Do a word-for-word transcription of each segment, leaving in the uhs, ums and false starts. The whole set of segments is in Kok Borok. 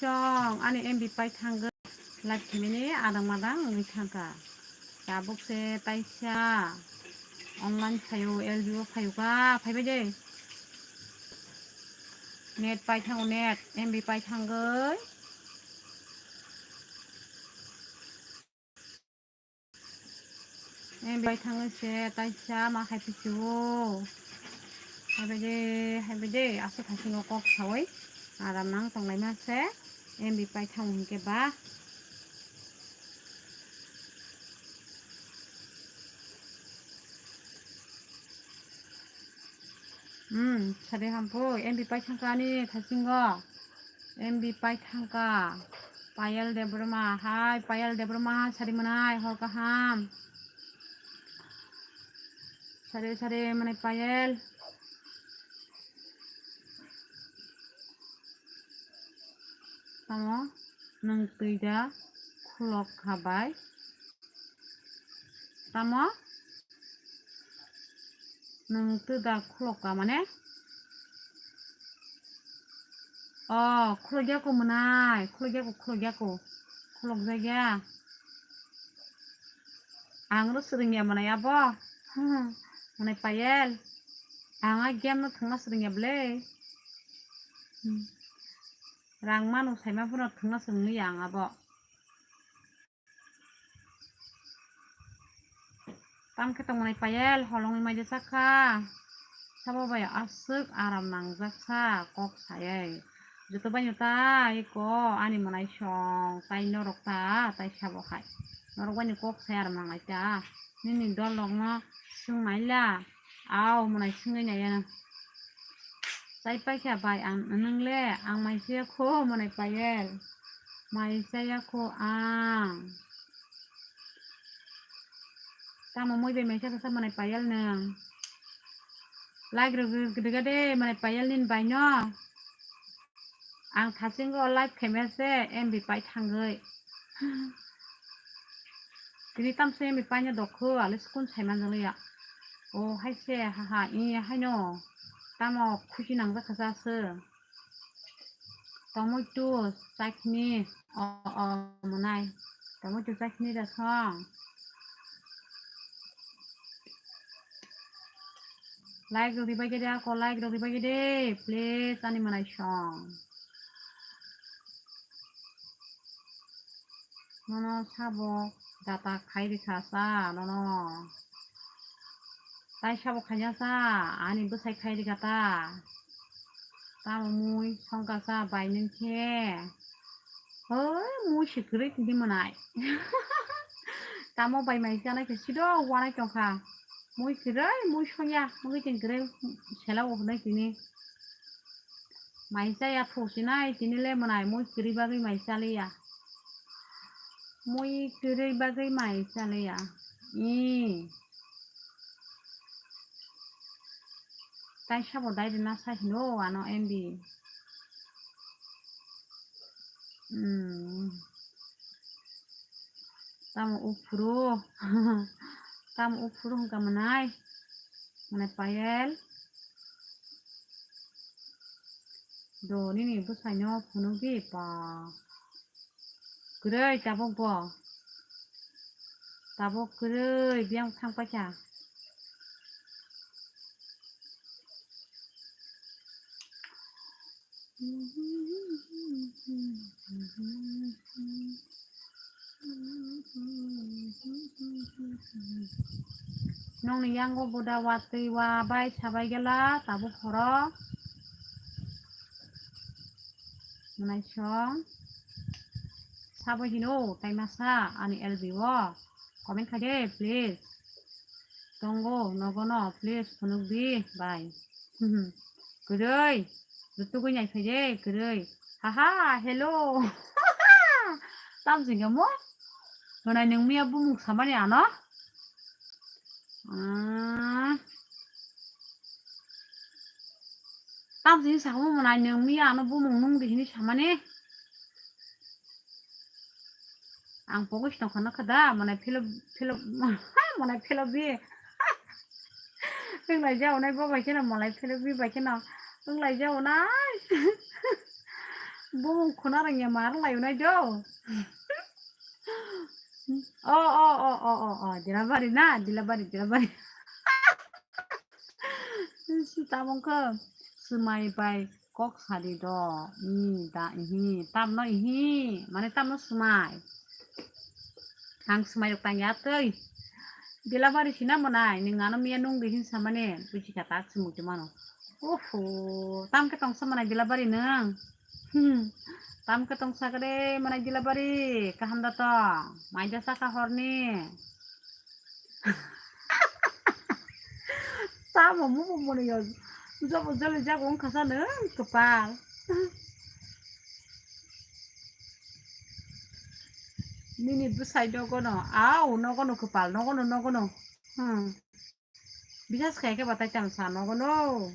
Tong, ani M B pai thangwi live khaimani adang madang wngwi thangkha. Tabuk se taisa online phaio, L B o phaio kha, phaibai de. Net pai thango, net, M B pai thangwi. M B pai thangwi se taisa ma khai phisio. Haibai de, haibai de, aswk hai sino kok sawi. Aram nang tonglai ma se, M B pai thango hinkhe ba. Hmm, sade hampo, M B pai thangka ani thasingo. M B pai thangka. Payal Debbarma, hai, Payal Debbarma, sadi manai, hor kaham. Sade, sade, manai Payal. Tamo, nwng twi da khulok kha bai. Tamo? Nwng twi da khulok ka mane? O, khulok ya ko mwnai, khulok ya ko, khulok ya ko. Khulok jak ya. Ang ro swrwng ya mwnai abo. Mwnai Payal. Ang a game no thwngna swrwng ya bwle. Hmm. Rang mano saima phano thwngna swrwng ya ang abo. Tamo khe tongmani Payal, holongwi mai de chakha. Sabo bai aswk aram nangjak sa kok sayai. Joto bai no ta iko ani mwnai song, tai norok ta, tai sabo hai. Norok bai ni kok sai aram nanglai ta. Nini dol rok no swng mai la. Au mwnai swngwi nai ya. Chai paikha bai ang, nwng le ang mai se kho mwnai Payal. Mai chaya kho ang. Tamo mui bai mai sa kha sa mwnai Payal nwng. Like rwgwi rwgwi de mwnai Payal nini bai no. Ang thasingo live khaimya se M B pai thangwi. Tini tamse M B pai no dokho, ale sukun sai manjak liya. O hai se, ha ha, i haino. Tamo khusi nangjak kha sa se. Tomato chutney. O, o, mwnai. Tomato chutney da song. Like rok ribai gede ako, like rok ribai gede, please, ani mwnai song. Nono sabo jata khai rikha sa, nono. Tai sabo khaina sa, ani bwsai khai rikha ta. Tamo mui songkha sa bai nung khe. Hoi, mui se kwrwi tini mwnai. Tamo bai mai chanai khe sido wanai tongkha. Mui kwrwi, mui soya, mui tin kwrwi sela o hwnwi tini. Mai chaya phusinai tini le mwnai, mui kwrwi bagwi mai chaliya. Mui kwrwi bagwi mai chaliya. Ih. Tai sabo dai rwna sai hino ano M B. Hmm. Tamo uphuru. Tamo uphuru hwnkha mwnai. Mwnai Payal. Do nini bwsaino phunukdi pa. Kwrwi tabuk bo. Tabuk kwrwi biyang thang paikha. Nokni yango boda watwi wa bai sabai gela tabuk horo. Mwnai song. Sabo hino tai masa ani L B o. Comment khai de, please. Tongo, nogono, please, phunuk di, bai. Kwrwi, rutugwi nai phai de, kwrwi. Haha, hello. Tam jingga mo? Mwnai nwng miya bumung samani ano? Ah. Tam jing sakmo mwnai nwng miya ano bumung nung di hini samani. Ang pogwi sino khana khada, mwnai philo, philo, mwnai philo bi. Wng lai jao nai bo bai kheno, mwnai philo bi bai kheno. Wng lai jao nai. bumung khuna rang ya mar lai unai do. O, o, o, o, o, o, Dilabari na, Dilabari, Dilabari. Tamung khe swmai bai kok sadi do. Ni da, ihi, tamno ihi, mane tamno swmai. Ang swmai rok tang ya tei. Dilabari sina mwnai, nwng ano miya nung di hin samani, buji kha tak swmuk di mano. Oho, tam khe tongsa mwnai Dilabari nwng. Hmm, tam khe tongsa khe de mwnai Dilabari, kaham da tong, mai da saka horni. Tamo mubo mwnwi yo, jobo joli jago wngkha sa nwng kwpal. Nini bwsai nogono, au, nogono kwpal, nogono, nogono. Hmm. Bisas khaikhe batai tang sa nogono.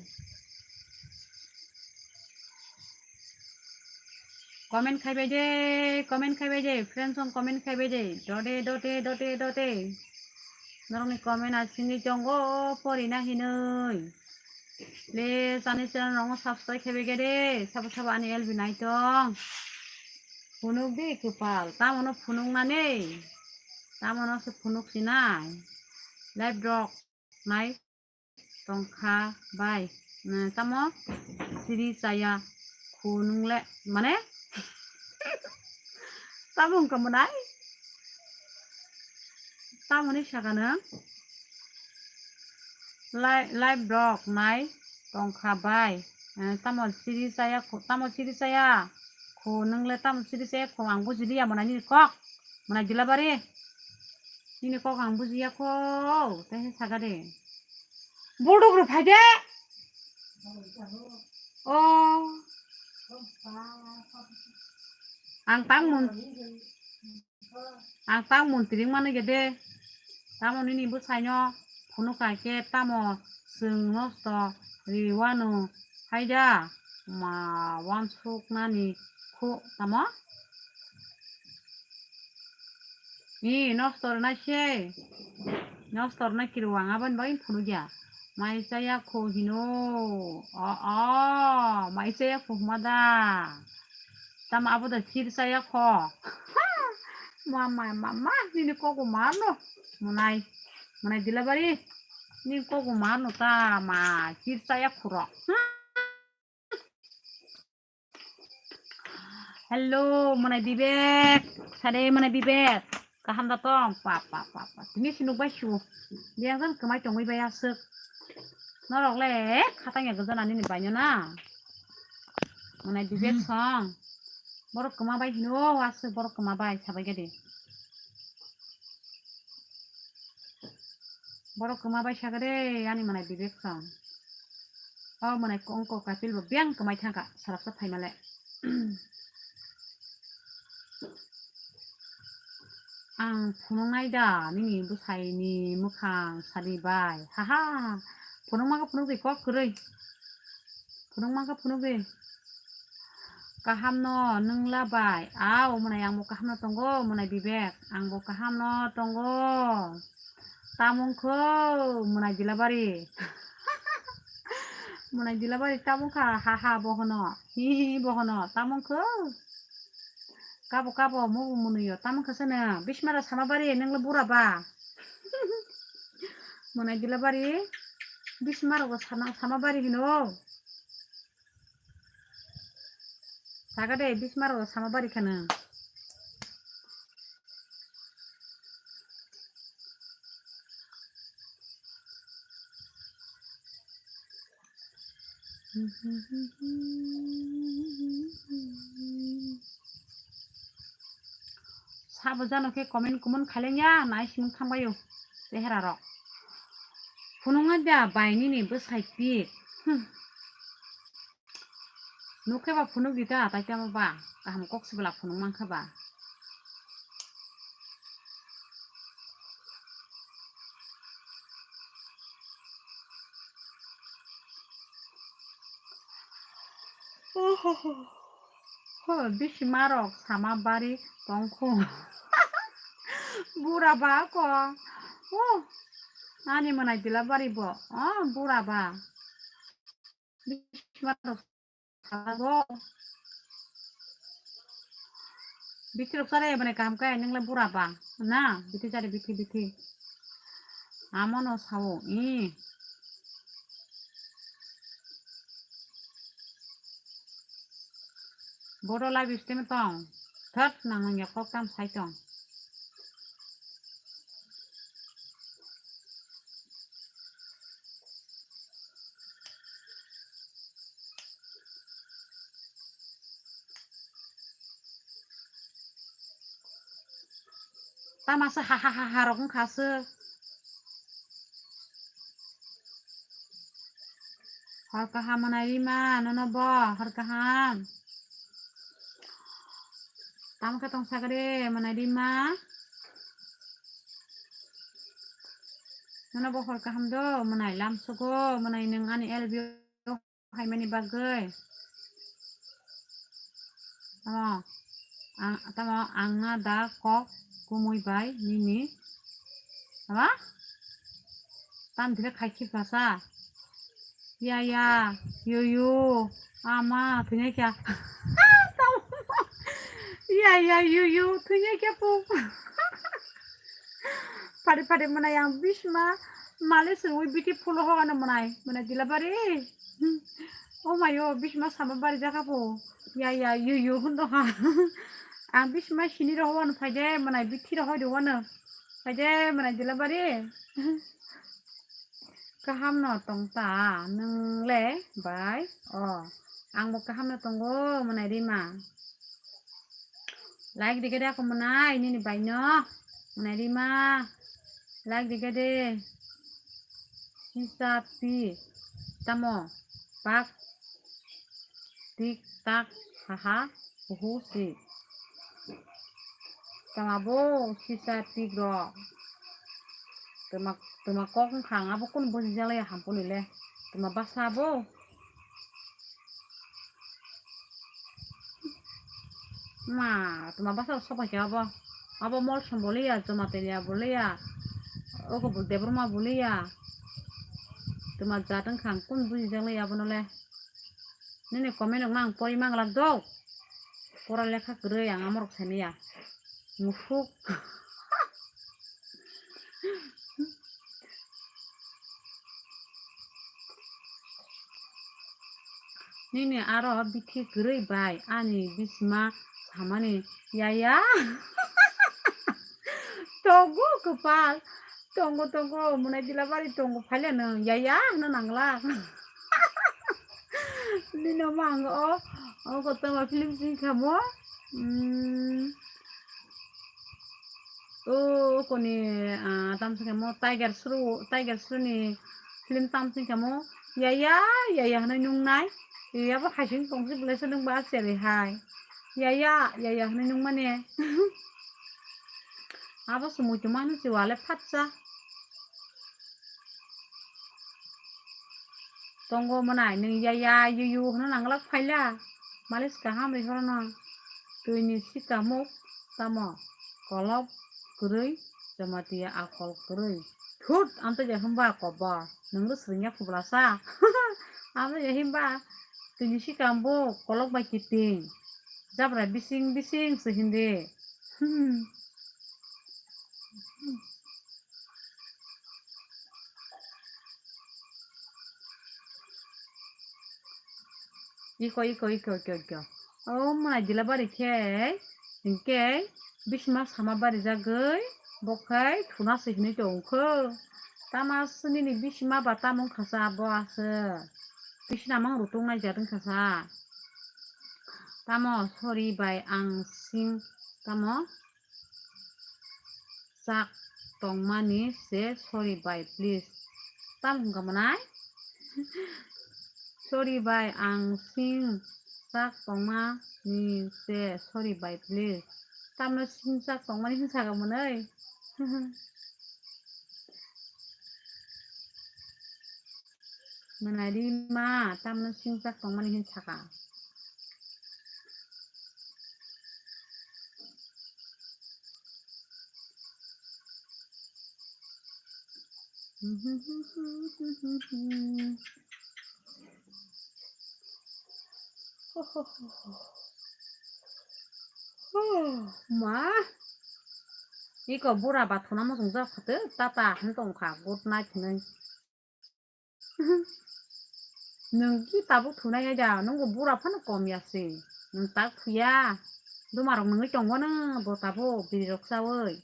Comment khaibai de, comment khaibai de, friends song comment khaibai de. Dote, dote, dote, dote. Norokni comment asini tongo porina hinwi. Please ani channel rokno subscribe khaibai khe de. Sabo sabo ani L B naitong. Phunuk di kwpal, tamono phunuknani. Tamono se phunuk sinai. Live drop nai tongkha bai. Tamo siri chaya khunungle mane tamo wngkha mwnai. Tamoni sakano live drop nai tongkha bai. Tamo siri chaya khu, tamo siri chaya khu, nwngle tamo siri chaya khu, ang bujiliya mwnai nini kok. Mwnai Dilabari. Nini kok ang bujiya kho, tei sakha de. Bordok rok phai de. O. Ang tang mun, ang tang mun tiring mani ge de. Tamo nini bwsai no phunuk kha khe tamo chwng nosto riwano hai da ma wansuk nani khu tamo. Ni nosto rwnai se. Nosto rwnai kiri wang aboni bagwi phunukya. Mai chaya kho hino. O, o, mai chaya kho huma da. Tamo abo da sir chaya kho. Mama, mama, nini kogo marno. Mwnai, mwnai Dilabari. Nini kogo marno ta ma sir chaya khuro. Hmm. Hello, mwnai Bibek. Sade mwnai Bibek. Kaham da tong? Pa, pa, pa, pa. Tini sinuk bai su. Biyang jan kwmai tongwi bai aswk. Norok le khatang ya gajana nini baino na. Mwnai Bibek song. Borok kwma bai hino aswk borok kwma bai sabai gadi. Borok kwma bai sakha de, ani mwnai Bibek song. O mwnai kongko kapil bo biyang kwmai thangkha, sarapsa phaimale. Ang phunuknai da, nini bwsaini mwkhang sadi bai. Haha, phunukma khe phunukdi kok kwrwi. Phunukma khe phunukdi. Kaham no nwng la bai? Au, mwnai ang bo kaham no tongo, mwnai Bibek. Ang bo kaham no tongo. Tamung kho, mwnai Dilabari. Mwnai Dilabari tamung kha, ha ha, bo hono. Hi hi, bo hono. Tamung kho. Kabo, kabo, mubu mwnwi yo. Tamung kha sene. Bismaro sama bari, nwng le bura ba. Mwnai Dilabari. Bismaro go sama, sama bari hino. Saga de, Bismaro sama bari khana. Sabo jano khe comment kumon khailengya, nai simung thangbaio, chehera rok. Phunuknai da bai nini bwsai pik. Hmm. Nukhe ba phunuk di ta, tai tamo ba, kaham kok sibla phunuk mankha ba. Ohoho. Ho, bisi marok sama bari tongkhu. Bura ba ko. Oh, ani mwnai Dilabari bo. Oh, bura ba. Bisi marok sama bo. Bithi rok chare mane kaham khe, nung le bura ba na, bithi chare, bithi, bithi. Amo no sao, i. Bodo live stream tong. Thot nang nang ya kok tam sai tong. Tama se ha ha ha ha rok wngkha se. Hor kaham mwnai rima, nono bo hor kaham. Tamo khe tong sakhe de mwnai rima. Nono bo hor kaham do, mwnai lam sugo, mwnai nwng ani L B o phaimani bagwi. Tamo ang, tamo ang na da kok kumui bai nini. Tamo? Tam dire khai khip kasa. Ya, ya, yu, yu, ama, thwinai kya. Tamo? Ya, ya, yu, yu, thwinai kya pu. Phari phari mwnai ang bisma male srwngwi bithi phulo ho ano mwnai, mwnai Dilabari. Oh my, oh, bisma sama bari jaka po. Ya, ya, yu, yu, hwn ha. Ang bisma sini roho ano phaide, mwnai bithi roho de ano. Phaide, mwnai Dilabari. Kaham no tong ta, nwng le bai? Oh, ang bo kaham no tongo, mwnai rima. Like dikhe de ako mwnai, nini bai no. Mwnai rima. Like dikhe de. Sisa pi. Tamo. Pak. Tik tak. Haha. Huhu si. Tama bo sisa tik ro. Tama, tama kok wngkha ang abo kunu buji jalai hampuni le. Tama basa bo. Ma, tuma basa sok pai khe abo. Abo Molsom bo liya, Jamatia bo liya. Oko bo Debbarma bo liya. Tuma jat wngkha ang kunu buji jak liya abono le. Nini comment rok no ang pori mang lak do. Pora lekha kwrwi ang amorok sani ya. Musuk. Nini aro bithi kwrwi bai ani bisima samani yaya. Tongo kwpal, tongo, tongo, mwnai Dilabari tongo, phaile nwng yaya hwnna nangla. Nini omo ang o, o kotorma film sing khamo. Mm. O koni, ah, tam sing khamo Tiger Shroff, Tiger Shroff ni film tam sing khamo. Yaya, yaya hwnwi nungnai. Yaya bo haising tongsi belai se nung ba seri hai. Yaya, yaya hwnwi nungmani. Abo se muitu manu se wale phatsa. Tongo mwnai nwng yaya yuyu hwnna nangla phaila. Malis kaham ri horono. Twini sikamuk tamo kolok kwrwi Jamatia akol kwrwi. Thut, amtwi je hwnba kobor. Nwngno swrwngya phublasa. Amtwi je hwnba twini sikam bo kolok bai kiting. Jabra bising bising se hindi. Hmm. Iko, iko, iko, iko, iko. O mwnai Dilabari khe, hinkhe bisima sama barijagwi, bo khai thuna se hinwi tongkho. Tama swnini bisima ba tamo wngkha sa bo aswk. Bisina mang rutung nai jat wngkha sa. Tamo sori bai ang sing tamo chak tongmani se sorry bai please. Tam hwnka mwnai? Sorry bai ang sing chak tongmani se sorry bai please. Tamno sing chak tongmani hwnsa ka mwnai? Mwnai rima, tamno singchak tongmani hin saka. Oh, ma. Iko bura ba thuna mo sung jak khate, tata hin tong kha, good night hinwi. Nwng ki tabuk thunai ya da, nwng bo bura phano kom ya se. Nwng tak thuya. Duma rok nwngwi tong bono, bo tabuk biri rok chawi.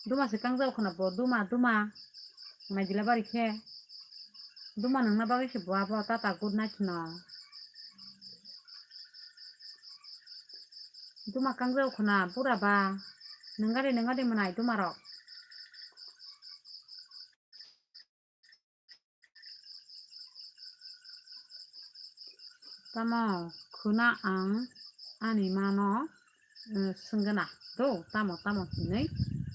Duma se kangjao khwna bo, duma, duma. Nai dila bari khe. Duma nwngna bagwi se bo abo, tata good night no. Duma kangjao khwna, bura ba. Nwngade, nwngade mwnai duma rok. Tamo khuna ang ani mano, eh, swngna do, tamo, tamo hinwi,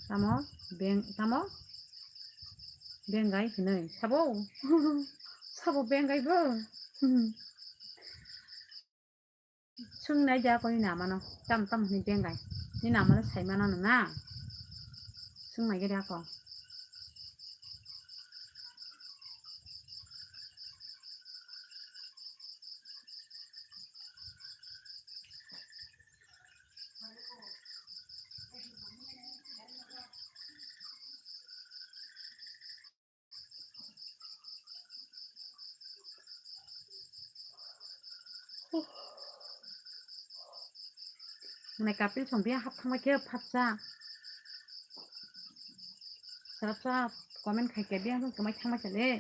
tamo beng, tamo bengai hinwi, sabo, sabo bengai bo. Swngnai de ako nini amano, tam tam hwnwi bengai. Nini amano sai mano nwng na? Swngnai de ako. Nai kapil song biya hap thangma khe phatsa. Sarap sarap comment khai khe biya hap thangma khe le.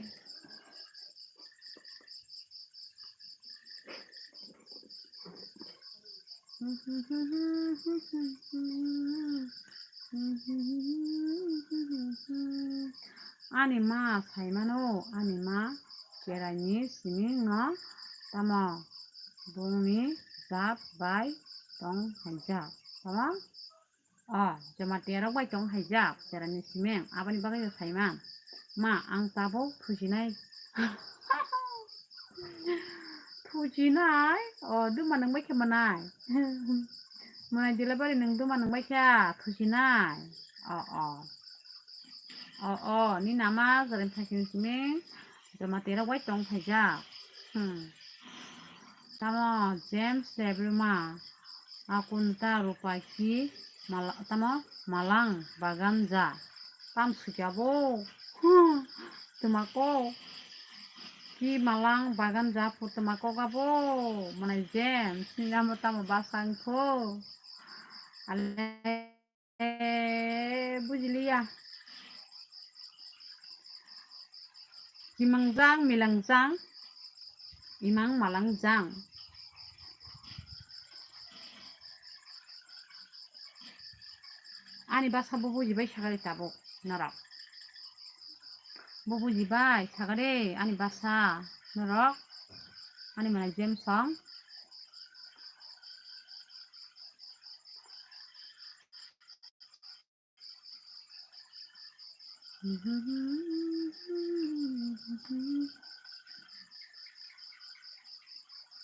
Ani ma sai mano, ani ma cheraini siming no tamo bongni jat bai tong haijak. Tamo? O, joma terok bai tong haijak, cheraini siming. Aboni bagwi bo sai man. Ma, ang tabuk thusinai. Thusinai? O, duma nwng bai khe mwnai. Mwnai delivery nwng duma nwng bai khe thusinai. O, o. O, o, nini ama jora phaising simi joma terok bai tong phaijak. Hmm. Tamo James Debbarma, Akunta Rupaki, Mala-, tamo Malang Bagan ja. Tam sujabo. Hmm. Twmako. Ki Malang Bagan ja phu twmako gabo. Mwnai James, nini amo tamo basang kho. Ale. Eh, bujiliya. Kimangjang, milangjang, imang malangjang. Ani basa bo bujibai sakali tabuk norok. Bo bujibai sakali ani basa norok. Ani mwnai James song.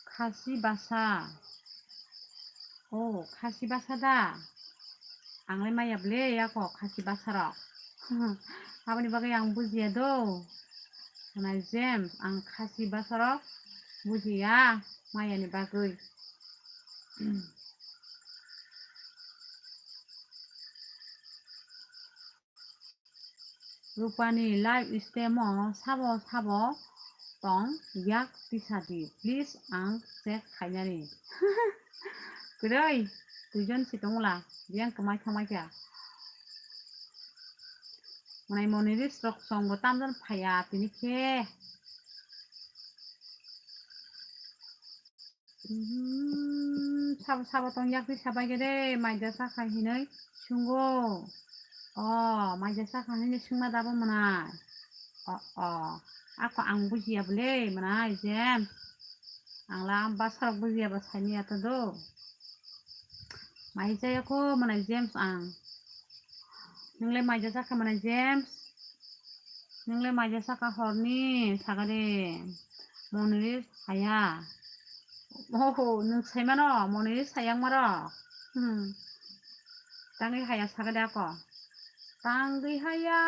Khasi basa. Oh, khasi basa da? Ang lai maya ble yako khasi basa rok. Aboni bagwi ang bujiya do. Mwnai James, ang khasi basa rok bujiya mayani bagwi. Rupani live stream o sabo sabo tong yak tisa di, please ang check khainani. Kwrwi, duijon si tongla, biyang kwmai thangmai kha. Mwnai Moniris rok song bo tamjani phaiya tini khe. Mhm, sabo sabo tong yakri sabai gede, maija sakha hinoi sungo. O, maija sakha hinoi sungma dabo mwnai. O, o. Ako ang bujiya bole mwnai James. Ang la ang basarok bujiya ba saini ato do. Maija yako mwnai James ang. Nwngle maija sakha mwnai James. Nwngle maija sakha horni sagade. Moniris haya. Oho, nwng saimano, Moniris hayang maro. Hmm. Tangwi haya sagade ako. Tangwi haya,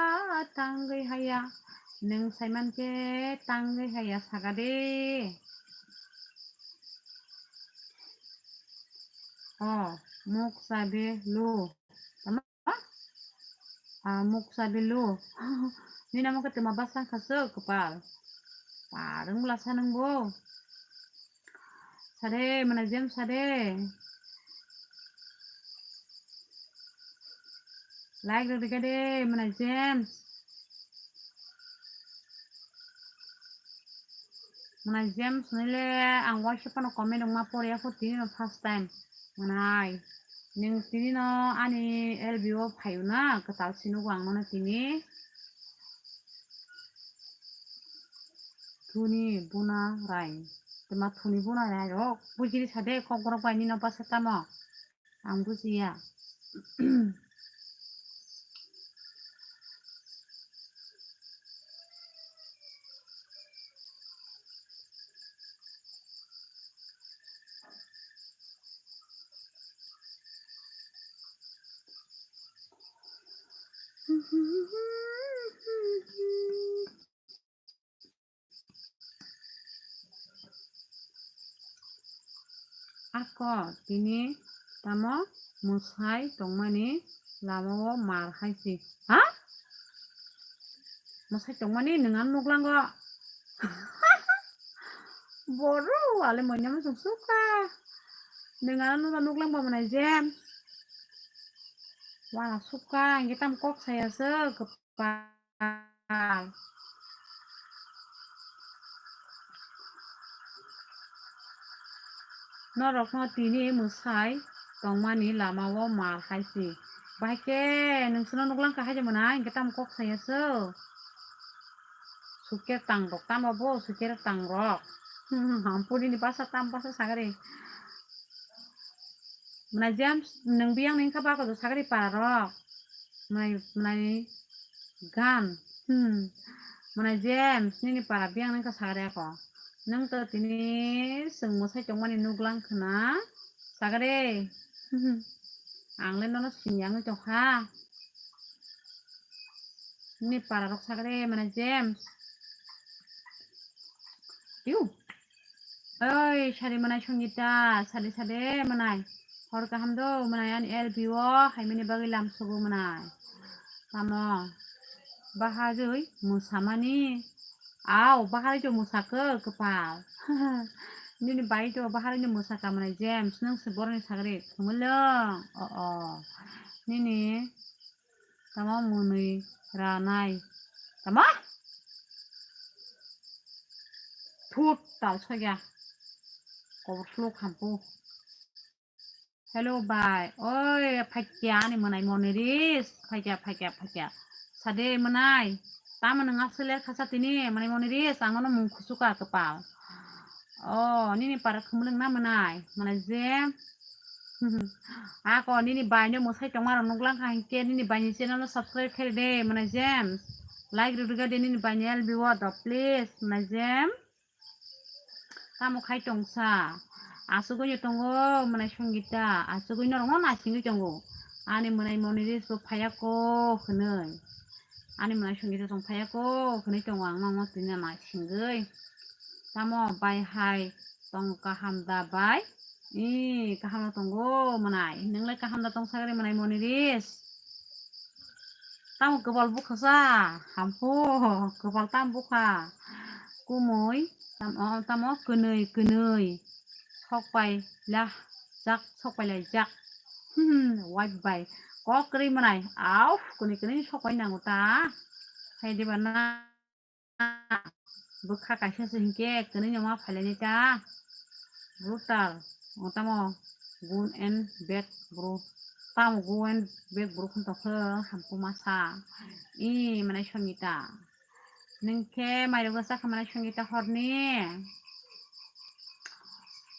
tangwi haya. Nwng saiman khe tangwi haya sagade. Oh, muksa belu. Tamo? Ah, muksa belu. Nini amo khe twma bwsa wngkha swk kwpal. Parwng bwla sa nwng bo. Sade, mwnai James sade. Like rwdi kha de, mwnai James. Mwnai James nile ang waisa phano comment wngma pore ya pho tini no first time. Mwnai, nwng tini no ani L B o phaio na, kwtal si nugo ang nono tini. Thuni buna rai. Twma thuni buna rai rok. Bujiri sade kok borok bai nino bwsa tamo. Ang bujiya. Ako tini tamo mwsai tongmani lamao mar hai si. Ha? Mwsai tongmani nwng ano nuklango. Boru ale moina muchung sukha. Nwng ano nuklang nuklang bo mwnai James. Wala sukha, hingke tam kok saya se kwpal. Norokno tini mwsai tongmani lamao mar hai si. Bahai khe nwngsino nuklang kha hai de mwnai, hingke tam kok saya se. Suker tangrok, tamo bo suker tangrok. Hampuri ni basa tam basa sagari. Mwnai James, nwng biyang ni wngkha ba kotor sagari para rok. Mwnai, mwnai gan. Hmm. Mwnai James, nini para biyang ni wngkha sagari ako. Nwng to tini chwng mwsai tongmani nuklang khna sagari. Hmm. Ang le nono sini yang tongkha. Nini para rok sagari mwnai James. Piu. Oi, sari mwnai Songita, sade sade mwnai. Hor kaham do mwnai ani L B o haimani bagwi lam sogo mwnai. Tamo? Baharwi mwsamani. Au, baharwi to mwsakhe kwpal. Nini bai to baharwi ni mwsaka mwnai James, nwng se boroni sagri thumulwng. O, o. Nini Tamo mwnwi ranai. Tamo? Thut tal sokya. Kobor sluk hampu. Hello bai. Oi, phaikya ani mwnai Moniris. Phaikya, phaikya, phaikya. Sade mwnai. Tamo nwng aswk ler khasa tini mwnai Moniris. Ang nono mung khusuka kwpal. Oh, nini para khumulwng na mwnai. Mwnai je. Ako nini bai no mwsai tongma rok nuklang kha hinkhe nini bai ni channel no subscribe khe de mwnai James. Like rwrwga de nini bai ni L B o do please mwnai James. Tamo khai tongsa. Asugwi no tongo mwnai Songita. Asugwi norok no naisingwi tongo. Ani mwnai Moniris bo phaiya ko hwnwi. Ani mwnai Songita tong phaiya ko hwnwi tongo ang no tini naisingwi. Tamo bai hai tong kaham da bai? Ee, kaham no tongo mwnai. Nwng le kaham da tong sagri mwnai Moniris? Tamo kwbal bukha sa? Hampu, kwbal tam bukha. Kumui, tam-, o, tamo kwnwi, kwnwi. Sok pai la jak, sok pai lai jak. Hmm, wait bai. Kok kwrwi mwnai. Au, kwnwi, kwnwi sok pai nango ta. Hai diba na? Bwkha kaisa se hinkhe kwnwi no ma phailaini ta. Brutal. O tamo gun and bag bro. Tamo gun and bag bro khon tokhe hamkuk masa. I mwnai Songita. Nwng khe mairok chakha mwnai Songita horni.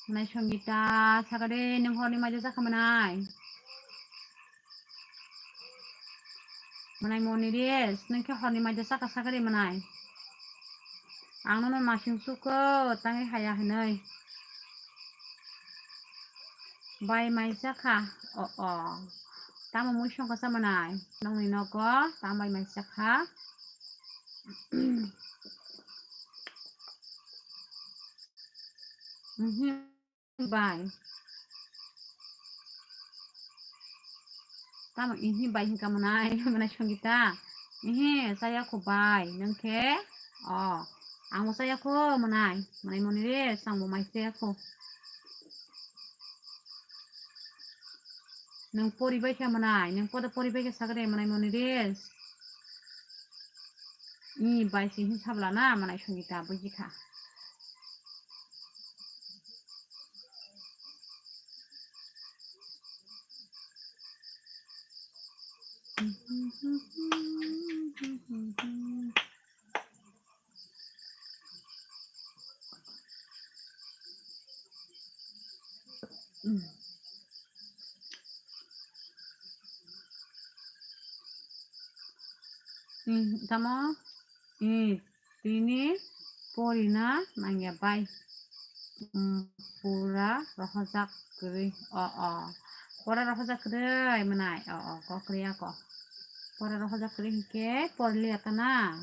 Mwnai Songita sakade nwng horni mairok chakha mwnai. Mwnai Moniris, nwng khe horni mairok chakha sakari mwnai. Ang nono nasing sukho, tangwi haya hinwi. Bai mai chakha, o, o. Tamo mui songkha sa mwnai, nongni nogo, tamo bai mai chakha. Mhm. Bai. Tamo ihi bai hinka mwnai, mwnai Songita. Ihi, chaya kho bai, nwng khe? O, ang bo chaya kho mwnai, mwnai Moniris, ang bo mai chaya kho. Nwng pori bai kha mwnai, nwng podo pori bai kha sakre mwnai Moniris. I bai si hin sabla na mwnai Songita buji kha. Hmm, tamo? Hmm, tini porina nangya bai. Hmm, pura rohojak kwrwi. O, o. Pura rohojak kwrwi mwnai. O, o, kok kwrwi ako. Pura rohojak kwrwi hinkhe porli atana.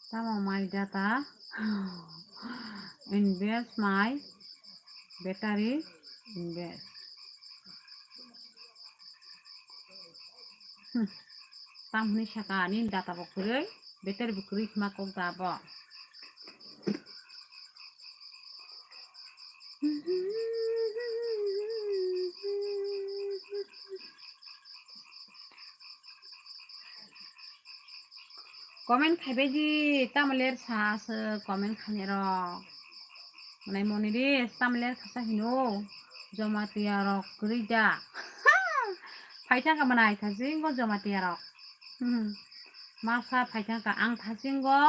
Tamo my data invest, my battery invest. Hmm. Tam hwnwi saka ani data bo kwrwi, battery bo kwrwi khma kok da bo. Comment khaibai di, tamo ler sa aswk comment khainai rok. Mwnai Moniris, tamo ler khasa hino, Jamatia rok kwrwi da. Phai thangkha mwnai thasingo Jamatia rok. Hmm. Masa phai thangkha ang thasingo,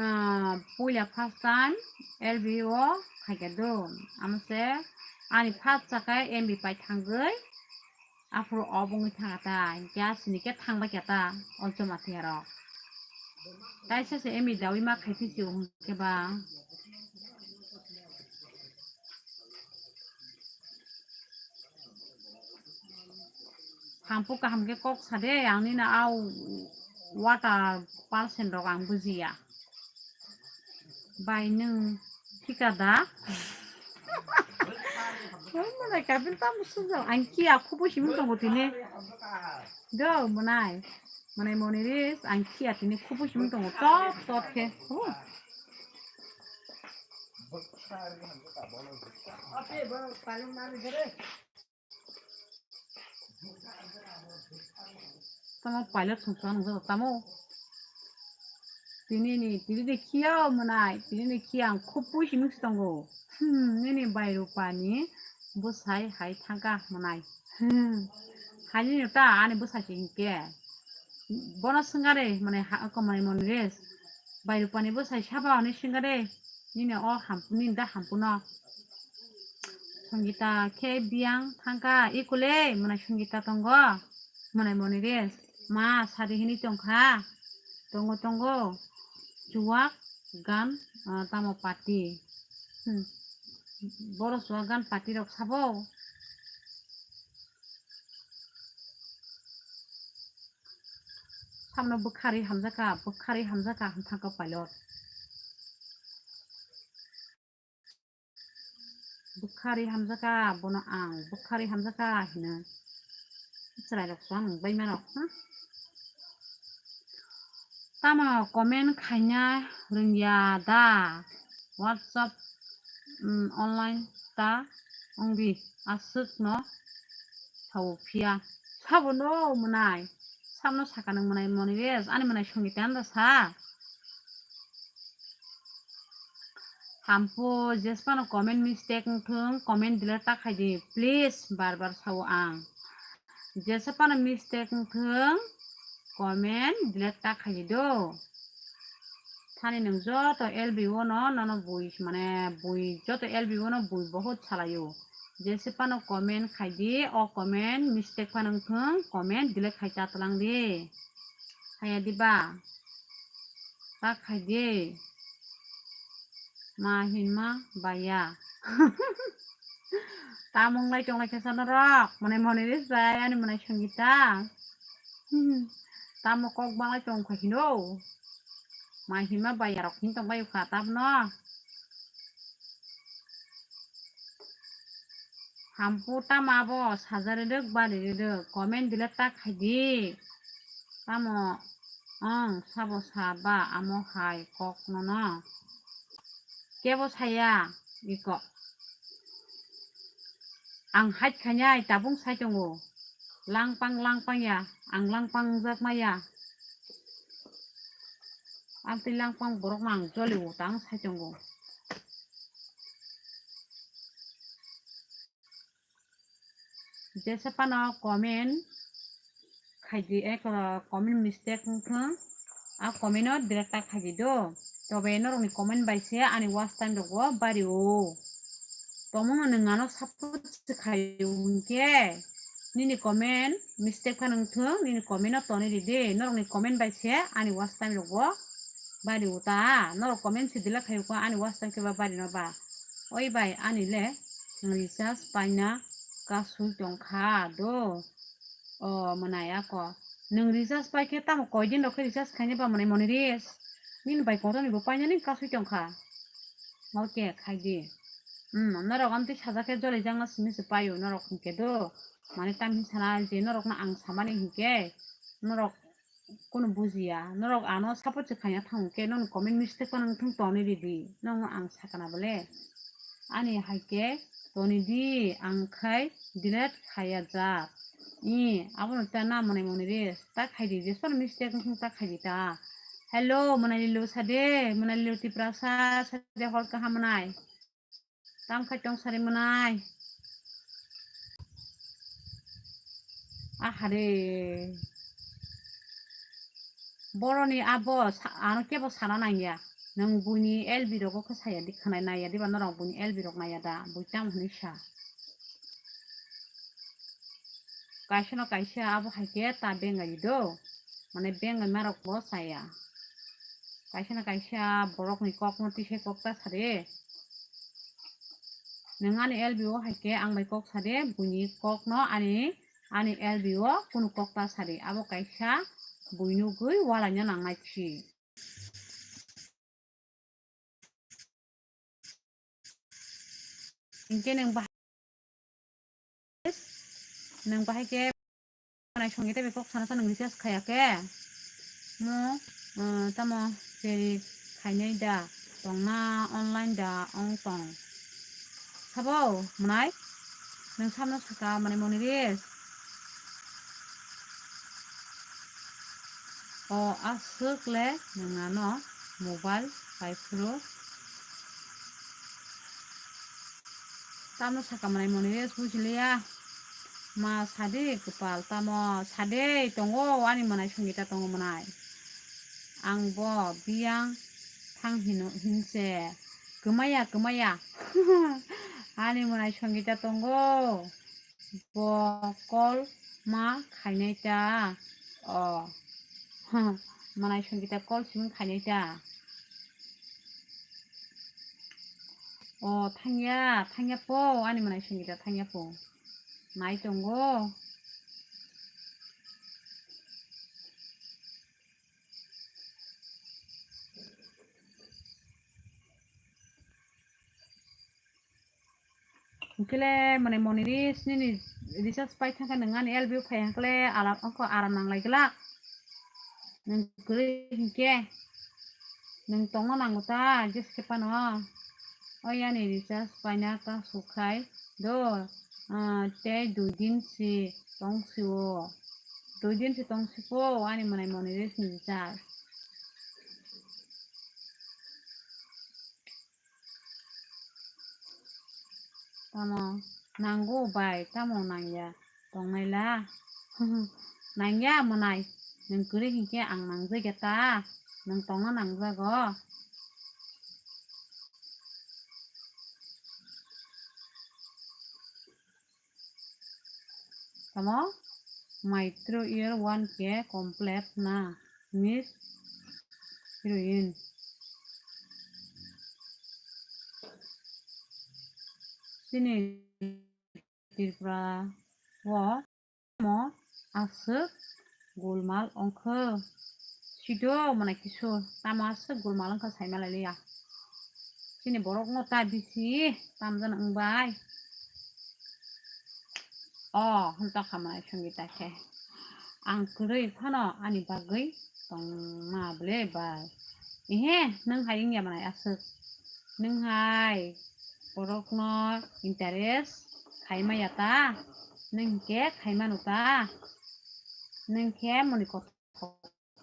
ah, puila first time L B O khaikha do. Amo se ani first chakai M B pai thangwi. Aphuru obo wngwi thangkha ta, hinkhe asini khe thangbai kha ta, o Jamatia rok. Taisa se emi dawi ma khai phisi o hinkhe ba. Hampu kaham khe kok sa de, ang nini a water percent rok ang bujiya. Bai nwng thika da? Mwnai kapil tamo sujak. Ang kia khubu simi tongo tini. Do mwnai. Mwnai Moniris ang kia tini khubu simi tongo. Tot tot khe. Huh. Tamo pilot song song nang tamo. Tini ni, tini ni kia mwnai, tini ni kia ang khubu simi tongo. Hmm, nini bai Rupani bwsai hai thangkha mwnai. Hmm. Haini ta ani bwsai se hinkhe. Bono swngare mwnai ha, ko mwnai Moniris. Bai Rupani bwsai sabo hwnwi swngare. Nini o hampu, nini da hampuno. Songita khe biyang thangkha. Ikule mwnai Songita tongo. Mwnai Moniris. Ma sadi hini tongkha. Tongo, tongo. Chuwak gan, ah, tamo party. Hmm. Boro chuwak gan party rok sabo. Samno bwkhari hamjakha, bwkhari hamjakha hwn thangkha pilot. Bwkhari hamjakha, bono ang bwkhari hamjakha hino. Chwrairok chwng bai mano, ha? Tamo comment khaina rwngya da? WhatsApp, mm, online ta wngdi, aswkno sao phiya. Sabo no mwnai? Samno saka nang mwnai Moniris, ani mwnai Songita anda sa. Hampu, jesphano comment mistake wngthung, comment delete ta khaidi, please, bar bar sao ang. Jesa phano mistake wngthung, comment delete ta khaidi do. Thani nwng joto L B O no, nono bui, mane bui, joto L B O no bui bohut salaio. Jesa phano comment khaidi, o comment mistake phano wngthung, comment delete khai ta twlang di. Haya diba? Ta khaidi. Ma hinma baya. Tamung lai tong lai khe sa norok. Mane Moniris bai ani mane Songita. Tamo kok bang lai tong kha hino. Ma hinma baya rok hin tong bai kha tabno. Sampu tamo abo sajari rwk bari rwk comment delete ta khaidi. Tamo ang sabo sa ba amo hai kok nono. Kebo saya iko. Ang hait khainai tabung sai tongo. Langpang langpang ya, ang langpang jakma ya. Ang tei langpang borok no ang joli o tang sai tongo. Jesa phano comment khaidi, ek, comment mistake wngthung, a comment no delete ta khaidi do. Tobe norokni comment bai se ani watch time rogo bari o. Tongmano nwng ano support se khaio hinkhe nini comment mistake phano wngthung, nini comment no tonwi ridi. Norokni comment bai se ani watch time rogo bari o ta. Norok comment se delete khaio kho ani watch time khe ba bari no ba. Oi bai ani le recharge paina kasui tongkha do. O mwnai ako. Nwng recharge pai khe tamo koi din rok khe recharge khainai ba mwnai Moniris? Nini bai kotor ni bo painani kasui tongkha. Oke khaidi. Hmm, norok amtwi sajak khe joli jakna simi se paio norok hinkhe do. Mane tam hin sana je norokno ang samani hinkhe norok Kunu bujiya. Norok ano support se khaina thango khe, nokni comment mistake phano wngthung toni ridi. Nokno ang sakana bole. Ani hai khe toni di, ang khai delete khaya jak. I, abono ta na mwnai mwnai re. Ta khai di, jesphano mistake wngthung ta khai di ta. Hello, mwnai Lilu sade, mwnai Lilu Tiprasa sade hor kaham mwnai. Tam khai tong sari mwnai. Ahare. Boroni abo sa-, ano kebo sana nangya. Nwng buini L B rogo khe saya di, khwnai naiya diba norok buini L B rok naiya da? Bui tam hwnwi sa. Kaisa no kaisa abo hai khe ta bengai do. Mane bengai marok bo saya. Kaisa na kaisa borokni kokno tise kok ta sadi. Nwng ani L B o hai khe ang bai kok sadi, buini kokno ani, ani L B o kunu kok ta sadi. Abo kaisa buinugwi walaina nangnai si. Hinkhe nwng bahai, nwng bahai khe mwnai songwi tei bai kok sana sa nwng recharge khaya khe. Mo, eh, tamo cheri khainai da, tongna online da ong tong. Sabo mwnai, nwng samno saka mwnai Moniris. O aswk le nwng ano mobile pai phuru. Tamo saka mwnai Moniris bujiliya. Ma sadi kwpal tamo sadi tongo ani mwnai Songita tongo mwnai. Ang bo biyang thang hino hinse kwmaya kwmaya. Ani mwnai Songita tongo. Bo call ma khainai ta. O. Mwnai Songita call simi khainai ta. O thangya, thangya po, ani mwnai Songita thangya po. Nai tongo. Hwnkhe le mwnai Moniris nini recharge pai thangkhe nwng ani L B o phai hwnkhe le alam, ongkho aram nanglai glak. Nwng kwrwi hinkhe nwng tongna nango ta, jeskhe phano. O yani recharge paina ta sukhai do, ah, tei dui din si tong sio. Dui din si tong siko ani mwnai Moniris ni recharge. Tamo nango bai, tamo nangya tongnai la? Nangya mwnai, nwng kwrwi hinkhe ang nangjagya ta, nwng tongna nangjago. Tamo? My three year one K complete na, Miss Heroine. Chini Tripura o tamo aswk golmal ongkho? Sido mwnai kisu, tamo aswk golmal ongkha saima lailiya. Chini borok no ta bisi tamjani wngbai. O, hwntok kha manai Songita khe. Ang kwrwi phano ani bagwi tongma bwle bai. Ehe, nwng hai wngya manai aswk. Nwng hai borokno interest khaimaya ta? Nwng khe khaimano ta? Nwng khe moni kothok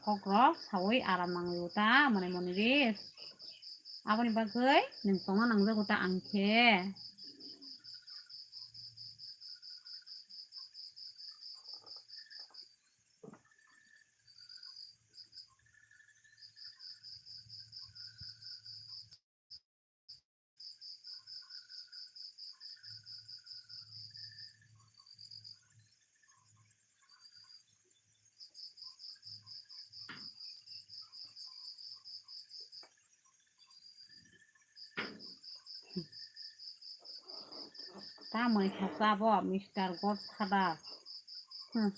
kokrok saui aram nangwi ta, manai moni ris. Aboni bagwi nwng tongna nangjago ta ang khe. Tamoni kha cha bo, Mister Godfather. Hmm.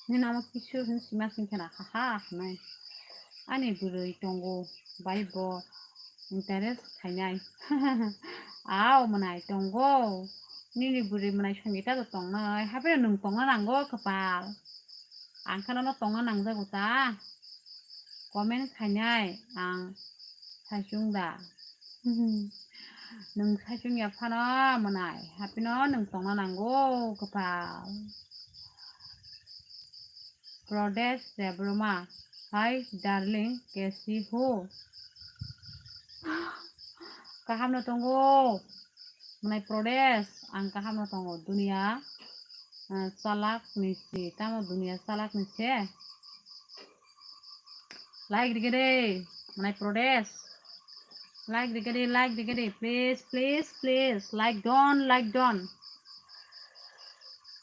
Nini amo kisu hin sima sing khena ha ha hinai. Ani bwrwi tongo, bai bo interest khainai. Ao mwnai tongo. Nini bwrwi mwnai Songita do tongnai. Hapheno nwng tongna nango kwpal. Ang khe nono tongna nangjago ta. Comment khainai ang saichung da. Nwng saichung ya phano mwnai. Hapheno nwng tongna nango kwpal. Pradesh Debbarma. Hi darling, kaisi ho? Kaham no tongo. Mwnai Pradesh, ang kaham no tongo. Dunia, ah, chalak ni se. Tamo dunia chalak ni se. Like rikhe de, mwnai Pradesh. Like rikhe de, like rikhe de. Please, please, please. Like don, like don.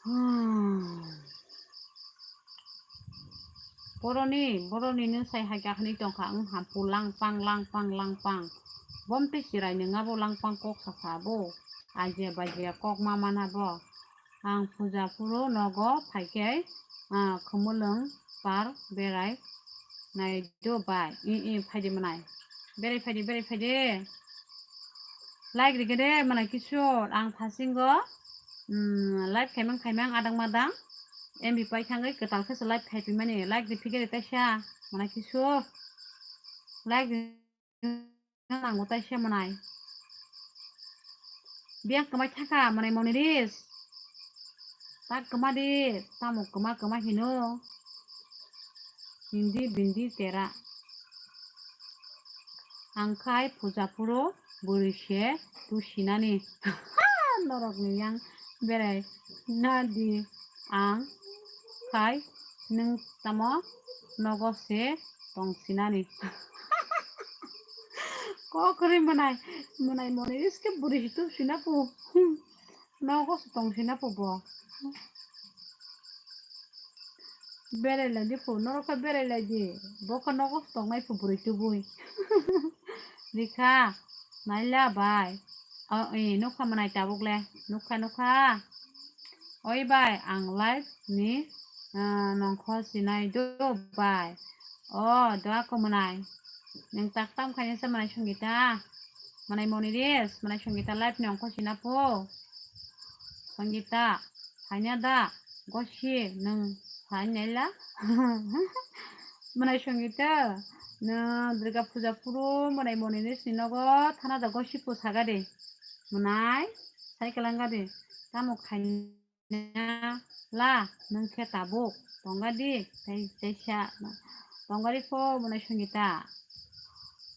Hmm. Boroni, boroni nwng sai hai kha hwnwi tongkha, wng hampu langpang, langpang, langpang. Bom tei chirai nwng abo langpang kok sakha abo. Ajia bajia kok ma mana bo. Ang puja phuru nogo phaikhe, ah, khumulwng par berai nai do bai. I, i, phaidi mwnai. Berai phaidi, berai phaidi. Like rikhe de mwnai kishor. Ang phasingo, mm, live khaimang khaimang adang madang. M B pai thangwi kwtal khe se live khaipimani. Like riphi khe de taisa mwnai kishor. Like ri-, nango taisa mwnai. Biyang kwmai thaka mwnai moniris. Tak kwma di, tamo kwma kwma hino. Hindi bindi tera. Ang khai puja phuru bwrwi se tu sinani. Norok ni yang berai na di ang khai nwng tamo nogo se tong sinani. Kok kwrwi mwnai, mwnai moni riske bwrwi se tu sina pu. Nogo se tong sina pu bo. Berai lai di pu, norok khe berai lai di. Bo khe nogo se tongnai pu bwrwi tubui. Rikha, naila bai. O, e, nukha mwnai tabuk le. Nukha, nukha. Oi bai, ang live ni, ah, nongkho sinai do bai. O, doa ko mwnai. Nwng tak tam khainai se mwnai Songita. Mwnai moni ris, mwnai Songita live ni nongkho sina po. Songita, khaina da, gosi, nwng khainai la. Mwnai Songita, nwng Durga puja phuru mwnai moni ris ni nogo thana da gosi po saga de. Mwnai, sai kalanga de. Tamo khaina la, nwng khe tabuk tongga di, tei, teisa tongga di pho, mwnai Songita.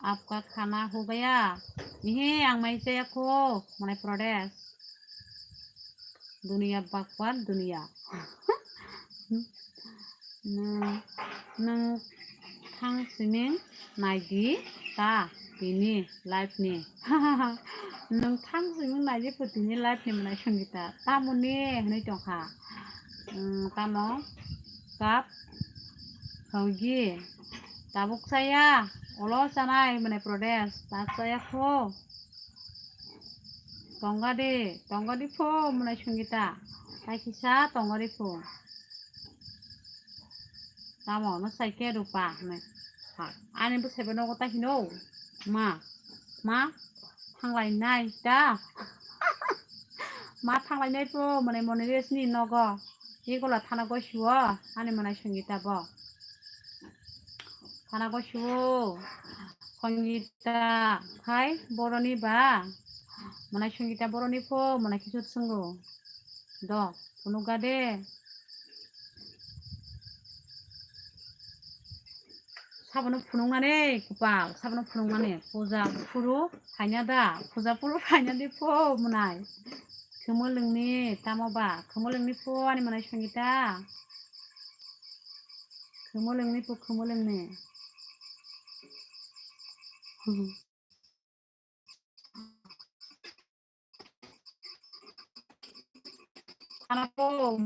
Apka khana ho gaya? Ihe, ang mai chaya kho, mwnai Pradesh. Duniya bakbar, duniya. Nwng, nwng thang siming naidi ta tini live ni. Nwng thang siming naidi po tini live ni mwnai Songita. Tamoni hwnwi tongkha. Nwng tamo cup haugi tabuk chaya, olo chanai mwnai Pradesh, ta chaya kho. Tongga de, tongga di pho mwnai Songita. Tai kisa tongga di pho. Tamo no sai khe Rupa hwnwi. Ha, ani bwsai bo nogo ta hino. Ma, ma, thanglai nai ta. Ma thanglai nai po mwnai Moniris ni nogo. Ikola thana goi suo, ani mwnai Songita bo. Thana goi suo. Songita khai boroni ba. Mwnai Songita boroni po mwnai kisu sungo. Do, phunukga de. Sabono phunukmani kwpal, sabono phunukmani. Puja phuru phaina da, puja phuru phaina di pho mwnai. Khumulwngni tamo ba, khumulwngni pho ani mwnai Songita. Khumulwngni pho, khumulwngni. Thana po,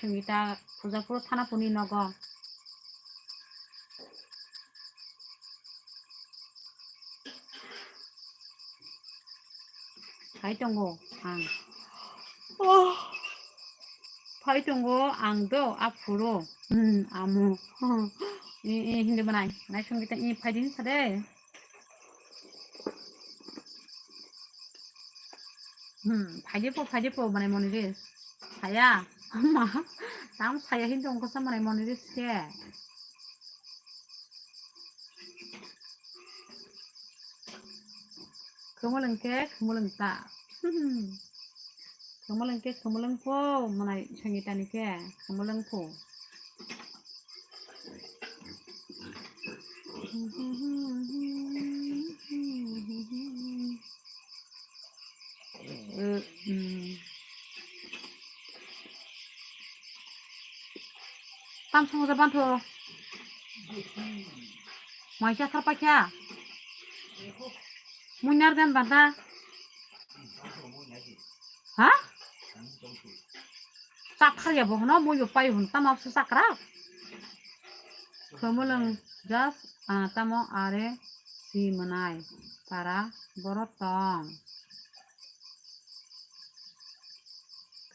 Songita puja phuru thana puni nogo. Phai tongo ang. Oh. Phai tongo ang do aphuru. Hmm, amo. Hmm. I, i, hindi manai. Nai Songita i phai din sade. Hmm, phaidi po, phaidi po, mane moni de. Saya, ma, tam saya hin tong kosa mane moni de se. Khumulwng ke, khumulwng ta. Khumulwng ke, khumulwng po, mane Songita ni ke, khumulwng po. Tam song ja bantho. Mai cha thar pakya. Muinar den banta. Ha? Chakharya bo hono, mui bo pai hono, tamo se chakra. Khumulwng just, ah, tamo are si mwnai para boro tong.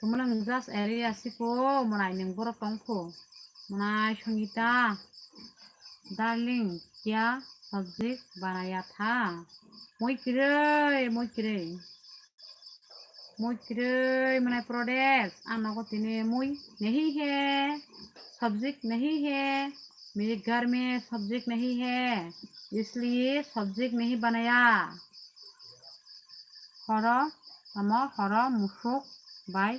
Khumulwng just area siko mwnai nwng boro tong kho. Mwnai Songita, darling, kya sabji banaya tha? Mui kwrwi, mui kwrwi. Mui kwrwi mwnai Pradesh, ang nogo tini mui nahi hai, sabji nahi hai, mere ghar mein sabji nahi hai, isliye sabji nahi banaya. Horo, tamo horo musuk bai.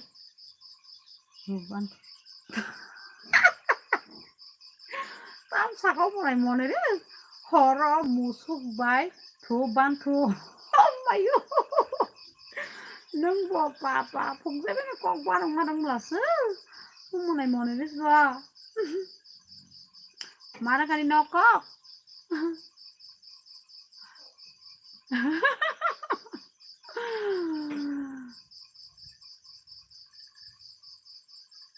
Tam saka omo nai mone re. Horo musuk bai thu ban thu. Mayo. Nang bo papa phung je bena kok barang marang lasa. Omo nai mone re ba. Mara kari nokok.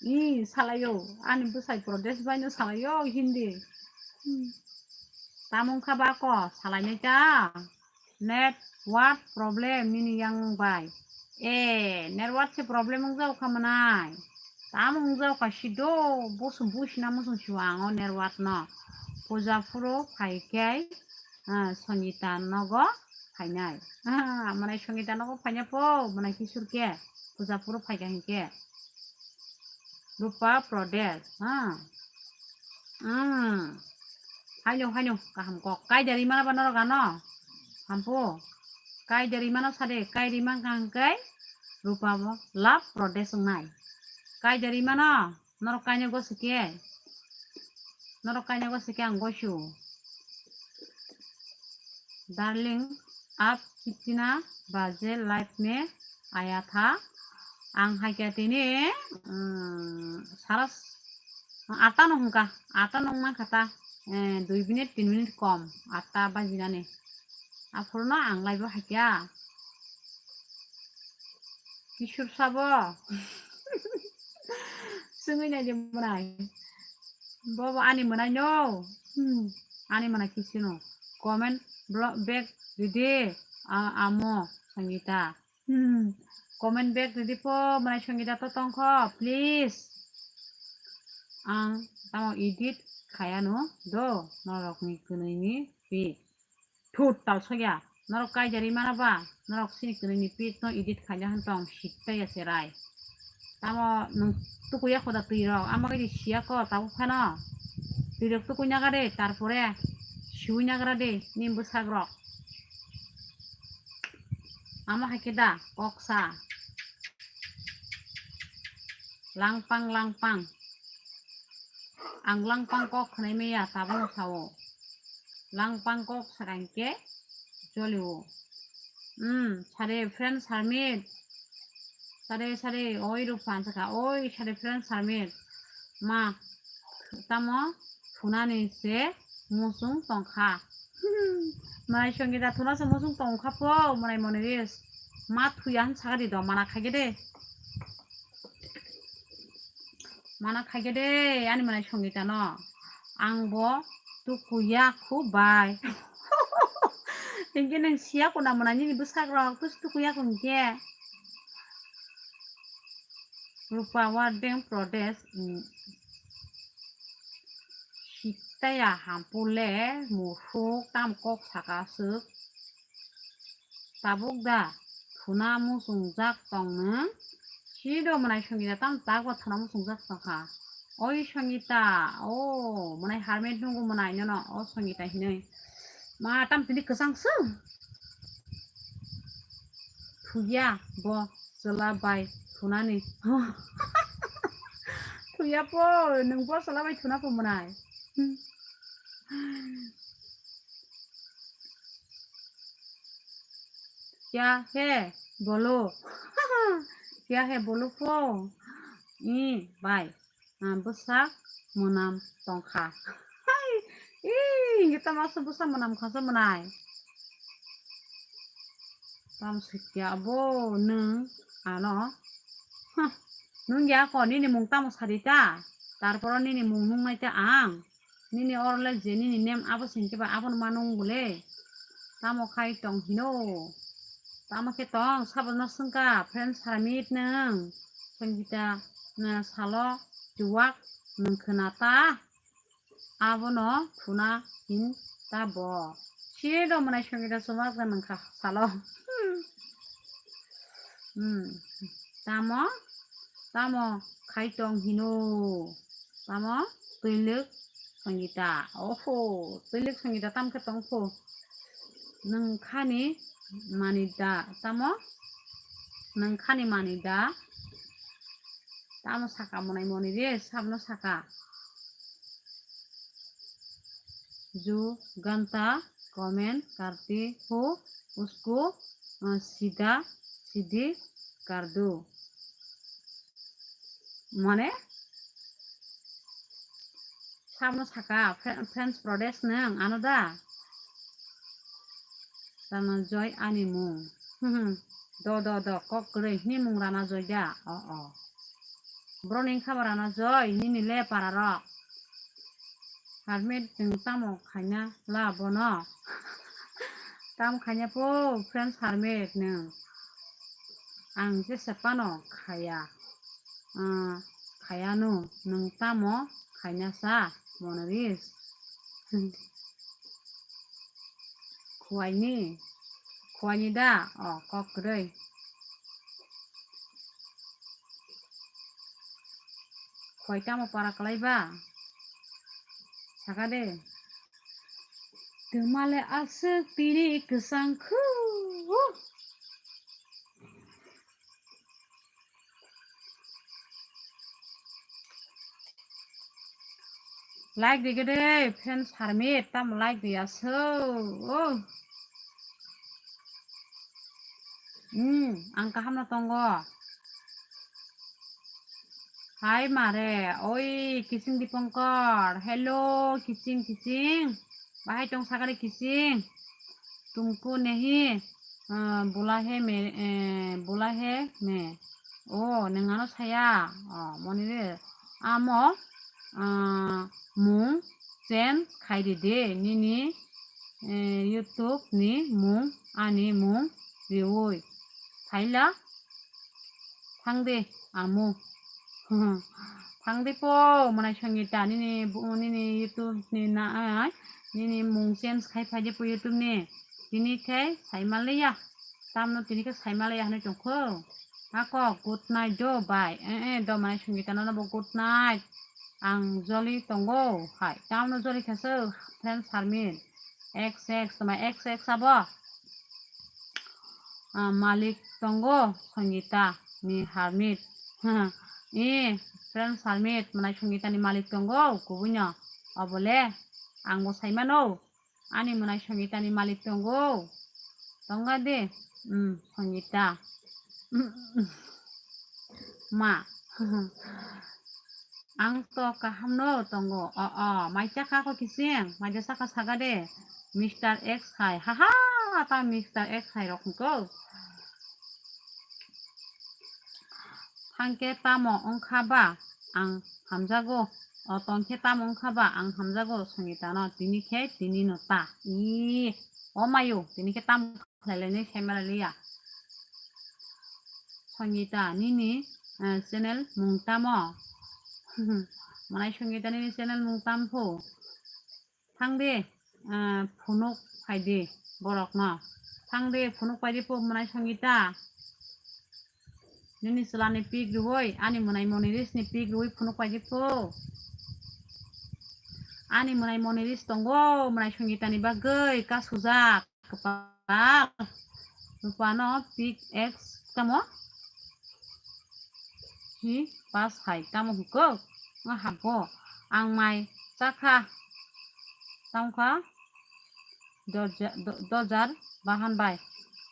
Ih, salayo, ani bwsai Pradesh bai no salayo Hindi. Hmm. Tamung kha ba ko, salai nai ta. Network problem nini yang bai. Eh, network se problem wng jao kha mwnai. Tamung wng jao kha sido, bosu busi na musung siwa ang o network no. Puja phuru phai khe, ah, Songita nogo phainai. Ah, mwnai Songita nogo phaina po, mwnai kisur khe. Puja phuru phai kha hinkhe. Rupa Pradesh, ha. Hmm. Haino, haino, kaham kok. Kai dari mana ba norok ano? Hampu. Kai dari mana sade? Kai dari mana kang kai? Rupa bo love Pradesh nai. Kai dari mana? Norok kaina go sike. Norok kaina go sike ang go shu. Darling, aap kitna baje live mein aya tha? Ang hai khe tini, mm, sara s-, atta no hwnkha, atta no wngma kha ta, eh, dui minute, tin minute kom, atta bajinani. Aphuru no ang live o hai khe. Kishur sabo. Sungwi nai de mwnai. Bobo ani mwnai no. Hmm. Ani mwnai kisino. Comment blo-, back ridi. A-, amo Sangita. Hmm. Comment back ridi po mwnai Sangita to tongkho, please. Ang tamo edit khaya no do norok ni kwnwi ni pi. Thut tal sokya. Norok kaijari mana ba? Norok sini kwrwini pit no edit khaina han tong sitta ya serai. Tamo nwng tukuya khoda twi rok, ama khe siya ko tabuk phano. Twi rok tukui naga de, tarpore siui nagra de, ni bwsak rok. Ama hai khe da, koksa. Langpang, langpang. Ang langpang kok khnai maya, tabuk sao. Langpang kok sakang khe jolio. Hmm, sare friend Sarmit. Sare, sare, oi Ruphan sakha, oi sare friend Sarmit. Ma, tamo thunani se musung tongkha. Mwnai Songita thuna se musung tongkha po, mwnai Moniris. Ma thuya han sakha di do, mana khaikhe de. Mana khaikhe de, ani mwnai Songita no. Ang bo tukuya khu bai. Hinkhe nwng siya kuna mwnai nini bwsak rok, tus tukuya khu hinkhe. Rupa Wardeng Pradesh, mm, Sitaya hampule musuk tam kok saka aswk. Tabuk da thuna muchungjak tong nwng? Sido mwnai Songita tam tak bo thuna muchungjak tongkha. Oi Songita, o mwnai Harmit nungo mwnai nono, o Songita hinwi. Ma tam tini kwchang swng. Thuya bo chwla bai thunani. Thuya po, nwng bo chwla bai thuna po mwnai. Kya hai bolo? Kya hai bolo po? I bai. Ah, bwsak mwnam tongkha. Hai, ih, hinkhe tamo aswk bwsak mwnam kha se mwnai. Tamo swikia abo nwng ano. Huh, nwng ya ko nini mung tamo sadi ta? Tarporo nini mung nungnai ta ang. Nini oro le je nini name abo singke ba abono ma nung bole. Tamo khai tong hino. Tamo khe tong, sabono swngkha, friend Sarmit nwng. Songita, na salo chuwak nwng khna ta. Abono thuna hin ta bo. Sini do mwnai Songita chuwak nwng kha salo. Hmm. Tamo, tamo khai tong hino. Tamo twilwk Songita. Oho, twilwk Songita tam khe tong kho. Nwng khani mani da, tamo? Nwng khani mani da? Tamo saka mwnai Moniris, sabno saka. जो गलत कमेंट करते हो उसको, अ, सीधा सीधी कर दो। Mane? Sabno saka, Fre-, French Pradesh nwng, ano da? Rana Joy ani mung. Hmm, do, do, do, kok kwrwi, hini mung Rana Joy da? O, o. Bro ni wngkha ba Rana Joy, nini le para rok. Harmit nwng tamo khaina la bono? Tam khaina po, friends Harmit nwng. Ang jesa pano khaya. Ah, khayanu, nwng tamo khaina sa, Moniris? Khuaini, khuaini da, o, kok kwrwi. Khuai tamo para kwlai ba? Saka de. Twmale aswk tini kwchang khu. Like rikhe de, friends Harmit, tamo like riya so. Oh. Hmm, ang kaham no tongo. Hai mare, oi Kiching Dipankar. Hello, Kiching, Kiching. Bahai tong sakari Kiching. तुमको नहीं, अ, बोला है मैं, अ, बोला है मैं। O, nwng ano saya. O, Moniris. Amo, a, mung change khai di de. Nini, a, YouTube ni mung, ani mung riui. Phaila? Thang de, amo. Thang de po, mwnai Songita, nini bu-, nini YouTube ni na, ai, nini mung change khai phai de po YouTube ni. Tini khe saimaliya. Tamno tini khe saimaliya hinwi tongkho. Ako good night do bai. Eh, eh, do manai Songita nono bo good night. Ang joli tongo hai. Tamno joli khaso friend Sarmin. X X, toma X X abo. Ah, malik tongo Songita ni Harmit. Eh, friend Sarmit, manai Songita ni malik tongo, kubuino. Obole, ang bo saimano. Ani mwnai Songitani malik tongo. Tongga de? Hmm, Songita. Ma. Ang to kaham no tongo. O, o, mai chakha ko kising. Mai de saka saga de. Mister X hai. Ha, ha, ta Mister X hai rok ko. Thangkhe tamo wngkha ba ang hamjago, o tongkhe tamo wngkha ba ang hamjago Songita no, tini khe tini no ta. Ih, o mayo, tini khe tamo khlailainai saimalailiya. Songita, nini, eh, channel mung tamo? Mwnai Songita, nini channel mung tam pho? Thang de, ah, phunuk phai di borok no. Thang de, phunuk phai di pho, mwnai Songita. Nini chwla ni pik rwui, ani mwnai Moniris ni pik rwui phunuk phai di pho. Ani mwnai Moniris tongo, mwnai Songita ni bagwi kasujak. Kwpal. Rupano pik X tamo? Hi pas hai tamo hukuk? Nga habo. Ang mai chakha. Tamo kha? Doja-, do-, dojar bahan bai.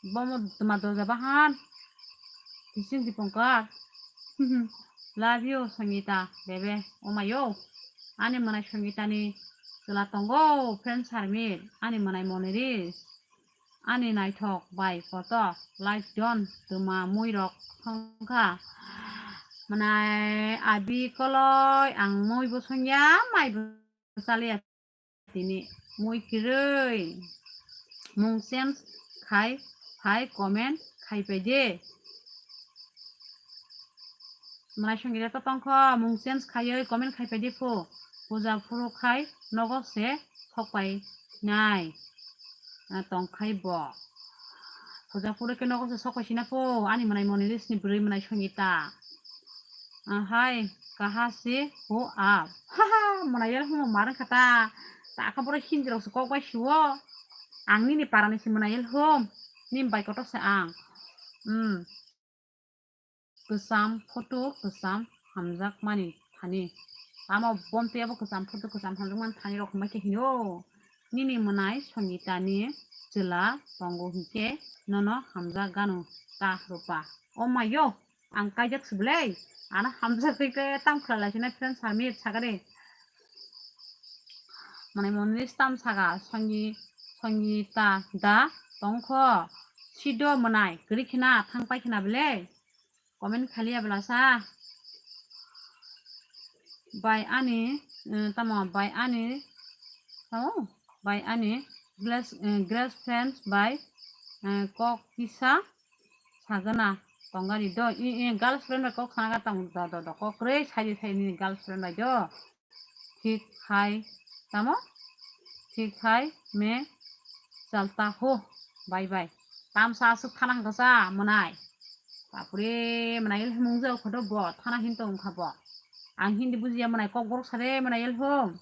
Bomo tuma doja bahan. Kising Dipongkar. Love you, Sangita, bebe. Omayo. Ani mwnai Sangita ni chwla tongo, friend Sarmil. Ani mwnai Moniris. Ani naithok bai kotor light don tuma muirok thongkha. Mwnai abi koloi ang mui bo songya, mai bo chaliya tini mui kwrwi. Mung change khai phai comment khai pai de. Mwnai Songita to tongkho, mung change khaiwi comment khai pai di phu. Puja phuru khai nogo se thok pai nai. Ah, tong khai bo. Puja phuru khe nogo se sok pai sina phu. Ani mwnai Moniris ni bwrwi mwnai Songita. Ah, hai, kaha se ho ap. Ha ha, mwnai yel humo marang khata. Ta kha boro Hindi rok se kok bai suo. Ang nini para ni se mwnai yel hum. Nim bai kotor se ang. Hmm. Kwcham photo kwcham hamjakmani thani. Tamo bomtwi abo kwcham photo kwcham hamjakmani thani rok hwnbai khe hino. Nini mwnai Songita ni chwla tongo hinkhe nono hamjak gano ta Rupa. O mayo, ang kaijak se belai. Ano hamjak khe tam khlai lai sina friend Sarmit sagari. Mwnai Moniris tam saga, Songi-, Songita da tongkho. Sido mwnai, kwrwi khna, thang pai khna belai. Comment khaliya belasa. Bai ani, eh, tamo, bai ani, tamo, bai ani, glass, eh, glass friends bai, eh, kok kisa sagana tongani do, i, i, girlfriend bai kok saga tong do, do, do, kok rei saidi saidi girlfriend bai do. Thik hai, tamo? Thik hai, me chalta ho. Bye bye. Tamsa aswk thana hwnkha sa, mwnai. Bapre, mwnai el himung jao khoto bo, thana hinto wngkha bo. Ang Hindi bujiya mwnai kok borok sare mwnai el hum.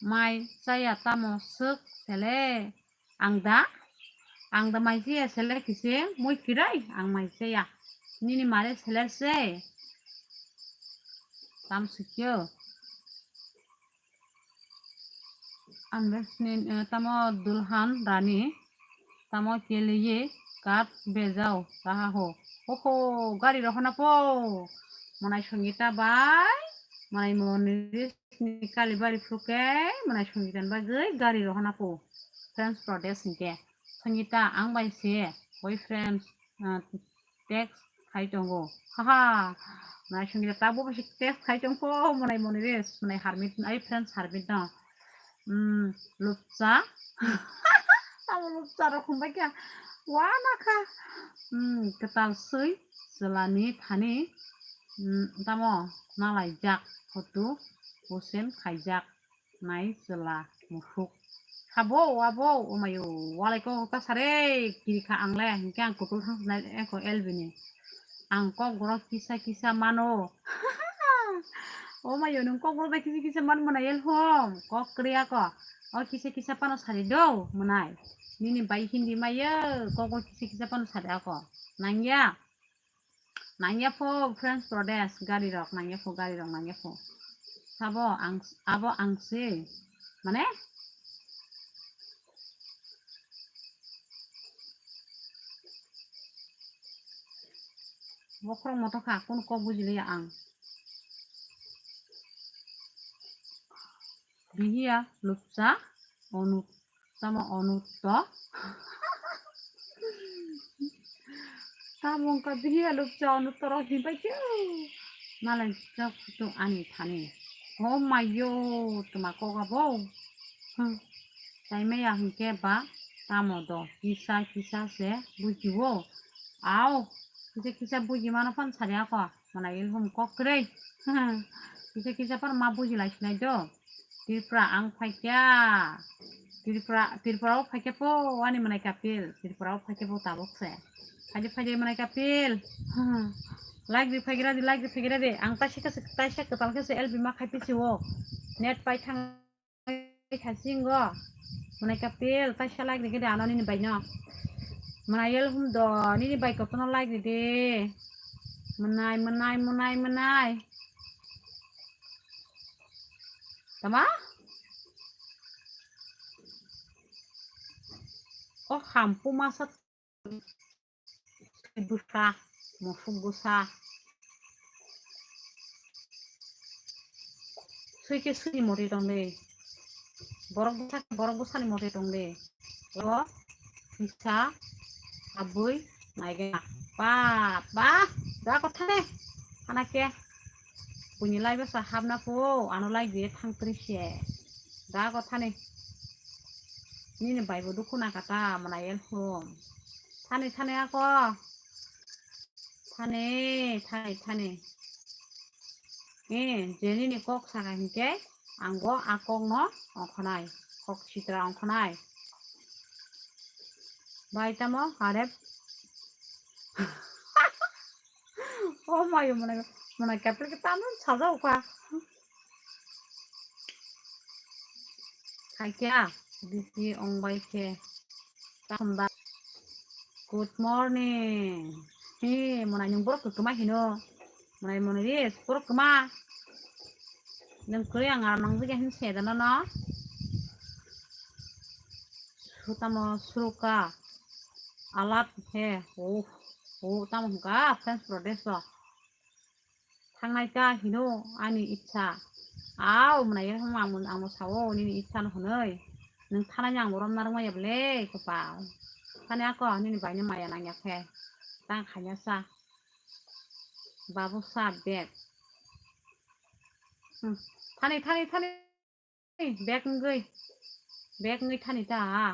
Mai chaya tamo swk sele. Ang da, ang da mai chaya seler kise, moi kirai, ang mai chaya. Nini mare seler se. Tam sikyo. Ang da sini, eh, tamo dulhan rani, tamo keliye kat bejao raha ho. Oho, gari rohona po. Mwnai Songita bai, mwnai Moniris ni Kalibari phuke, mwnai Songita ni bagwi gari rohona po. Friends Pradesh hinkhe. Songita ang bai se boyfriend, ah, text khai tongo. Haha. Mwnai Songita tabuk bai se text khai tongkho, mwnai Moniris, mwnai Harmit, ai friends Harmit no. Hmm, lupcha. Tamo lupcha rok hwnbai kha. Wana kha. Hmm, kwtal swi chwlani thani. Hmm, tamo nalaijak photo, posen khaijak nai chwla musuk. Abo, abo, o mayo, walai kok ta sare, kiri kha ang le, hinkhe ang kutul thang sinai eko L B ni. Ang kok borok kisa kisa mano. O mayo, nung kok borok bai kisa kisa man mwnai el hom, kok kriya ko. O kisa kisa pano sari do, mwnai. Nini bai hindi mayo, kok borok kisa kisa pano sari ako. Nangya. Nangya pho, friends, brothers, gari rok, nangya pho, gari rok, nangya pho. Sabo ang, abo ang se, mane? Bokhorok moto kha, kunu kok bujiliya ang. Bihiya lupcha, onu Tamo onutto. Tamo wngkha bihiya lupcha onutto rok hinpai khe. Malai chok tu ani thani. Oh mayo, tuma koga bo. Hmm. Taimaya hinkhe ba tamo do kisa kisa se bujiwo. Ao, kisa kisa buji mano phan sari ako. Mwnai el hum kok kwrwi. Kisa kisa phano ma buji lai sinai do. Tripura ang phaikya. Tripura, Tripura o phaikya po ani mwnai kapil. Tripura o phaikya po tabuk se. Phaidi phaidi mwnai kapil. Like di phaigra di, like di phaigra di. Ang taisa khe se, taisa kwtal khe se L B ma khai pisi o. Net pai thang. Thasingo mwnai kapil taisa like rikhe de ano nini bai no. Mwnai el hum do nini bai kotono like ride. Mwnai, mwnai, mwnai, mwnai. Tama? O hampu masa Bwsa, musuk bwsa. Sui khe sui ni mori tong le. Borok bwsa khe borok bwsa ni mori tong le. O kisa abui naiga. Ba, ba, da kotha ne. Hana khe. Buini lai bwsa hapna pho, ano lai biye thang tri se. Da kotha ne. Nini bai bo dukhu na kata, mwnai el hum. Thani, thani ako. Thani, thani, thani. Eh, je nini kok saka hinkhe, ang bo a kok no ongkhonai. Kok sitra ongkhonai. Bai tamo, harep. Oh mayo, mwnai, mwnai kapil ke tamo sajao ka. Khaikya, bisi ong bai khe. Takhumda. Good morning. He, mwnai nwng borok kwma hino. Mwnai mwnai ri, borok kwma. Nwng kwrwi ang aro nang jigya hin se dano no. Sutamo suruka. Alat he, oh, oh, tamo hwnka, French Pradesh o. Thangnai ta hino ani itsa. Au, mwnai ya hwnma ang, ang sao nini itsa no hwnwi. Nwng thanai ang borom narwk maya bwle, kwpal. Thani ako nini bai no maya nang ya khe. Tang khaina sa. Babu sa bag. Hmm. Thani, thani, thani. Bag wngwi, bag wngwi thani ta.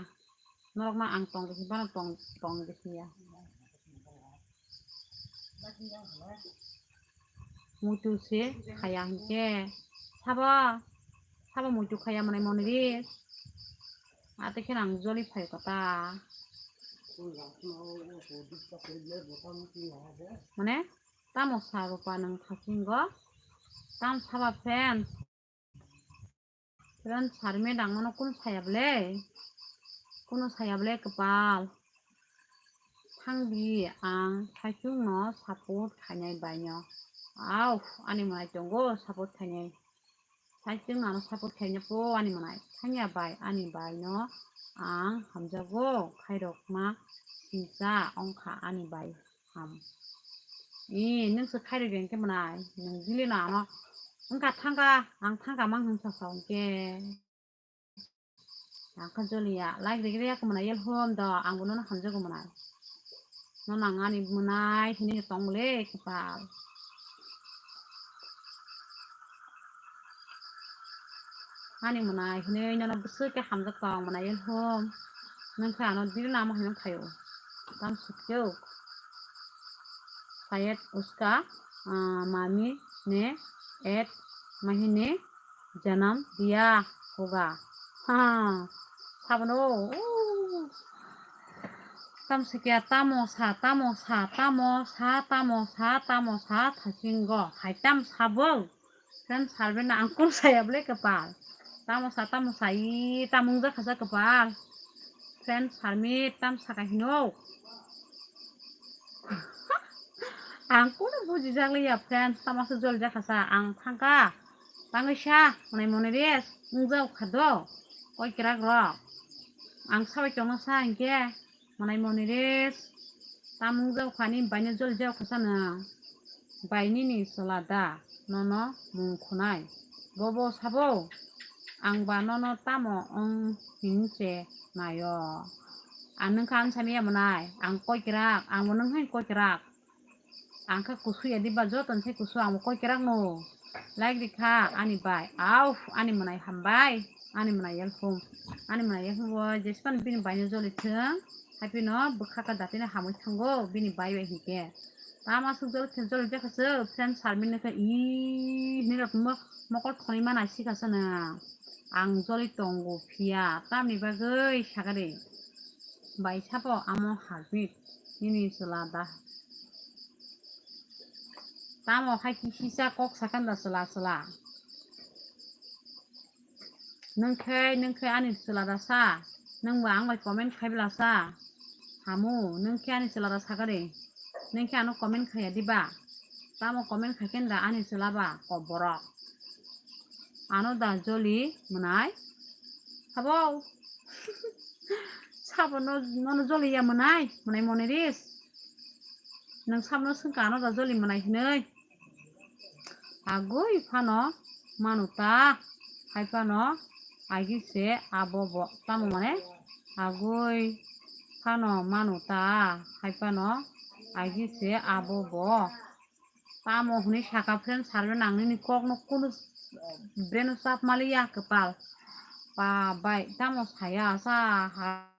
Norok ma ang tong gisi, bano tong, tong gisi ya. Muitu se khaya hinkhe. Sabo, sabo muitu khaya mwnai mwnai ri. Ate khe ang joli phai kota. Mane, tamo sa rupa nang thasing go. Tam saba fan. Ran sarme dangmano kun saya bwle? Kuno saya bwle kwpal. Thangdi ang saichungno support khainai baino. Au, ani mwnai tongo support khainai. Saichung ano support khaina po ani mwnai. Thangya bai ani baino ang hamjago khairokma singcha ongkha ani bai. Ham. Ee, nwng se khairok reng khe mwnai, nwng bili no ano wngkha thangkha, ang thangkha mang hwn sa sa hwn khe. Ang khe joliya, like rikhe rikhe mwnai yel hom do, ang bo nono hamjago mwnai. Nono ang ani mwnai hinwi tong le kwpal. Ani mwnai hinwi nono bwswk khe hamjak tong mwnai yel hom. Nwng khe ano diri namo hinwi khaio. Tam sukjak. Shayad uska, ah, mami ne ek mahine janam diya hoga. Ha. Sabono, uh, tam sikya, tamo sa, tamo sa, tamo sa, tamo sa, tamo sa, thasingo, hai tam sabo, friend Sarmit na ang kung saya bole kapal, tamo sa, tamo sa, i, tam wngjakha sa kapal, friend Sarmit, tam saka hino. Ang kunu bujijakliya, friends, tamo se jol jakha sa, ang thangkha, tangwi sa, monai monai res, wngjakkha do, koi kwrak rok, ang sabai tongno sa hinkhe, monai monai res, tam wngjakkha ni baino jol jakkha sa nwng, bai nini chwla da, nono mung khunai, bobo sabo, ang ba nono tamo wng hinse naio, ang nwngkha ang samiya monai, ang koi kwrak, ang bo nwng hai koi kwrak. Ang kha kusu ya diba, joto ni sai kusu, ang bo koi kwrak no. Like rikha ani bai. Au, ani monai hambai. Ani monai yalhum. Ani monai yalhum bo jespan bini bai no joli thung. Haipino bwkha ka dati no hamwi thango bini bai bai hinkhe. Tama suk joli thung joli jakha se friend Sarmit no khe i hinwi rok mo-, mokol thonwi mana sikha se na. Ang joli tongo phiya. Tamni bagwi sakha de. Bai sabo amo Sarmit. Nini chwla da. Tamo hai kisisa kok sakanda chwla chwla. Nwng khe, nwng khe ani chwla da sa. Nwng bo ang bai comment khai bwla sa. Hamu, nwng khe ani chwla da sakari. Nwng khe ano comment khaiya diba. Tamo comment khai kenda ani chwla ba kok borok. Ano da joli mwnai. Habo. Sabo no, nono joli ya mwnai, mwnai moni ris. Nwng sabno swngkha ano da joli mwnai hinwi. Agwi phano manu ta, hai phano agi se abo bo. Tamo mane agwi phano manu ta, hai phano agi se abo bo. Tamo hwnwi saka friend Sarmit nang nini kokno kunu breno chap maliya kwpal. Pa bai tamo saya sa ha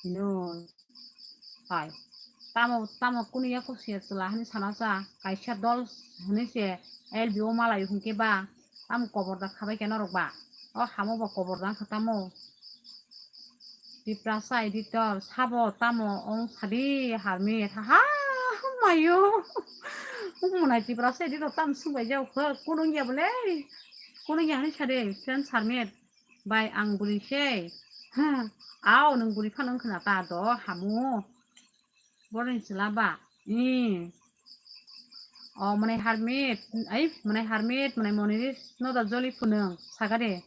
hinwi. Hai. Tamo, tamo kunu ya kusiya chwla hwnwi sana cha. Kaisa dol hwnwi se L B O malai hwnkhe ba. Tamo kobor da khabai khe norok ba. O hamo ba kobor da wngkha tamo. Tiprasa editor, sabo tamo ong sadi harmi tha ha mayo. Ung munai Tiprasa editor tam sung bai jau khe kunung ya bole. Kunung ya hani sade friend Sarmit bai ang buri se. Ha, ao nung buri phano wngkhna ta do hamu. Boring sila ba. Hmm. O mwnai harmit, ai mwnai harmit, mwnai moniris no da joli phunung sagade.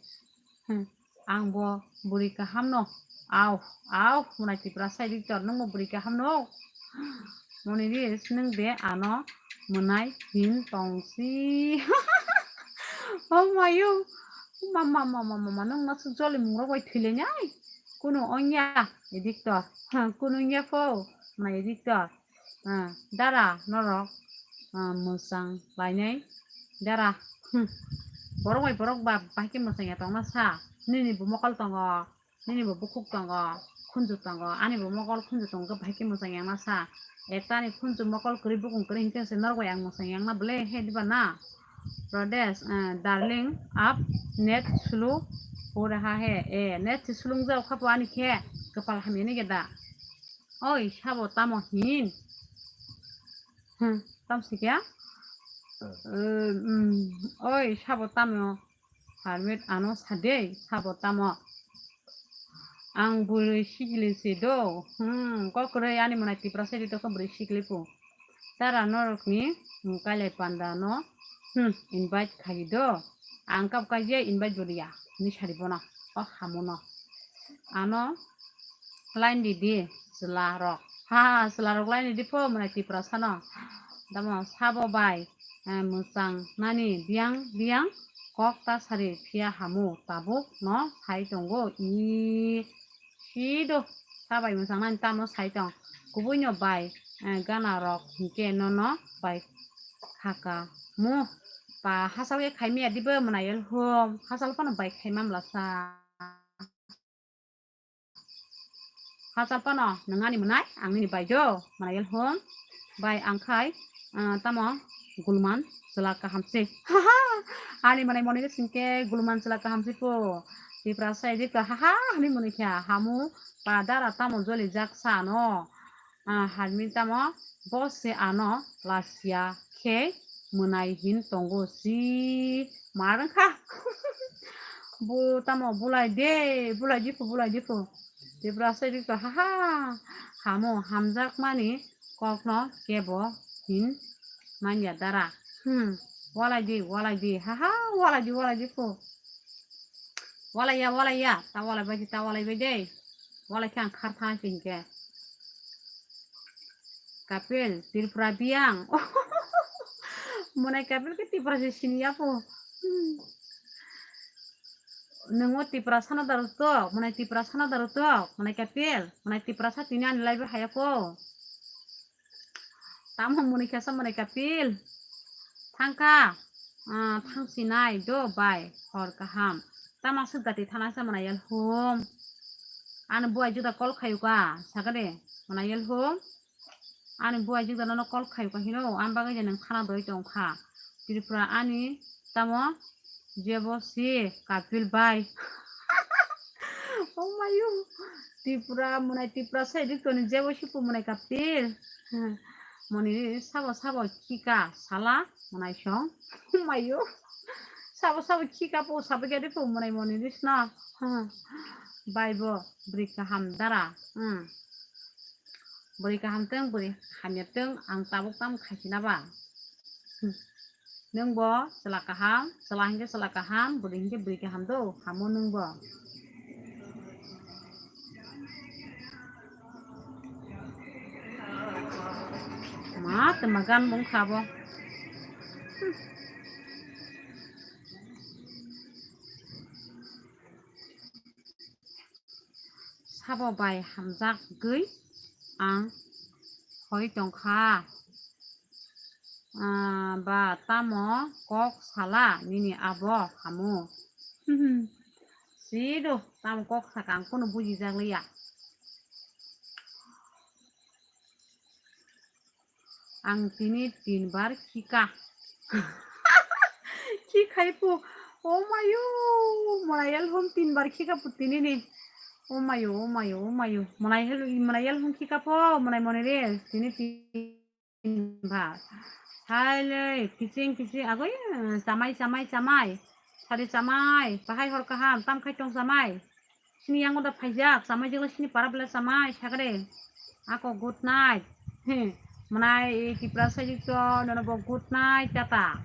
Hmm. Ang bo buri kaham no. Au, au, mwnai Tiprasa editor nung bo buri kaham no. Moniris nung de ano mwnai hin tongsi. Oh mayo. Mama, mama, mama, nung nasu joli mungrok bai thwilenai. Kunu ongya editor. Ha, kunu ongya pho. Mwnai editor. Ah, dara norok, ah, mwchang lainai dara. Hmm. Borok bai borok ba bahai khe mwchang ya tongna sa. Nini bo mokol tongo, nini bo bukhuk tongo, khunju tongo, ani bo mokol khunju tongo khe bahai khe mwchang ya na sa. Eta ni khunju mokol kwrwi bukung kwrwi hinkhe se norok bai ang mwchang ya na bole he diba na. Pradesh, ah, darling, up net slow ho raha hai. Eh, net se slung jao khapo ani khe kwpal hamya ni geda. Oi, sabo tamo hin? Hmm, tam sikya? Eh, hmm, oi, sabo tamo? Harmit ano sadei, sabo tamo? Ang bwrwi sikili se do. Hmm, kokroi ani mwnai Tiprasa di tokha bwrwi sikili pu. Tara norokni, hmm, kailai panda no, hmm, invite khai do. Ang kap kaijia invite bo riya. Ni sari bono. O hamuno. Ano line di di, chwla rok. Ha, chwla rok line di di pho, mwnai Tiprasa no. Tamo sabo bai, eh, mwchang nani biyang, biyang, kok ta sari phiya hamu, tabuk no sai tongo. I, si do, sa bai mwchang nani tamo sai tong. Kubui no bai, eh, gana rok hinkhe nono bai khaka mu. Pa hachal khe khai maya di bo mwnai el hum, hachal phano bai khai mamla sa. Hachal phano nwng ani mwnai, ang nini bai do, mwnai el hum. Bai ang khai, ah, tamo gulman, Chwla kaham se. Haha. Ani manai moni singke guluman chwla kaham se po. Tipra sai di ka haha ani moni kha hamu pa dara tamo joli jak sa no. Ah, harmi tamo bo se ano lasia khe mwnai hin tongo si mar wngkha. Bo tamo bulai de, bulai dipu, bulai dipu. Tipra sai di ka haha. Hamo hamjak mani kokno kebo hin manya dara. Hmm. Walai di, walai di. Haha, walai di, walai dipu. Walai ya, walai ya. Ta walai bai di, ta walai bai de. Walai khe ang khar thanai se hinkhe. Kapil, Tripura biyang. Mwnai Kapil khe Tripura se sini ya po. Hmm. Nwngo Tripura sana daru tok, mwnai Tripura sana daru tok, mwnai Kapil, mwnai Tripura sa tini ani live haya ko. Tamo mwnai khe sa mwnai Kapil. Thangkha. Ah, thangsinai do bai hor kaham. Tama suk dati thana sa mwnai yal hum. Ani buai juda call khayuka, sakade mwnai yal hum. Ani buai juda nono call khayuka hino, ang bagwi je nang thana doi tongkha. Tripura ani tamo jebo si Kapil bai. Oh mayo. Tripura mwnai Tripura sai dik toni jebo si pu mwnai Kapil. Moni sabo sabo khika sala mwnai song. Oh mayo. Sabo sabo khika po sabo gede po mwnai moni risna. Bai bo bwrwi kaham dara. Hmm. Bwrwi kaham tong, bwrwi hamya tong, ang tabuk tamo khaisina ba? Hmm. Nwng bo chwla kaham, chwla hinkhe chwla kaham, bwrwi hinkhe bwrwi kaham do, hamo nwng bo. Ma, twma gan bo wngkha bo. Hmm. Sabo bai hamjagwi ang hoi tongkha. Ah, ba tamo kok sala nini abo hamu. Sido tamo kok saka ang kunu bujijak liya. Ang tini tin bar khika. Khikhai pu. Oh mayo. Mwnai yal hum tin bar khika pu tini ni. Oh mayo, oh mayo, oh mayo. Mwnai yal, mwnai yal hum khika po. Mwnai moni re. Tini tin bar. Hai le, kising, kising. Agoi, chamai, chamai, chamai. Sari chamai. Bahai hor kaham. Tam khai tong chamai. Sini yango da phaijak, chamai jigla sini para bela chamai, sagre. Ako good night. He, mwnai Tripura sai jik to, nono bo good night, tata.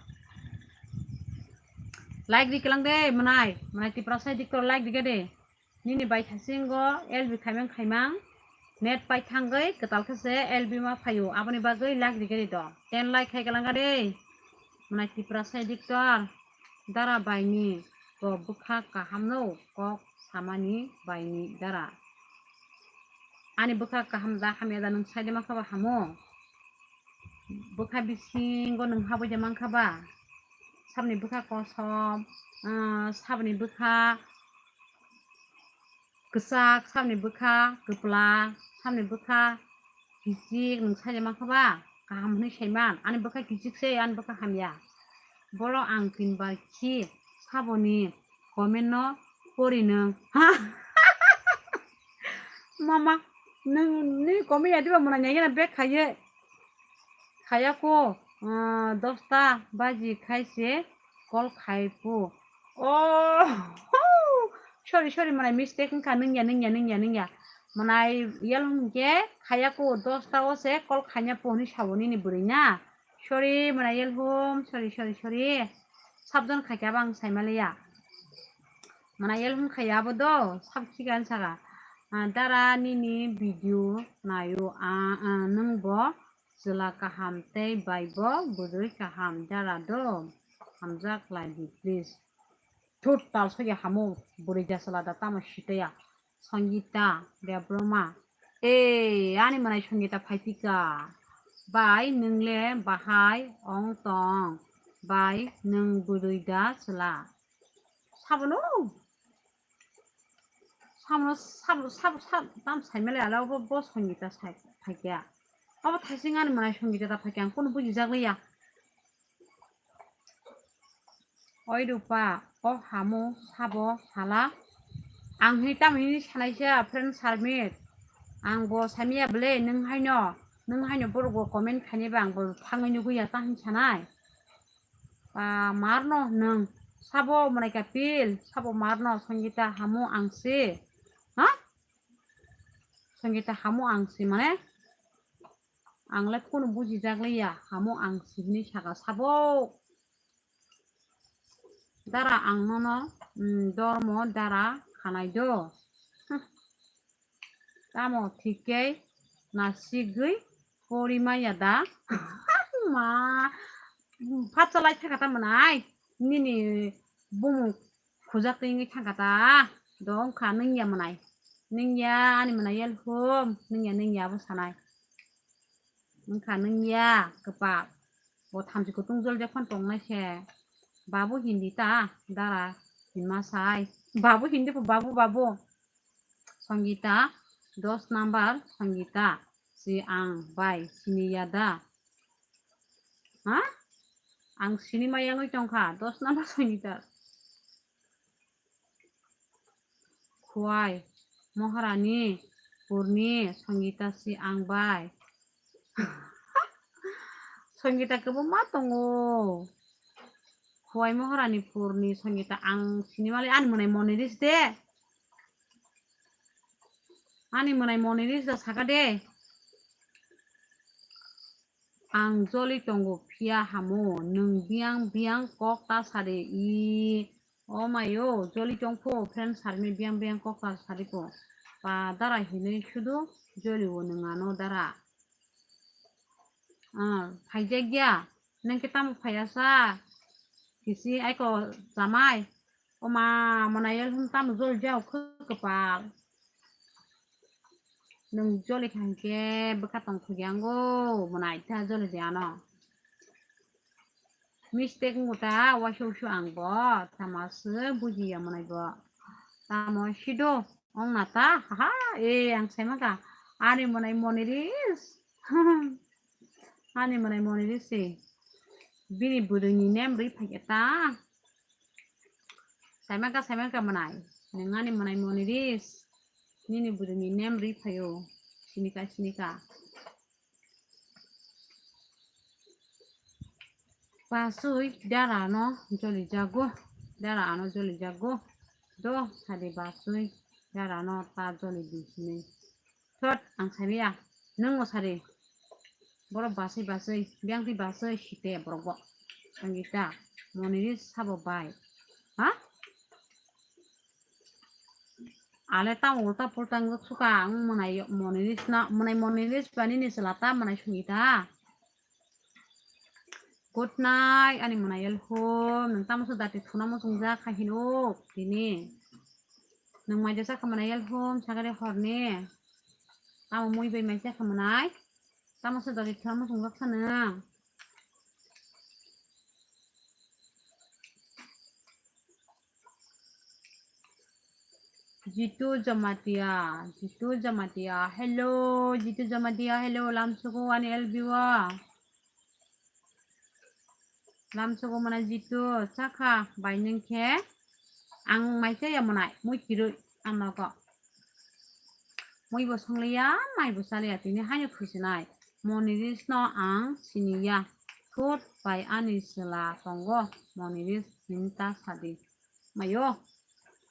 Like di kelang de, mwnai. Mwnai Tripura sai jik to, like di de. Nini bai thasingo, L B khaimang khaimang. Net pai thangwi, kwtal khe se L B ma phaio. Aboni bagwi like di de do. Ten like khai kelang de. Mwnai Tripura sai jik to. Dara baini bo bwkha kaham no kok samani baini dara. Ani bwkha kaham da hamya da nwng saide mankha ba hamo? Bwkha bisingo nwng habwi de mankha ba? Sabni bwkha kosom, ah, sabni bwkha kwchak, sabni bwkha kwpla, sabni bwkha kichik, nwng saide mankha ba? Kaham hwnwi saiman, ani bwkha kichik se, ani bwkha hamya. Borok ang tin bar khi saboni comment no pori nwng. Ha? Mama, nwng ni comment ya diba mwnai nai gana bek khaiye. Khaya ko, ah, dosta baji khai se call khai po. Oh, sorry, sorry, mwnai mistake wngkha, nwngya, nwngya, nwngya, nwngya. Mwnai yal hwnkhe khaya ko dosta o se call khaina po hwnwi sabo nini bwrwi na. Sorry, mwnai yal hum, sorry, sorry, sorry. Sabjon khaikha bang saimaliya. Mwnai yal hum khaya abo do, sab khikan saka. Ah, dara nini video nayo, ah, ah, nwng bo Chwla kaham tei bai bo bwrwi kaham jara do. Hamjak lai di, please. Thut, tal sogya hamo bwrwi ja chwla da tamo sitaya. Sangita Debbarma. Ei, ani mwnai Sangita phaipika. Bai, nwng le bahai ong tong? Bai, nwng bwrwi da chwla? Sabono? Samno sab, sab, sab, tam saimale ala obo bo Sangita sai, phaikya. Obo thaising ani mwnai Sangita ta phaikya, ang kunu bujijak liya. Oi Rupa, o hamu sabo sala? Ang hini tamo hini sanaisa friend Sarmit. Ang bo samia bele nung haino, nung haino borok bo comment khainai ba ang bo thangwi nugwi ya ta hin sanai. Ba marno nung sabo mwnai kapil, sabo marno Sangita hamu ang se. Ha? Sangita hamu ang se mane? Ang le kunu bujijak liya, hamu ang se hini saka sabo. Dara ang nono, mm, dormo dara khanai do. Huh. Tamo thik khe nasigwi pori maya da? Ma, phatsa lai thaka ta mwnai. Nini bumung khujak twi wngwi thangkha ta, do wngkha nwngya mwnai. Nwngya ani mwnai yel hum, nwngya, nwngya abo sanai. Wngkha nwngya kwpak. Bo thamchi kutung jol jephon tongnai se. Babu hindi ta, dara hinma sai. Babu hindi po, babu, babu. Sangita, dos number Sangita. Si ang bai siniya da? Ha? Ang sini ma yangwi tongkha, dos number Sangita. Khuai, Moharani, Purni, Sangita si ang bai. Sangita kwbangma tongo. Khuai Moharani, Purni, Sangita ang sini mali ani mwnai Moniris de. Ani mwnai Moniris da saka de. Ang joli tongo phiya hamu, nwng biyang biyang kok ta sadi i. O mayo, joli tongpho, friend Sarmi biyang biyang kok ta sadi ko. Pa dara hinwi sudu joli o nwng ano dara. Ah, phaijak ya, nwng khe tamo phaiya sa? Kisi aiko chamai. O ma, mwnai yel hum tamo joli jao khe kwpal. Nwng joli kha hinkhe bwkha tong thugyango, mwnai ta joli de ano. Mistake wngkha ta, waisa waisa ang bo, tamo se bujiya mwnai bo. Tamo sido, ong na ta, haha, e, ang saimaka, ani mwnai Moniris. Ani mwnai Moniris se. Bini bwrwini name rwi phaikhe ta. Saimaka, saimaka mwnai. Nwng ani mwnai Moniris. Nini bwrwini name rwi phaio. Sinika, sinika. Basui dara no joli jago. Dara ano joli jago. Do sadi basui dara no ta joli di sini. Thot ang saimaya. Nwng o sadi. Borok basui basui. Biyang twi basui site borok bo. Sangita. Moniris sabo bai. Ha? Ale ta ulta pulta wngkha ang mwnai Moniris na, mwnai Moniris bani ni chwla ta mwnai Sangita. Good night, ani mwnai yel hum, nwng tamo se dati thuna muchungjak khai hinuk tini. Nwng mai jesa kha mwnai yel hum, sagare horni. Tamo mui bai mai jesa kha mwnai. Tamo se dati thuna muchungjak kha nwng. Jitu Jamatia, Jitu Jamatia, hello, Jitu Jamatia, hello, lamsugo ani L B o. Lamsugo mana Jitu, chakha, bai nwng khe, ang mai chaya mwnai, mui kirui, ang nogo. Mui bo songliya, mai bo chaliya, tini haino khusinai. Moniris no ang siniya. Thut bai ani chwla tongo, Moniris hinta sadi. Mayo.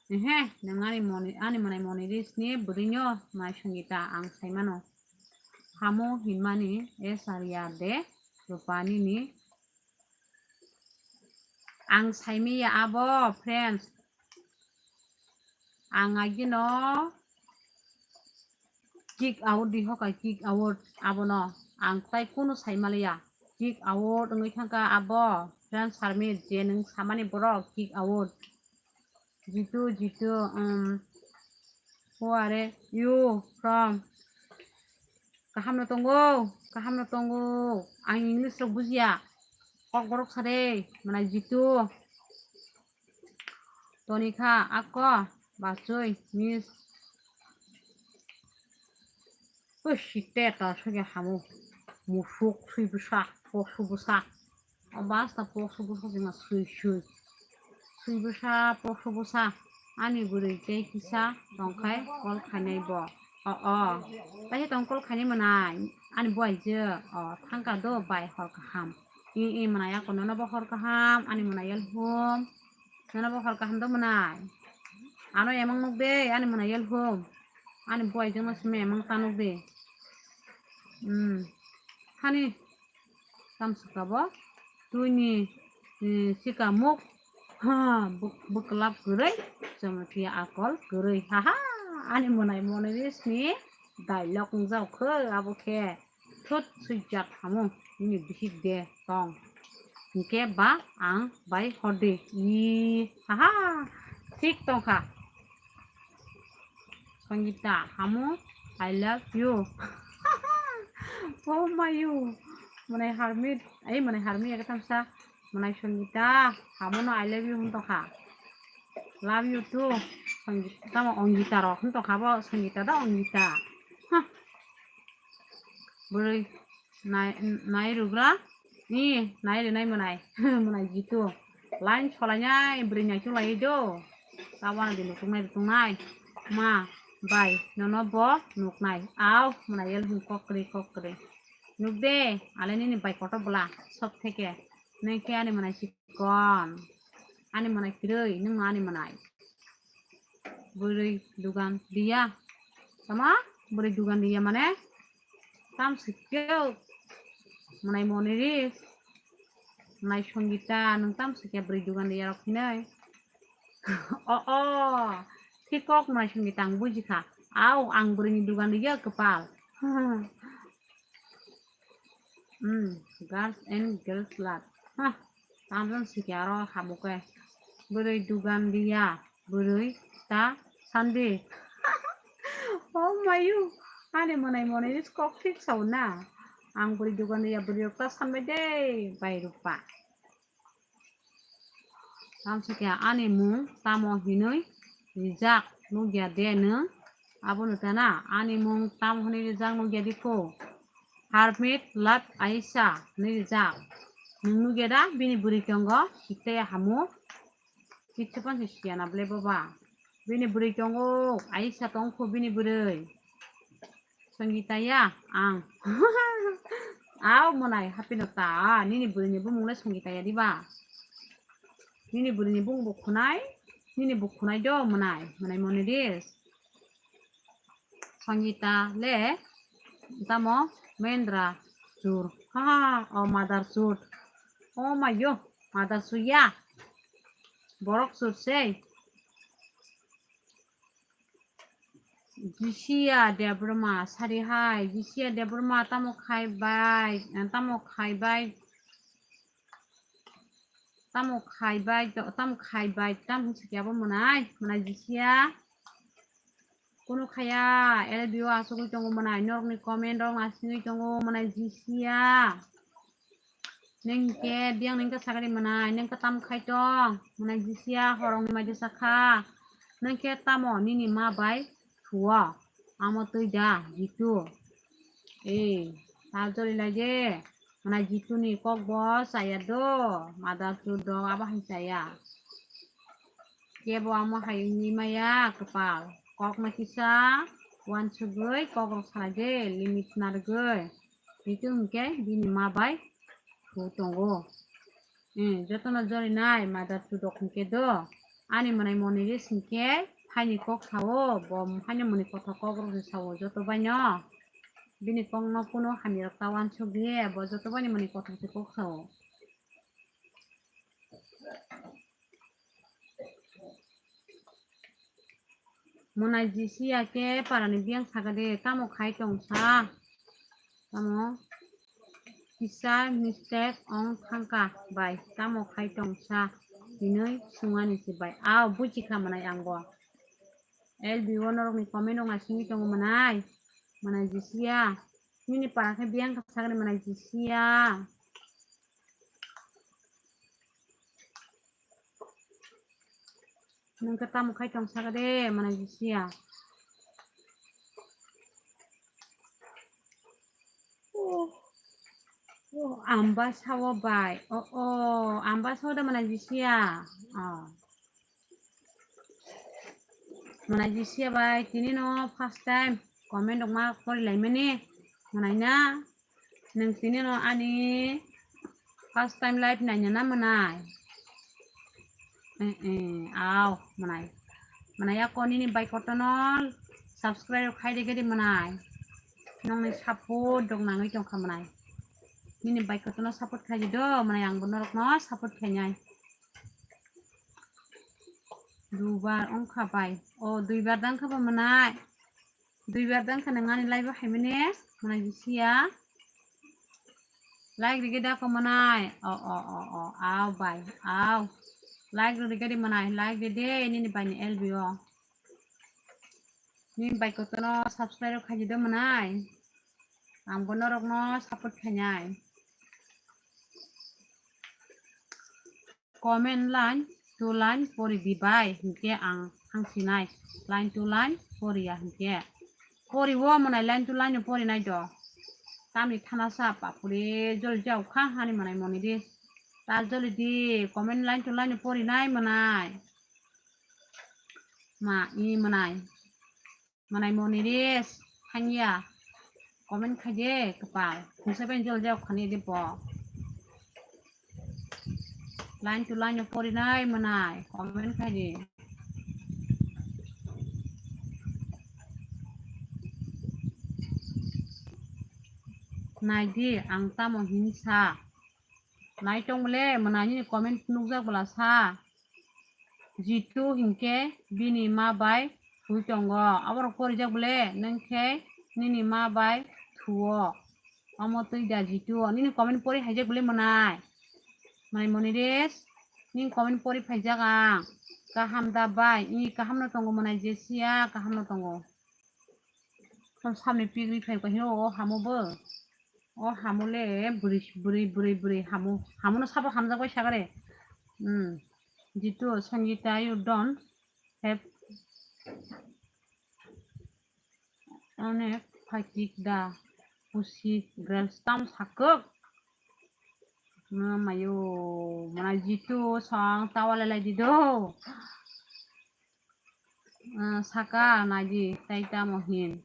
Ehe, nwng ani moni, ani mwnai Moniris ni bwrwino mai Sangita ang saimano. Hamo hinmani e sariya de Rupani ni. Ang saimiya abo, friends. Ang agino kick out di hokai, kick out abono. Ang tai kunu saimaliya. Kick out wngwi thangkha abo, friends Sarmit, je nwng samani borok kick out. Jitu, Jitu, um, who are you from? Kaham no tongo, kaham no tongo. Ang English rok bujiya. Kok borok sade, mana Jitu. Tonikha, ako, bachoi, miss. Oi, site ta soge hamo. Musuk sui busa, posu busa. O basta posu busa jima sui sui. Twi bwsa, poso bwsa, ani bwrwi tei kisa tongkhai call khainai bo. O, o. Taisa tong call khainai mwnai. Ani buaijwk. O, thangka do bai hor kaham. I, i mwnai ako nono bo hor kaham, ani mwnai yel hum. Nono bo hor kaham do mwnai. Ano emang nuk de, ani mwnai yel hum. Ani buaijwk no simi emang ta nuk de. Hmm. Hani. Tamswka bo twini, eh, sikamuk, ha, bwk-, bwklap kwrwi, chwngno phiya akol kwrwi, ha, ha, ani mwnai monwi sni dialogue wngjak khe abo khe thut swijak hamu nini bihik de tong, hinkhe ba ang bai hordi, i, ha, ha, thik tongkha. Sangita, hamu, I love you. Oh my you. Mwnai harmit, ai mwnai harmit ya katam sa. Mwnai Sangita, hamu no I love you hwn tokha. Love you too. Sangita, tamo Ongita rok hwn tokha bo, Sangita da Ongita. Hah. Bwrwi nai, nai rugra. Ni, nai rinai mwnai. Mwnai jitu. Line solainai, bwrwi nai chulai do. Tabana di nukhungnai, nukhungnai. Ma, bai, nono bo nuknai. Au, mwnai yel hum kokri, kokri. Nuk de, ale nini bai kotor bwla, sok theke. Nengke ani mwnai chikon. Ani mwnai kwrwi, nungno ani mwnai. Bwrwi dugan diya. Tama? Bwrwi dugan diya mane? Tam sikhe mwnai moniri. Mwnai Sangita, nung tam sikhe bwrwi dugan diya rok hinoi. O, o. Thik kok mwnai Sangita, ang bujikha. Au, ang bwrwini dugan diya kwpal. Hmm, girls and girls love. Hah, tamjani sikhe aro hamuke. Bwrwi dugan diya, bwrwi ta sandi. Oh mayu, ani mwnai mwnai kok thik sao na. Ang bwrwi dugan diya, bwrwi rok ta sanbai de, bai rupa. Tamsukya ani mung tamo hinwi rijak nukya de nwng? Abono tana ani mung tamo hinwi rijak nukya di pho? Hermit Love Aisha hinwi rijak. Nwng nukya da bini bwrwi tongo, hiktaya hamu? Kichu pansi siya na ble boba. Bini bwrwi tongo, Aisha tong pho bini bwrwi. Sangita ya, ang. Au mwnai, hapino ta, nini bwrwini bumung le Sangita ya diba? Nini bwrwini bumung bo khunai, nini bo khunai do mwnai, mwnai moni dis. Sangita le, tamo, Mendra, chur. Ha, ha, o mother chur. O mayo, mother chur ya. Borok chur sei. Jisia Debbarma, sari hai, Jisia Debbarma tamo khai bai, tamo khai bai, tamo khai bai, tamo khai bai, tamo sikya bo mwnai, mwnai Jisia. Kunu khaya, L B O asugwi tongo mwnai, norokni comment rok asugwi tongo mwnai Jisia. Nengke biyang nengke sagari mwnai, nengke tam khai tong, mwnai Jisia horongni maide sakha. Nengke tamo nini ma bai thuo, amo twi da, jitu. Ei, ta jori lai je, mwnai jituni kok bo chaya do, mada tu do, abo hai chaya. Kebo amo hai wngwi maya kwpal. Kokno kisa uansugwi kokrok salai de, limit narwgwi. Hitu hwnkhe bini ma bai thu tongo. Eh, jotono jorinai mother chudok hwnkhe do. Ani mwnai moni ris hwnkhe haini kok sao, bo haino moni kothok kokrok se sao joto baino. Bini kokno kunu hamya rok ta uansuk di, bo joto baino moni kothok se kok sao. Mwnai Jisia khe parani biyang saka de, tamo khai tong sa? Tamo kisa mistake ong thangka bai, tamo khai tong sa? Hinwi sungani se bai. Ao, buji kha mwnai ang bo. L B O norokni comment rok naisingwi tongo mwnai. Mwnai Jisia. Nini para khe biyang kha sakni mwnai Jisia. Nung khe tamo khai tong saka de, mwnai Jisia. Oh, oh, amba sao bai. Oh, oh, amba sao da mwnai Jisia. Oh. Mwnai Jisia bai, tini no first time comment rok ma pori lai mani. Mwnai na, nwng tini no ani first time live naina na mwnai? Eh, eh, aw, mwnai. Mwnai ako nini bai kotono subscribe khai de gede mwnai. Nongni support rok nangwi tongkha mwnai. Nini bai kotono support khai di do, mwnai ang bo norok no support khainai. Duibar wngkha bai. O, duibar da wngkha ba mwnai. Duibar da wngkha nang ani live o hai mani. Mwnai Jisia. Like rigi da ko mwnai. O, o, o, o. Aw bai. Aw. Like rigi di mwnai. Like rigi di nini bai ni L B o. Nini bai kotono subscribe khai di do mwnai. Ang bo norok no support khainai. Comment line to line pori di bai, hinkhe ang hangsinai. Line to line pori ya hinkhe. Pori o mwnai line to line no pori nai do. Tamni thana sa papure jol jau kha hani mwnai moni di. Ta joli di comment line to line no pori nai mwnai. Ma i mwnai. Mwnai moni res, hanya. Comment khai de, kwpal. Khungsa bai jol jao khani de bo. Line to line pori nai mwnai. Comment khai de. Nai di, ang tamo hinsa. Nai tong le, mwnai ni comment nukjak bwla sa. Jitu hinkhe bini ma bai thwi tongo. Aborok porijak bole, nwng khe nini ma bai thuo. Omo twi da Jitu. Nini comment pori haijak bole mwnai. Mwnai Moniris, nini comment pori phaijak ang. Kaham da bai? I kaham no tongo mwnai Jesia, kaham no tongo. Tong samni pigri phai ko hino o hamo bo. O hamo le bwrwi, bwrwi, bwrwi, bwrwi hamo. Hamo no sabo hamjak bai sagare. Hmm. Jitu, Sangeeta, you don't have onek phaitik da. Pusi girls tam sakok. Ma mayo, mana Jitu song tawale lai di do. Ah, saka nai di, tai tamo hin.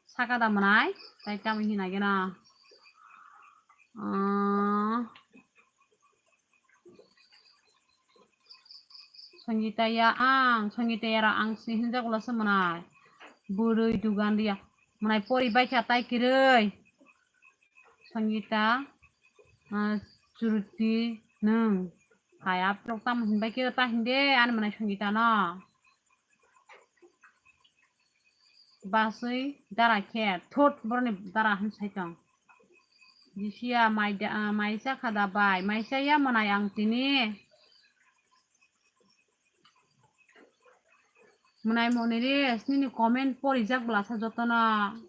Saka da mwnai, tai tamo hin age na. Ah, Sangeeta ya ang, Sangeeta ya ra ang si hinjak ulo se mwnai. Bwrwi dugan riya. Mwnai pori bai kha tai kiroi. Sangeeta, ah, Churti nwng. Hai, aphuru tamo hinbai khe ta hinde, ani mwnai Sangeeta no. Baswi dara khe, thot boroni dara han sai tong. Jisia mai da, ah, mai cha kha da bai, mai cha ya mwnai ang tini. Mwnai Moniris, nini comment porijak bwla sa jotono.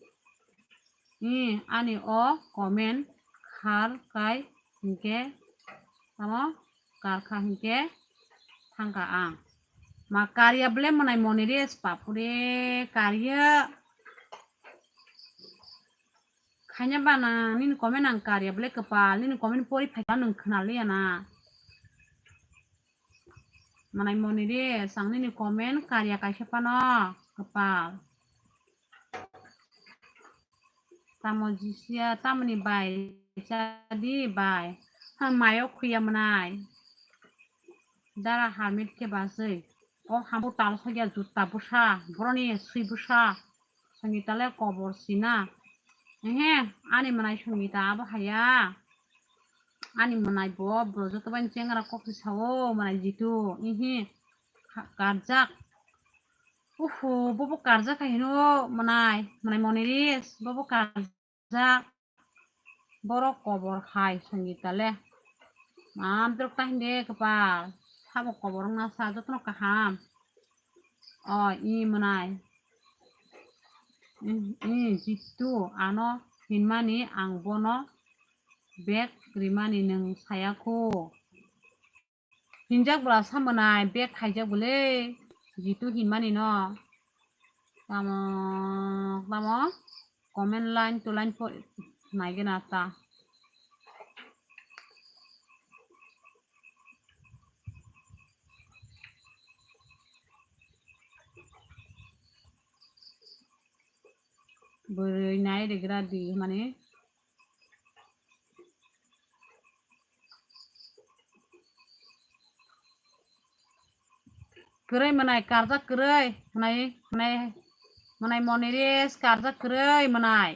I, ani o comment khar kai hinkhe, tamo kar kha hinkhe thangkha ang. Ma karya bole mwnai Moniris, papure karya. Khaina bana nini comment ang karya bole kwpal, nini comment pori phaikha nwng khwnaliya na. Mwnai Moniris, ang nini comment karya kaisa phano kwpal. Tamo Jisia, tamoni bai, chadi bai. Ha, mayo khuya mwnai. Dara hamit khe baswi. O hambo tal sagya juta bwsa, boroni swi bwsa. Sangeeta le kobor sina. Ehe, ani mwnai Sangeeta abo haya. Ani mwnai bo, bo joto bai chengra kok si sao, mwnai Jitu. Ehe, ka-, karjak. Uhu, bobo karjak hai hino mwnai, mwnai Moniris, bobo karjak. Borok kobor hai Sangeeta le. Mam drok ta hinde kwpal. Sabo kobor wngna sa jotono kaham. O, i mwnai. I, i, Jitu, ano hinmani ang bono bag rimani nwng saya kho. Hinjak bwla sa mwnai, bag khaijak bwle, Jitu hinmani no. Tamo, tamo, comment line to line po-, naigena ta. Bwrwi nai rigra di mani. Kwrwi mwnai karjak kwrwi mwnai mwnai mwnai Moniris karjak kwrwi mwnai.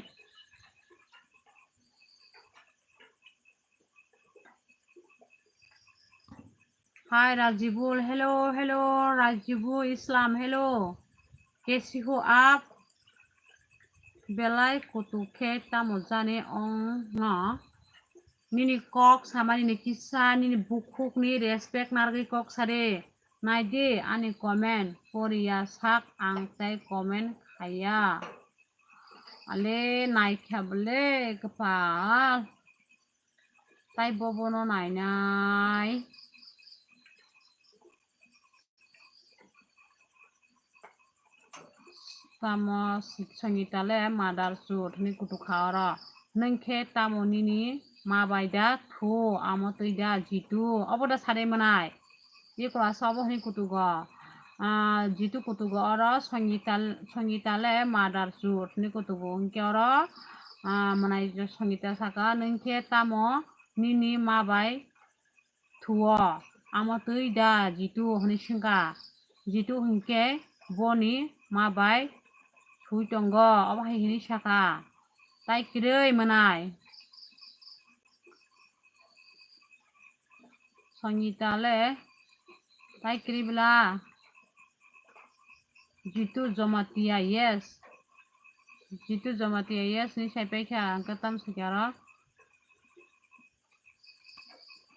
Hi Rajibul, hello, hello, Rajibul Islam, hello. Kaisi ho aap? Belai kutuk khe tamo jani ong no. Nini kok samani ni kisa, nini bukhuk ni respect narwgwi kok sade. Naidi ani comment, poriya sak ang tei comment khaiya. Ale naikha bole kwpal. Tai bobono nainai. Tamo Sangita le mother chud hwnwi kutuk kha oro. Nwng khe tamo nini ma bai da thu, amo twi da jitu. Obo da sade mwnai. Ikla sobo hwnwi kutugo. Ah, jitu kutugo oro Sangita, Sangita le mother chud hwnwi kutugo. Hwnkhe oro, ah, mwnai Sangita saka, nwng khe tamo nini ma bai thuo, amo twi da jitu hwnwi swngkha. Jitu hwnkhe boni ma bai thwi tongo, obo hai hwnwi sakha. Tai kwrwi mwnai. Sangita le tai kwrwi bwla. Jitu Jamatia, yes. Jitu Jamatia, yes, ni sai paikha, ang katam sakya ro.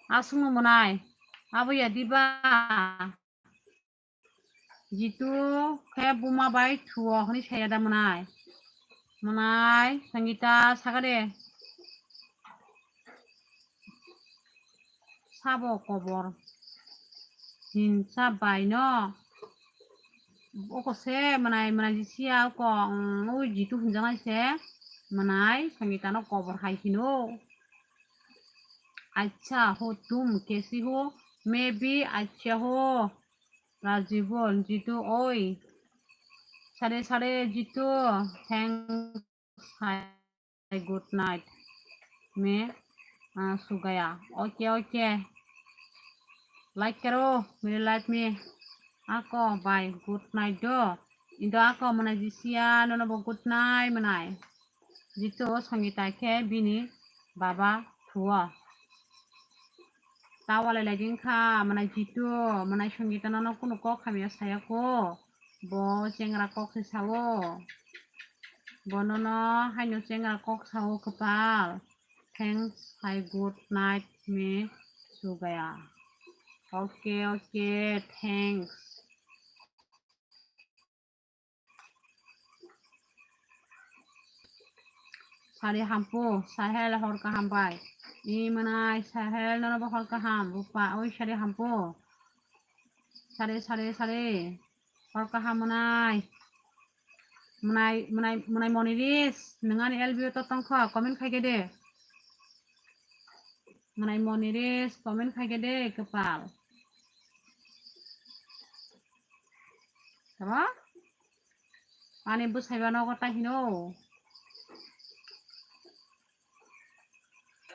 Aswkno mwnai, abo ya diba? Jitu khe buma bai thuo hwnwi saya da mwnai? Mwnai, Sangita, saka de. Sabo kobor hinsa bai no. Oko se mwnai, mwnai jisiya oko, mm, ui jitu hinjaknai se mwnai Sangita no kobor hai hino. Acha ho tum kaisi ho, maybe acha ho. Rajibul, jitu oi. Sare sare jitu, thanks. Hi. Good night. Me, ah, sugaya. Okay, okay. Like karo, mere like me. Ako, bye. Good night do. Indo ako mwnai jisiya, nono bo good night mwnai. Jitu Sangita khe bini baba thuo. Tawalai lai jeng kha, mwnai Jitu, mwnai Sangita nono kunu kok hamya saya kho. Bo chengra kok se sao. Bo nono haino chengra kok sao kwpal. Thanks, hai good night, me sugaya. Okay, okay, thanks. Sari hampu, Sahel hor kaham bai. I mwnai Sahel nono bo hor kaham, rupa, oi sari hampu. Sari, sari, sari. Hor kaham mwnai. Mwnai, mwnai, mwnai Moniris, nwng ani L B O to tongkha, comment khai khe de. Mwnai Moniris, comment khai khe de, kwpal. Tamo? Ani bwsaiba nogo ta hino.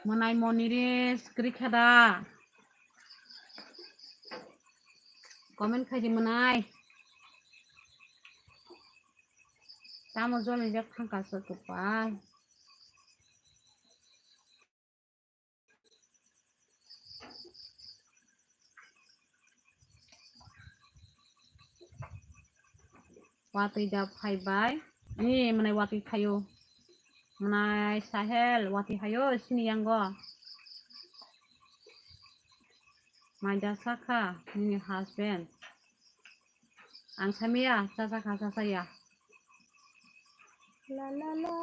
Mwnai Moniris, kwrwi kha da? Comment khai di mwnai. Tamo joli jak thangka se kwpal. Watwi da phai bai. Ni mwnai watwi phaio. Mwnai Sahel watwi haio sini yango. Mai da sakha nini husband. Ang samia, cha cha kha, cha cha ya. La, la, la.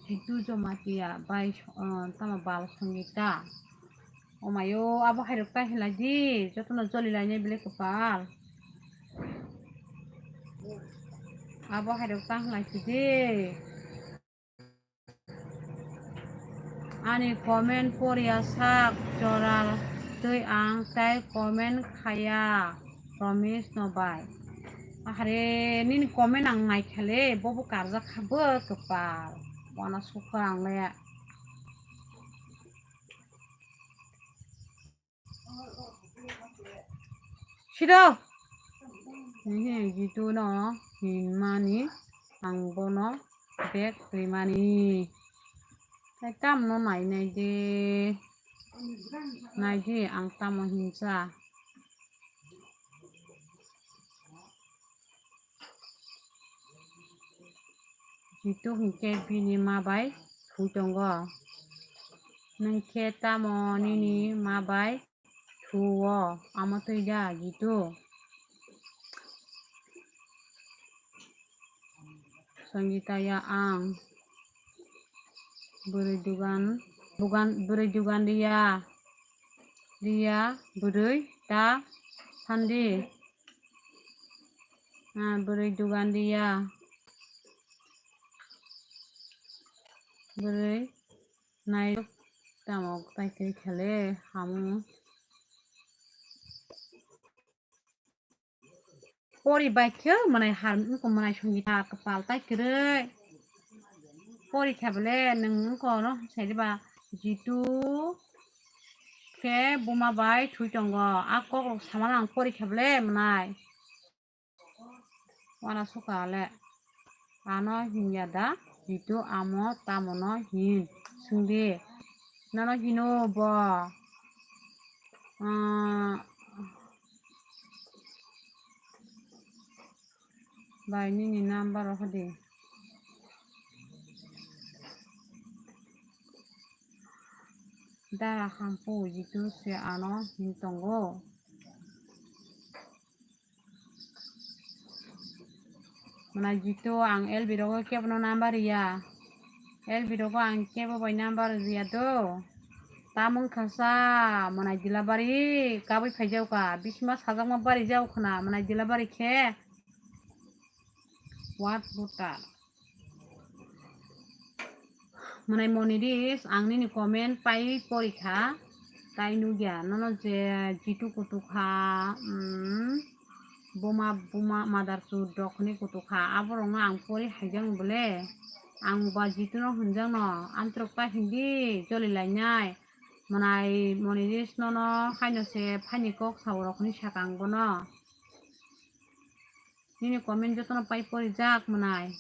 Jitu Jamatia bai, uh, tamo bal Sangita. Omayo, abo hairok ta hilai di, jotono joli lainai bile kwpal. Abo hairok ta hilai di. Ani comment poriya sak joral Tei ang tai comment khaya Romesh no bai. Ahare nini comment ang naikhale bobo karjak kha bo kwpal. Wana sukha ang le. Sido. Hihi Jitu no hinmani ang bono bag rimani. Tai tam no nai nai de. Nai de ang tamo hinsa. Jitu hinkhe bini ma bai thwi tongo. Nwng khe tamo nini ma bai thuo? Amo twi da Jitu. Sangita ya ang. Bwrwi dugan, bugan, bwrwi dugan riya. Riya, bwrwi ta sandi. Ah, bwrwi dugan riya. Bwrwi nai tamo tai twi khale hamu. Pori bai khe mwnai har wngkha mwnai Sangita kwpal tai kwrwi. Pori kha bole nwng wngkha no sai diba Jitu khe buma bai thwi tongo. A kok rok samano ang pori kha bole mwnai. Wana sukha le. Ano hinya da Jitu amo tamo no hin swngdi. Nono hino bo. Ah, bai nini number rok hodi. Dara hampu Jitu se ano hin tongo. Mwnai Jitu ang L B rogo kebono number riya. L B rogo ang kebo bai number riya do. Tamung khasa mwnai dilabari kabui phaijaukha. Bisma sajakma bari jaukha na mwnai dilabari khe. What buta? Mwnai Moniris, ang nini comment pai porikha, tai nukya, nono je Jitu kutukha, mm, buma, buma, mother chud rok hinwi kutukha, aborokno ang pori haijak bole, ang ba Jitu no hwnjakno, amtwrwk ta hindi joli lainai, mwnai Moniris nono haino se phaini kok saborok hinwi sakha ang bono. Nini comment jotono pai porijak mwnai.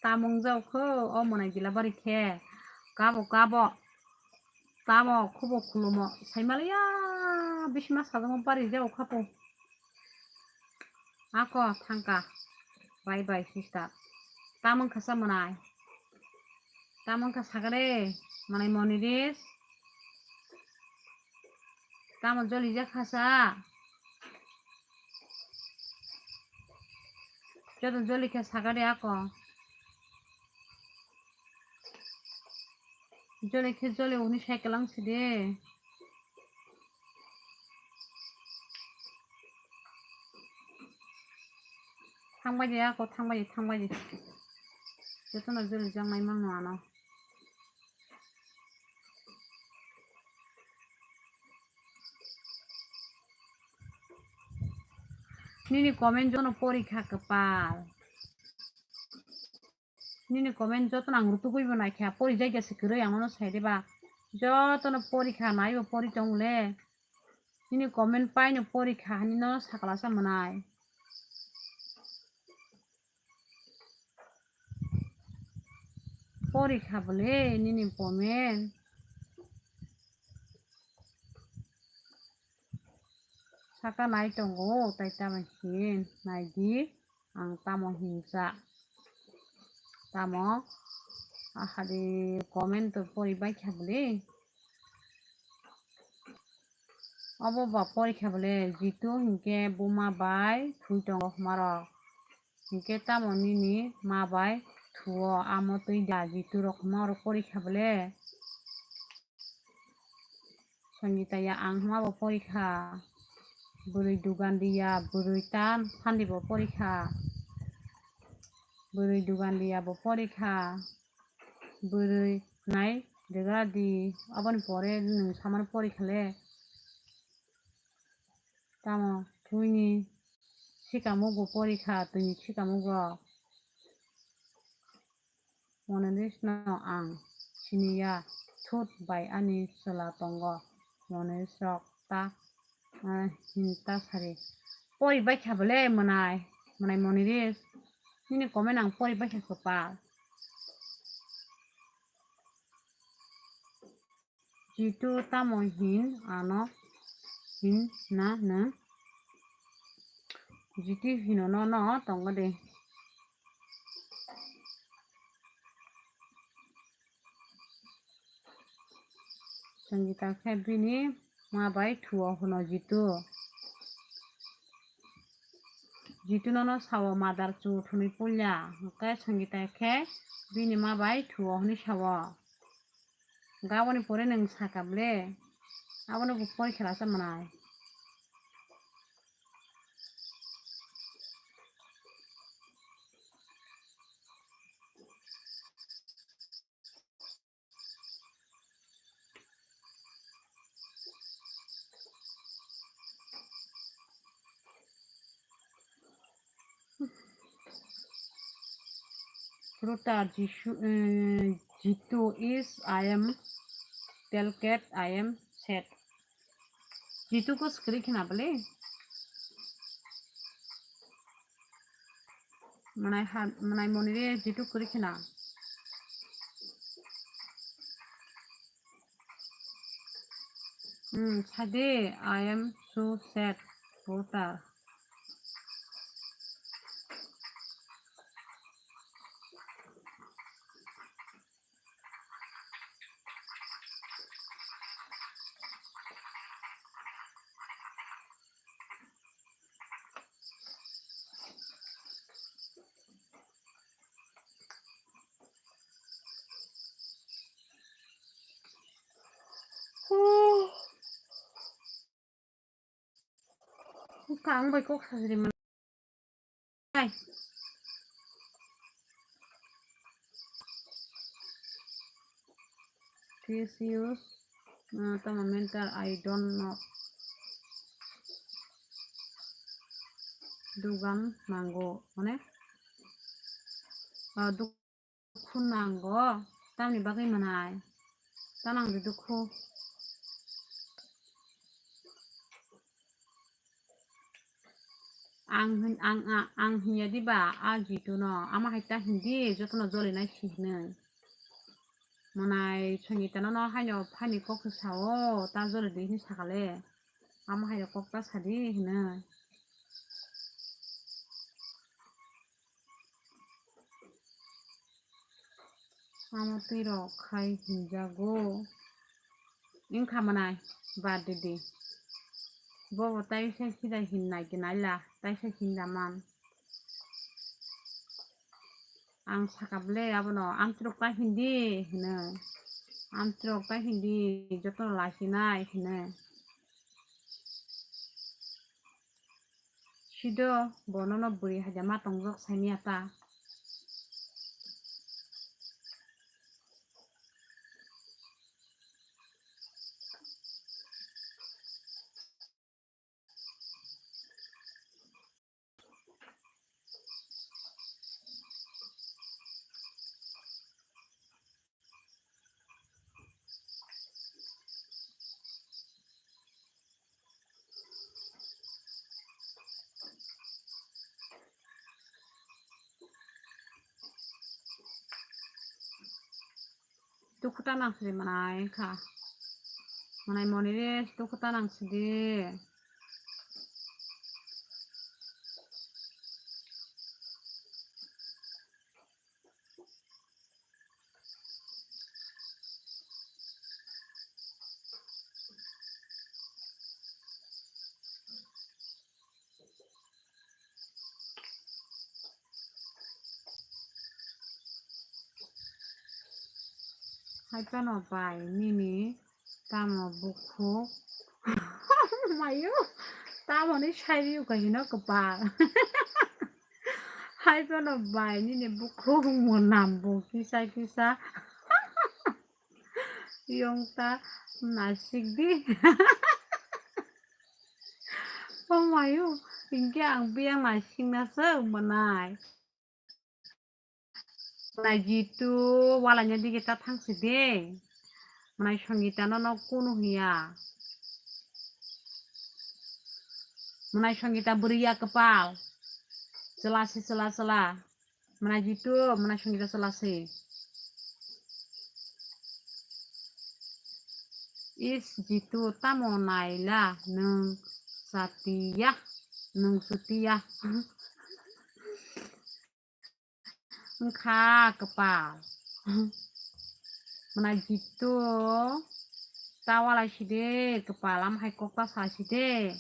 Tamung jao kho o mwnai dilabari khe. Kabo, kabo. Tamo khubo khulumo. Saimaliya bisma sajamo bari jao khapo. Ako thangka. Bye bye sister. Tamung khasa mwnai. Tamung kha sakare. Mwnai Moniris. Tamo joli jak khasa. Joto joli khe sakare ako. Joli khe joli uni cycle ang side. Thangbai de ako, thangbai de, thangbai de. Jotono joli jang nai mangno ano. Nini comment jono porikha kwpal. Nini comment jotono ang rutugwi bo naikha, pori jaigya se kwrwi ang nono sai de ba. Jotono porikha naibo pori tong le. Nini comment paino porikha hani nono sakla sa mwnai. Porikha bole nini comment. Saka nai tongo, tai tamo hin nai di, ang tamo hinsa. Tamo, ahadi comment to pori bai kha bole. Obo ba pori kha bole, Jitu hinkhe buma bai thui tongo huma rok. Hinkhe tamo nini ma bai thuo, amo twi da Jitu rok huma rok pori kha bole. Sangita ya ang huma bo pori kha. Bwrwi dugan di ya, bwrwi tan phan di bo pori kha. Bwrwi dugan di abo porikha. Bwrwi nai rwgra di. Aboni pore nwng samani porikha le. Tamo twini sikamugo porikha, twini sikamugo. Moniris no ang siniya, thut bai ani chwla tongo. Moniris rok ta, ah, hinta sari. Pori bai kha bole mwnai, mwnai Moniris. Nini comment ang pori bai kha kwpal. Jitu tamo hin ano hin na nwng? Jitu hino no no tongo de. Sangita khe bini ma bai thuo hwno Jitu. Jitu nono sao madar chu thwnwi pulya. Hwnkhe Sangita khe bini ma bai thuo hwnwi sao. Gaboni pore nwng saka ble. Abono bo pore khela sa mwnai. Fruta Jisu, eh, Jitu is I am delicate, I am sad. Jitu ko skri khna bale. Mwnai ha, mwnai Moniris Jitu kwrwi khna. Hmm, sadi, I am so sad, Porter. Kang bai kok sajri man. Hai. This use, uh, tamo mental, I don't know. Dugan nango, mane? Ah, du-, Dukhu nango, tamni bagwi mwnai? Ta nangdi dukhu? Ang hin-, ang, a-, ang hinya diba, a Jitu no, ama hai ta hindi, jotono joli nai si hinwi. Mwnai Sangita no, no haino phani kok se sao, ta joli di hinwi sakale. Ama haino kok ta sadi hinwi. Amo twi rok khai hinjago. Wngkha mwnai, bad di di. Bobo taisa sida hin nai di naila, taisa hinda man. Ang saka ble abono, amchwrwk ta hindi hino. Amchwrwk ta hindi, jotono laisinai hino. Sido bono no bwrwi haida ma tongjak saimanya ta. Dukhu ta nang sidi mwnai wngkha. Mwnai Moniris dukhu ta nang sidi. Hai phano bai nini tamo bukhuk mayo tamoni sairiyo kahino kwpal. Hai bono bai nini bukhuk mwnam bo kisa kisa. Yong ta nasik di. Oh mayo, hinkhe ang biyang naising nasuk mwnai. Mwnai Jitu, walaina dige ta thangsi de. Mwnai Songita no no kunu hiya. Mwnai Songita bwrwi ya kwpal. Chwla se chwla chwla. Mwnai Jitu, mwnai Songita chwla se. Is Jitu tamo naila nwng satiya, nwng sutiya. Wngkha kwpal. Mwnai Jitu ta walai side kwpal, am hai kok ta sa side.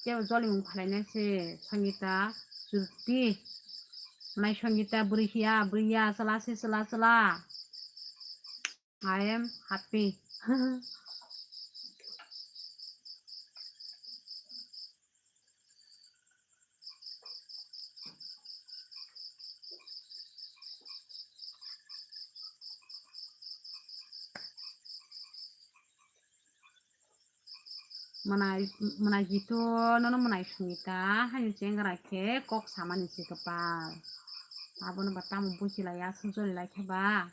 Kebo jolimung phalai nai se Sangita churti. Mwnai Sangita bwrwi hiya, bwrwi hiya, chwla se chwla chwla. I am happy. Mwnai, mwnai Jitu, nono mwnai Sangita, haini chengra khe kok samani se kwpal. Abono ba tamo buchilai ya, sujoli lai khe ba.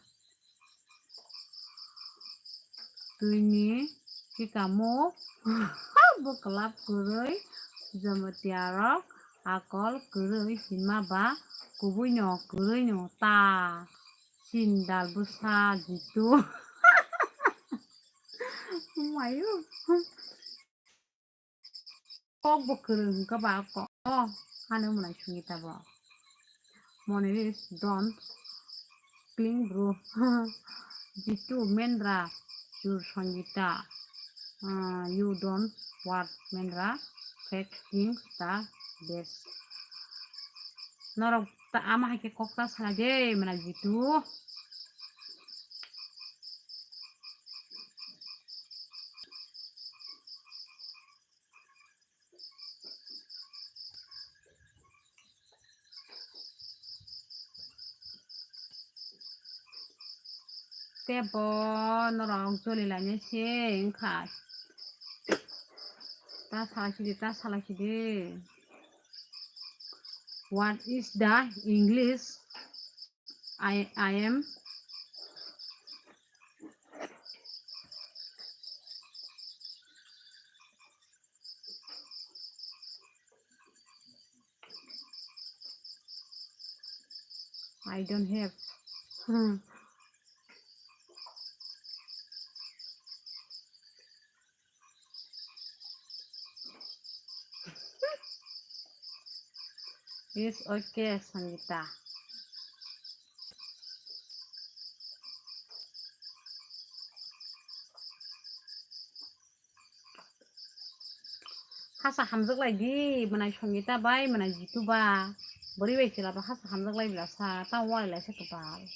Twini tikamo bo kwlap kwrwi, Jamatia rok akol kwrwi hima ba kubui no kwrwi no ta. Sindal bwsa Jitu. Mayo. Kok bo kwrwng hwnkha ba kok. Oh, ano mwnai Sangita bo. Mone is don cling bro. Jitu Mendra, your Sangita. Ah, you don't what Mendra, fake things the best. Norok ta ama hai khe kok ta sala de mwnai Jitu. Tebo norok joli lainai se wngkha. Ta salai sidi, ta salai sidi. What is the English? I, I am. I don't have. Hmm. It's okay, Sangita. Hasa hamjak lai di, mwnai Sangita bai, mwnai Jitu ba. Bwrwi bai chwla ba hasa hamjak lai bila sa, tamo walai lai sa kwtal.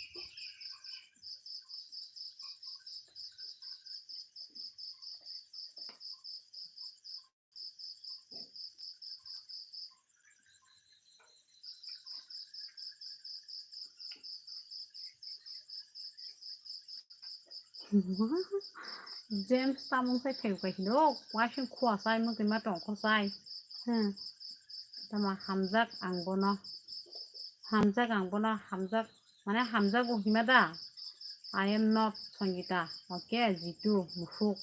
James tamung sai phai ukai hino, wasing khua sai, mukti ma tong kho sai. Hmm. Tama hamjak ang bono. Hamjak ang bono, hamjak. Mane hamjago hima da? I am not Sangita. Okay, Jitu, musuk.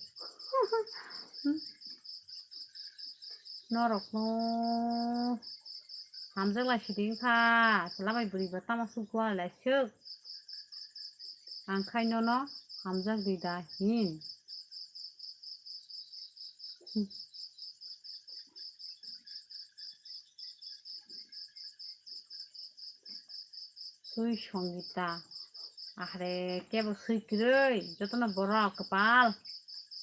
Norokno hamjak lai sidi wngkha. Chwla bai bwrwi ba tamo suk lai suk. Ang khai nono hamjak di da hin. Sui Sangita. Ahre, kebo sui kwrwi, jotono borok kwpal.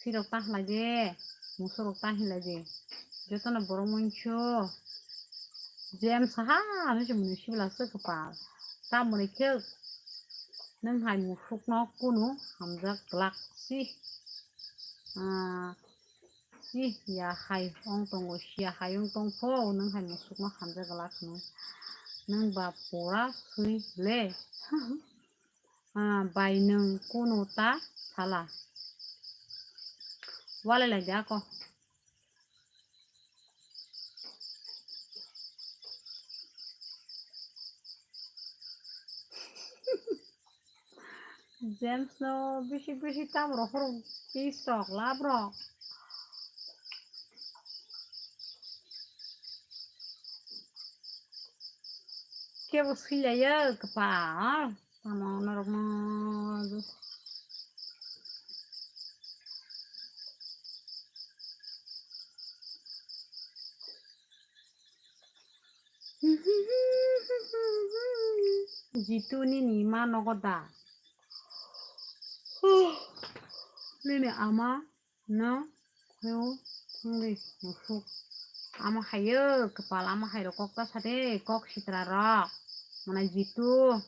Sirok ta hinlai de, musorok ta hinlai de. Jotono borok moncho. James ha, ano se mwnwi sibla se kwpal. Tamoni khe nwng hai musukno kunu hamjak glak si. Ah, si ya hai ong tongo, si ya hai ong tong pho, nwng hai musukno hamjak glak hwnwi. Nwng ba pura swi le. Ah, bai nwng kunu ta sala. Walai lai de ako. James no bisi bisi tam rohor piece rok lab rok. Kebo swilayo kwpal. Tamo norokno. Jitu nini ma nogo da? Nini ama no khaio thangwi musuk. Ama haio kwpal, ama hairok kok ta sa de, kok sitra rok. Mana Jitu.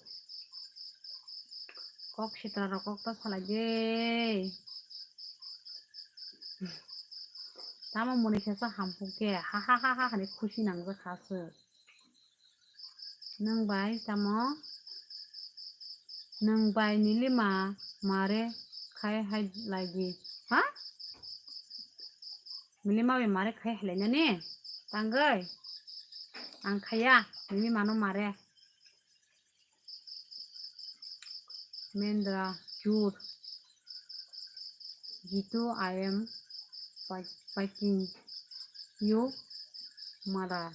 Kok sitra rok kok ta salai de. Tamo muni khe sa hampuk khe ha ha ha ha hani khusi nangjak kha se. Nwng bai tamo? Nwng bai Nilima mare khai hai lai di. Ha? Nilima bai mare khai hai lai nani? Tangwi? Ang khaya, Nilima no mare. Mendra, jur. Jitu, I am pa-, packing you, mother.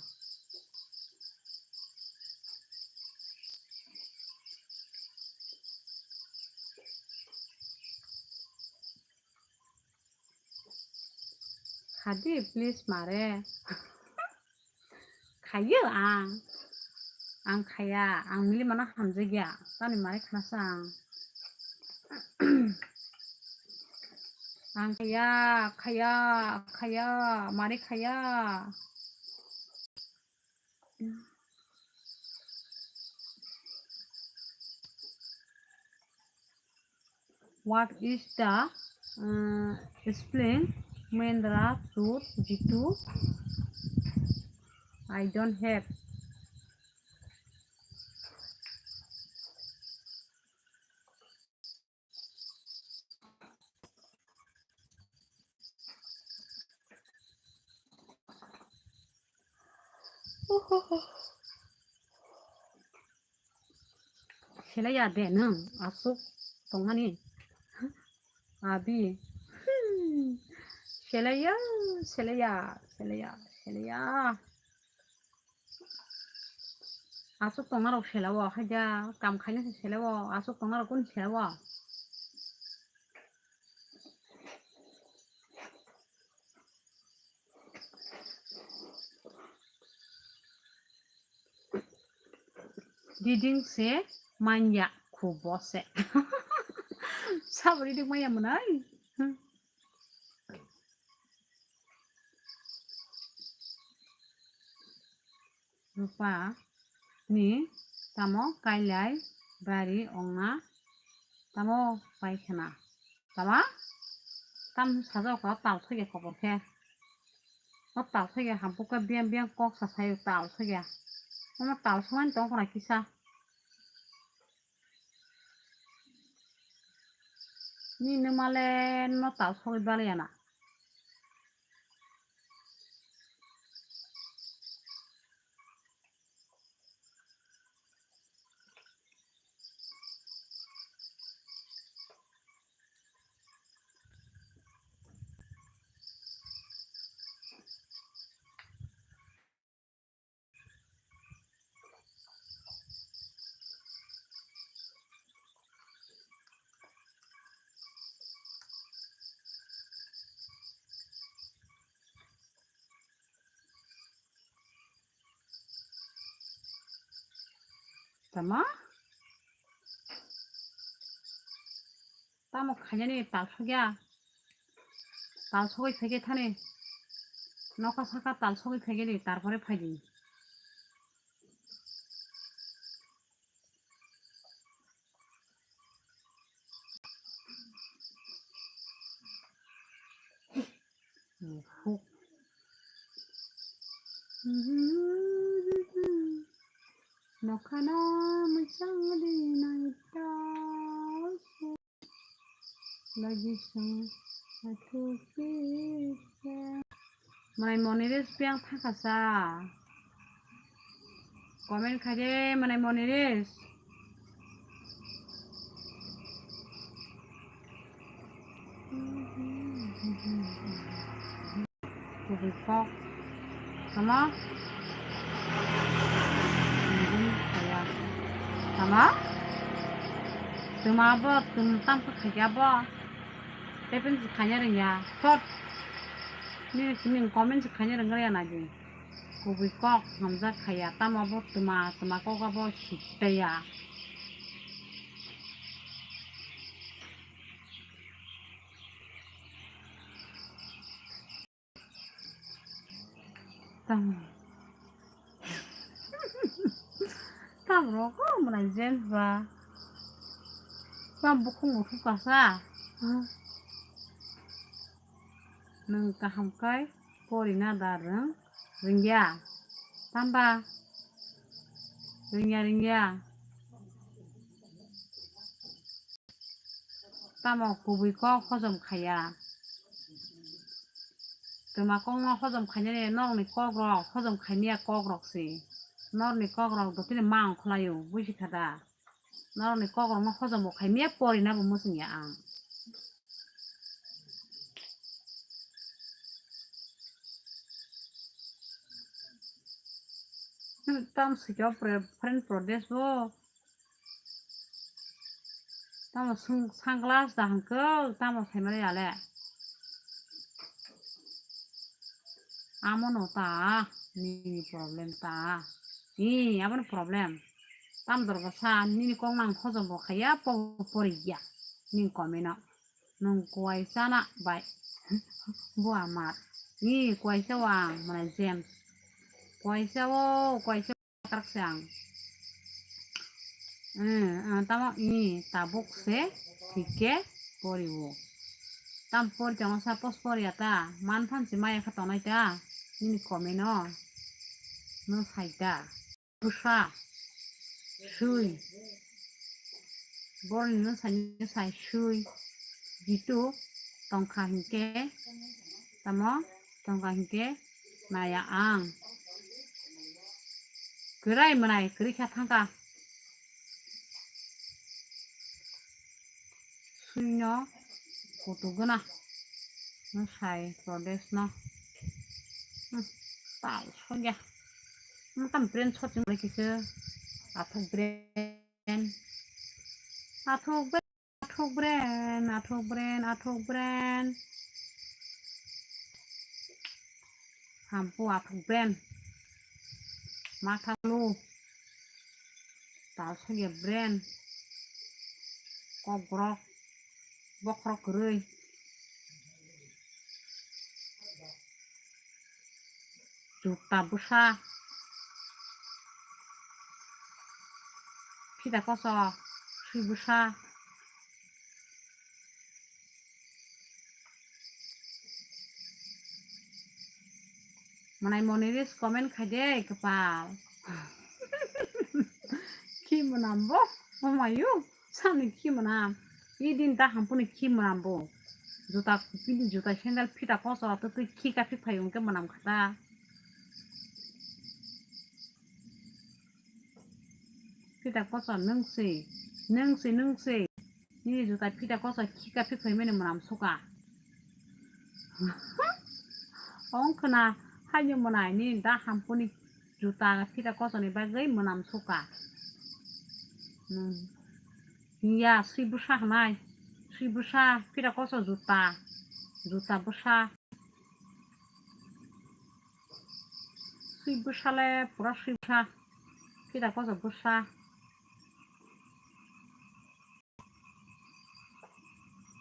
Khadi, please, mare. Khayo ang. Ang khaya, ang Nilima no hamjakya. Tamni mare khana sa ang. Ang khaya, khaya, khaya, mare khaya. What is the, uh, spelling Mendra Sur Jitu? I don't have. Selaya de nwng aswk tongmani. Abi. Selaya, selaya, selaya, selaya. Aswk tongnarok selawo, haida kam khaina se selawo, aswk tongnarok kunu selawo. Reading se manya khubo se. Sabo reading manya mwnai. Rupa ni tamo kailai bari ongna tamo paikhana. Tama? Tam sajok ko tal soge kobor khe. O tal soge hampuk khe biang biang kok sa sayo tal soge. Omo tal songani tong khna kisa. Ni nwmale no tal sogwi balaya na. Tama? Tamo khainani tal sogya. Tal sogwi phaikhe thani. Nokha saka tal sogwi phaikhe di, tarpore phaidi. Khana mwchang rinai tao se. Lagi sang athukisa. Manai Moniris piang thangkasa. Comment khaide manai Moniris. Kubui kok. Tamo? Tamo? Tuma bo, tum tam khe khaikha bo. Tei pin se khaina rwngya. Thot. Nini, nini comment se khaina rwngya nadi. Kubui kok hamjak khaya. Tamo bo tuma, tuma kok abo sitaya. Tam. Tam rok o mwnai James ba. Tam bukhung bukhung kasa. Nwng kaham kai porina da rwng rwngya. Tamba rwngya rwngya. Tamo kubui kok hojom khaiya. Twma kokno hojom khainani norokni kokrok hojom khaimaya kokrok se. Norokni kokrok dotini ma ongkhlaio, buji kha da? Norokni kokrokno hojom bo khaimaya, porina bo muchungya ang. Tam sikha friend Pradesh bo. Tamo sung-, sunglass da hwnkhe, tamo saimali ya le. Amo no ta, nini problem ta. Ee, abo no problem. Tam dorgo sa, nini kok nang hojom bo khaiya, po-, pori ya. Nini comment no. Nwng kuai chana bai. Bo amar. Ee, kuai cha wang, mane James. Kuai cha o, kuai cha. Karak se ang. Hmm, ang tamo i tabuk se thik khe pori o. Tam pori tongo, suppose pori ya ta, man phan se maya kha tongnai ta, nini comment no, no sai ta. Bwsa, sui, boroni no sai, no sai sui, jitu tongkha hinkhe, tamo tongkha hinkhe, naya ang. Kwrai mwnai kwrwi kha thangkha. Suino kutu gana. No sai Pradesh no. Hmm, tal sogya. Hmm, tam brain sot ching lagi ke. Athok brain. Athok brain. Athok brain, athok brain, athok brain. Hampu athok brain. Matha lu. Tal sogya brain. Kok borok. Bokhorok kwrwi. Juta bwsa. Phita koso, sui bwsa. Mwnai Moniris comment khai de kwpal. Khi mwnam bo, omayu, sani khi mwnam. Idin ta hampuni khi mwnam bo. Juta, bini juta sandal phita koso, to twi khi ka phik phai hwnkhe mwnam khata. Phita koso nwng se, nwng se, nwng se. Nini juta phita koso khika phik phaimani mwnam suka. Ong khna haino mwnai nini da hampuni juta phita kosoni bagwi mwnam suka. Hmm. Ya sui bwsa hwnai. Sui bwsa phita koso juta. Juta bwsa. Sui bwsa le pura sui bwsa. Phita koso bwsa.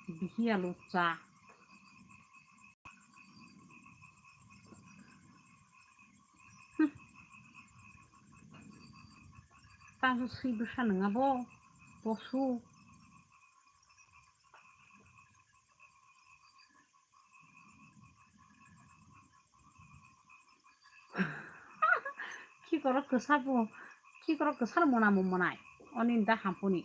Bihiya lucha. Hmm. Taso sui bwsa nwnga bo. Bosu. Khi koro kwsa bo, Chikorok kwsar mwnamo mwnai. Oni da hampuni.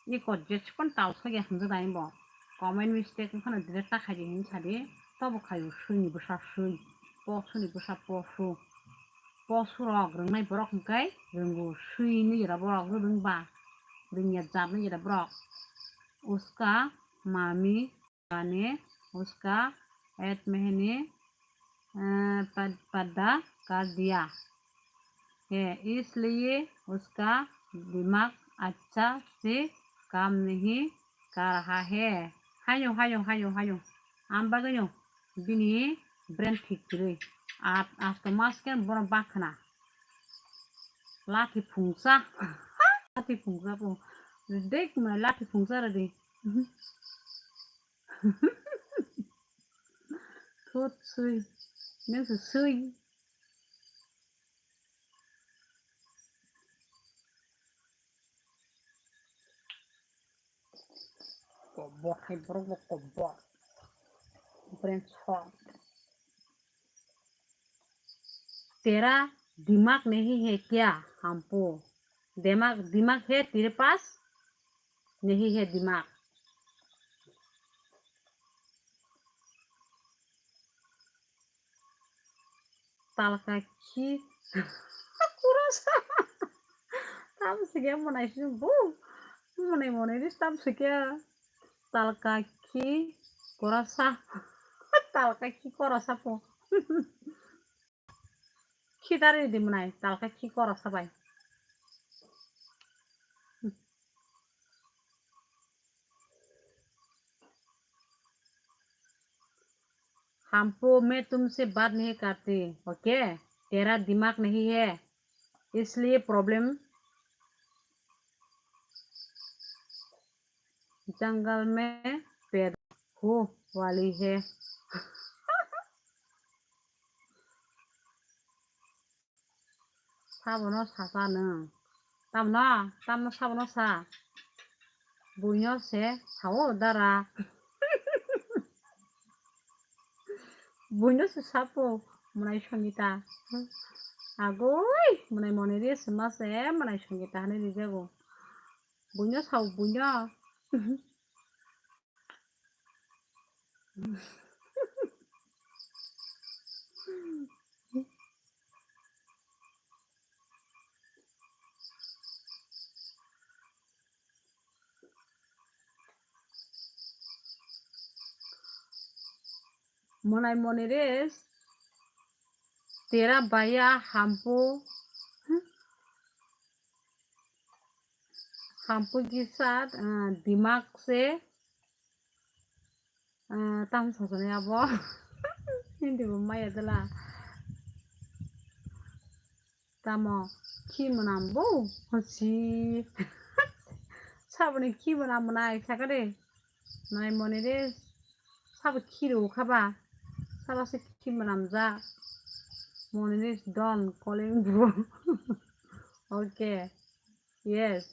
Iko jeskon tal sagi hamjak dai bo. Comment mistake wngkhano delete ta khaidi hinwi sadi. Tobo khaio sui ni bwsa sui. Posu ni bwsa posu. Posu rok rwngnai borok hwnkhe rwngo sui ni jora borok rwrwng ba. Rwngya jat ni jora borok. Uska mami ने उसका एट महीने अ, पद-, पैदा कर दिया है, इसलिए उसका दिमाग अच्छा से काम नहीं कर रहा है। Hayo, hayo, hayo, hayo. Ang bagwino bini brain thik kwrwi. At, at mas khe bono bakhna. Lathi phungsa. Lathi phungsa po. Dek ma lathi phungsa radi. Thut sui. Neng se sui. Kobor hai borok bo kobor. Brain sot. तेरा दिमाग नहीं है क्या? हमको दिमाग, दिमाग है तेरे पास? नहीं है दिमाग। Talka khi kurasa. Tam sikhe mwnai sini bu. Mwnai mwnai ris tam sikhe. Talka khi kurasa. Talka khi kurasa po. Khitari di mwnai, talka khi koro sabai. हमको मैं तुमसे बात नहीं करती, ओके? तेरा दिमाग नहीं है, इसलिए प्रॉब्लम जंगल में पैदा हो वाली है। Sabono sasa nwng. Tamno, tamno sabono sa. Buino se sao dara. Buino se sapo mwnai Songita. Agoi, mwnai Moniri se ma se mwnai Songita hwnwi rijago. Buino sao buino. Mwnai Moniri, तेरा भैया हमको, हमको के साथ, अ, दिमाग से, अ, tam sasani abo. Hindi bo maya dala. Tamo khi mwnam bo? Hosi. Saboni khi mwnam mwnai sakade. Nai Moniri sabo khi ro khaba. Sabo se khi mwnam ja. Moniri don calling bro. Okay. Yes.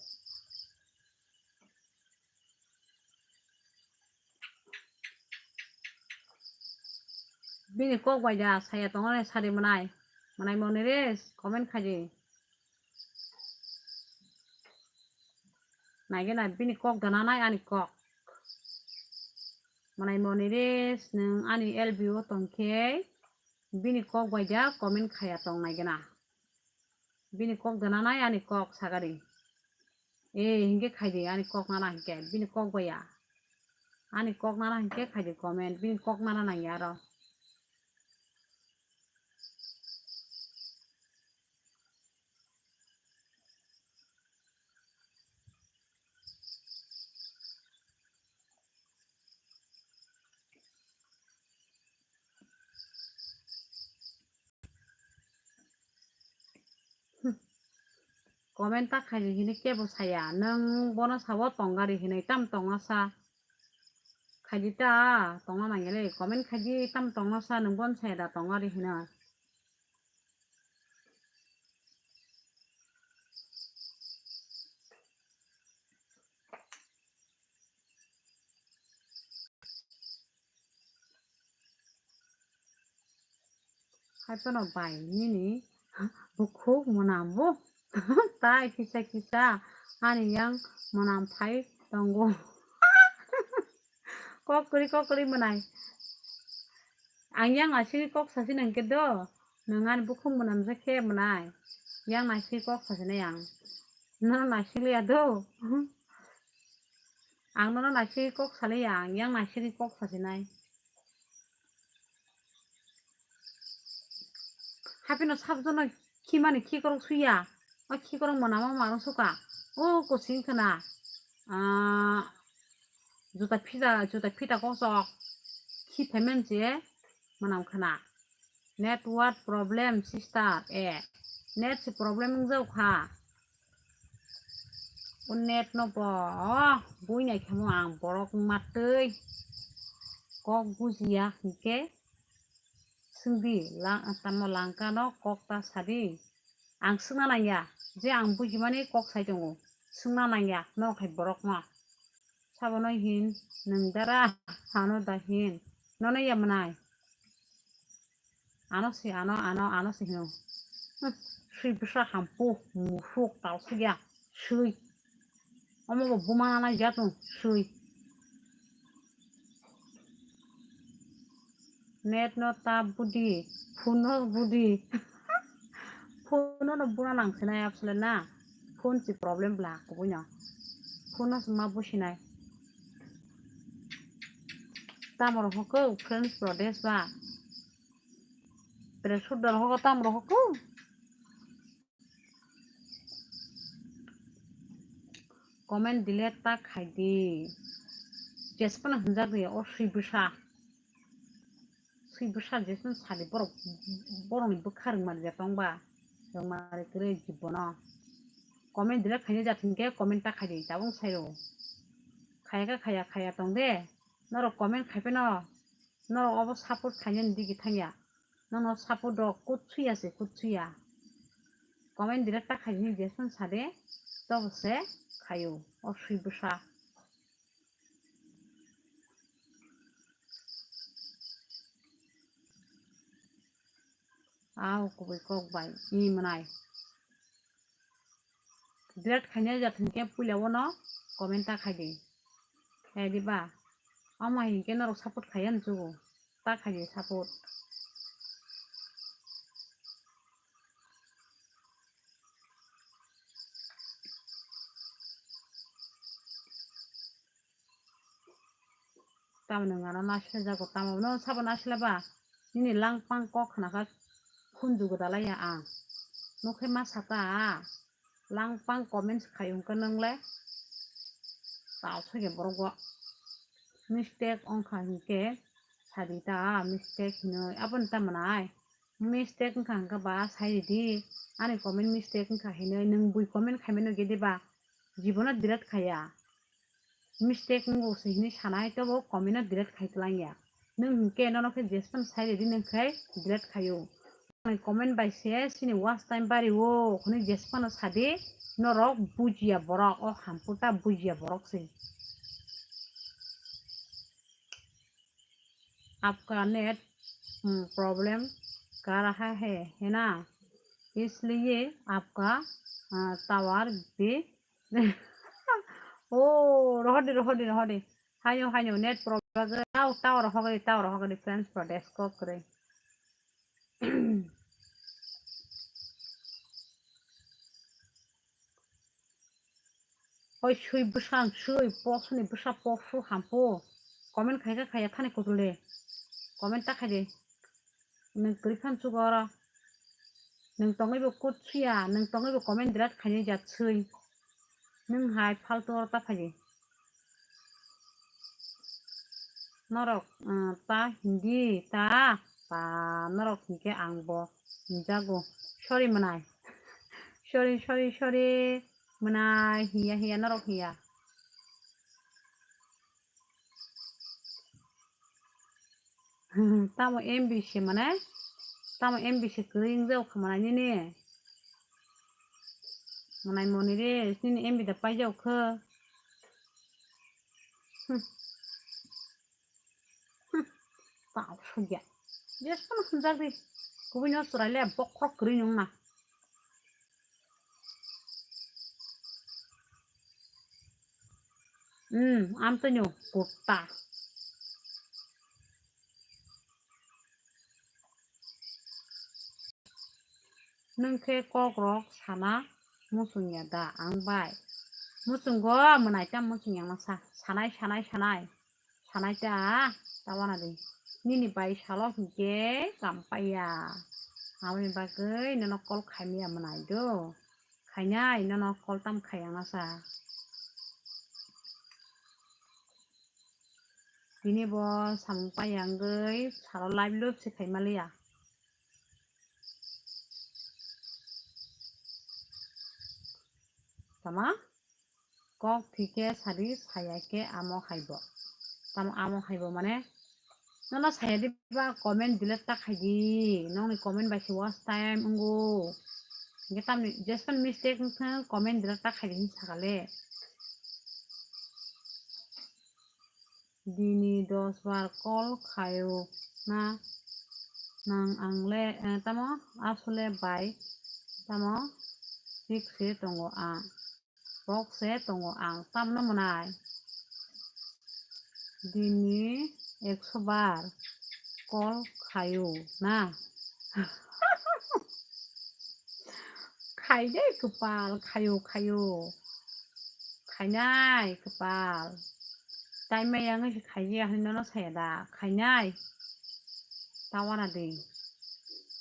Bini kok bai da saya tongo ne sari mwnai. Mwnai Moniri comment khaidi. Naigena bini kok dana nai ani kok. Mwnai Moniri nwng ani L B O tongkhe bini kok bai da comment khaya tong naigena. Bini kok dana nai ani kok sagari. Eh, hingke khaidi ani kok nana hingke bini kok baya. Ani kok nana hingke khaidi comment bini kok nana nangya aro. Comment ta khaidi hinwi kebo saya, nwng bono sawo tongari hinwi tam tongna sa. Khaidi ta tongna nangya le, comment khaidi tam tongna sa, nwng bono saya da tongari hinwi. Haiphano bai nini Bukhuk mwnam bo. Tai kisa kisa ani yang mwnam phai tongo. Kok kwrwi, kok kwrwi mwnai. Ang yang naisingwi kok sasi nang khe do. Nwng ani bukhuk mwnam je khe mwnai. Yang naisingwi kok sasi nai ang. Nono naising liya do. Ang nono naisingwi kok saliya, ang yang naisingwi kok sasinai. Hapino sabjono khimani khikorok suya. O khikorok mwnama marung suka. O kosing khna. Ah, juta phita, juta phita kosok. Khi phaimani se mwnam khna. Network problem, sister. Eh, net se problem wngjak kha. O net no bo, o, bui nai khamo ang borok matwi kok bujiya hinkhe swngdi, lang, tamo langka no kok ta sadi. Ang swngna nangya, je ang bujimani kok sai tongo, swngna nangya, norok hai borok no. Sabono hin, nwng dara, ano da hin, nono ya mwnai. Ano se, ano, ano, ano se hino. Hmm, sui bwsa hampu, musuk, talsuk ya, sui. Omo bo buma nana jatong, sui. Net no ta budi, phone no budi. Phone no buna nang sinai apsle na. Phone si problem bla kubui no. Phone no ma businai. Tamo rohok ko French Pradesh ba. Presur dal hoko tam rohok ko. Comment delete ta khai di. Jesphano hwnjak di o sui bwsa. Sui bwsa jesphano sadi borok, borokni bwkha rwngmani je tong ba. Rwngmani kwrwi jibono. Comment delete khaina jat hinkhe comment ta khai di, tabuk sai rw. Khaya khe khaya, khaya tong de. Norok comment khai phano. Norok obo support khainani digi thangya. Nono support rok kutsuya se kutsuya. Comment direct ta khai hini jesphano sade, tobo se khayo, o sui bwsa. Ao kubui kok bai, i mwnai. Delete khaina jat hinkhe puila o no comment ta khai di. Khai di ba. Omo hinkhe norok support khaiya hinsugo. Ta khai di support. Tamoni ngano naisle jago, tamo no sabo naisle ba? Nini langpang kok khna kha khunju gwdalaiya ang. Nokhe ma sata, langpang comments khai wngkha nwngle. Tao soike borok bo mistake wngkha hinkhe sadi ta mistake hinwi, aboni tamo nai? Mistake wngkha hwnkhe ba sai ridi, ani comment mistake wngkha hinwi, nwng bui comment khaimano gede ba, jibono delete khaiya. Mistake wngo se hinwi sanai, tobo comment no delete khai twlangya. Nwng hinkhe nono khe jesphano sai ridi, nwng khe delete khaio. Ani comment bai se chini watch time bari o hwnwi jesphano sadi, norok bujiya borok, o hamputa bujiya borok se. आपका नेट, हम्म, प्रॉब्लम कर रहा है, है ना? इसलिए आपका, अ, टावर भी ओ, rohor di, rohor di, rohor di. Haino, haino, net problem. Tao, tao rohor di, tao rohor di, friends, Pradesh ko kre. Oi sui bwsang sui, posni bwsa posu hampu. Comment khaikha khaiya thani kutule. Comment ta khaidi. Nwng kwrwi phan chugo oro. Nwng tongwi bo kut suya, nwng tongwi bo comment delete khaini jat sui. Nwng hai faltu oro ta phaidi. Norok, ah, ta hindi ta, ta norok hinkhe ang bo hinjago. Sorry mwnai. Sorry, sorry, sorry. Mwnai hiya, hiya, norok hiya. Tamo M B se mane? Tamo M B se kwrwi wng jak kha mwnai nini? Mwnai moni re, nini M B da pai jak kha. Hmm. Hmm. Tao sugya. Jesphano hwnjak di. Kubui no chwrai le bokhorok kwrwi nung na. Hmm, amtwino kutta. Nwng khe kokrok sana muchungya da ang bai? Muchungo, mwnai ta muchungya masa. Sanai, sanai, sanai. Sanai ta, ta wana di. Nini bai salo hinkhe kampaiya. Aboni bagwi nono call khaimaya mwnai do. Khainai nono call tam khaiya masa. Tini bo samung paiya wngwi salo live loop se khaimaliya. Tama? Kok thwi khe sadi, saya khe amo haibo. Tamo amo haibo mane, nono saya di ba comment delete ta khai di. Nongni comment bai se watch time wngo. Hinkhe tamni jespan mistake wngkha comment delete ta khai di hin sakale. Dini dos bar call khaio na nang ang le, eh, tamo asole bai tamo thik se tongo ang. Kok se tongo ang, tamno mwnai? Dini ekso bar call khaio na? Khaide kwpal, khaio, khaio. Khainai kwpal. Time maya wngwi se khaiya hinwi nono saya da? Khainai. Ta wana di.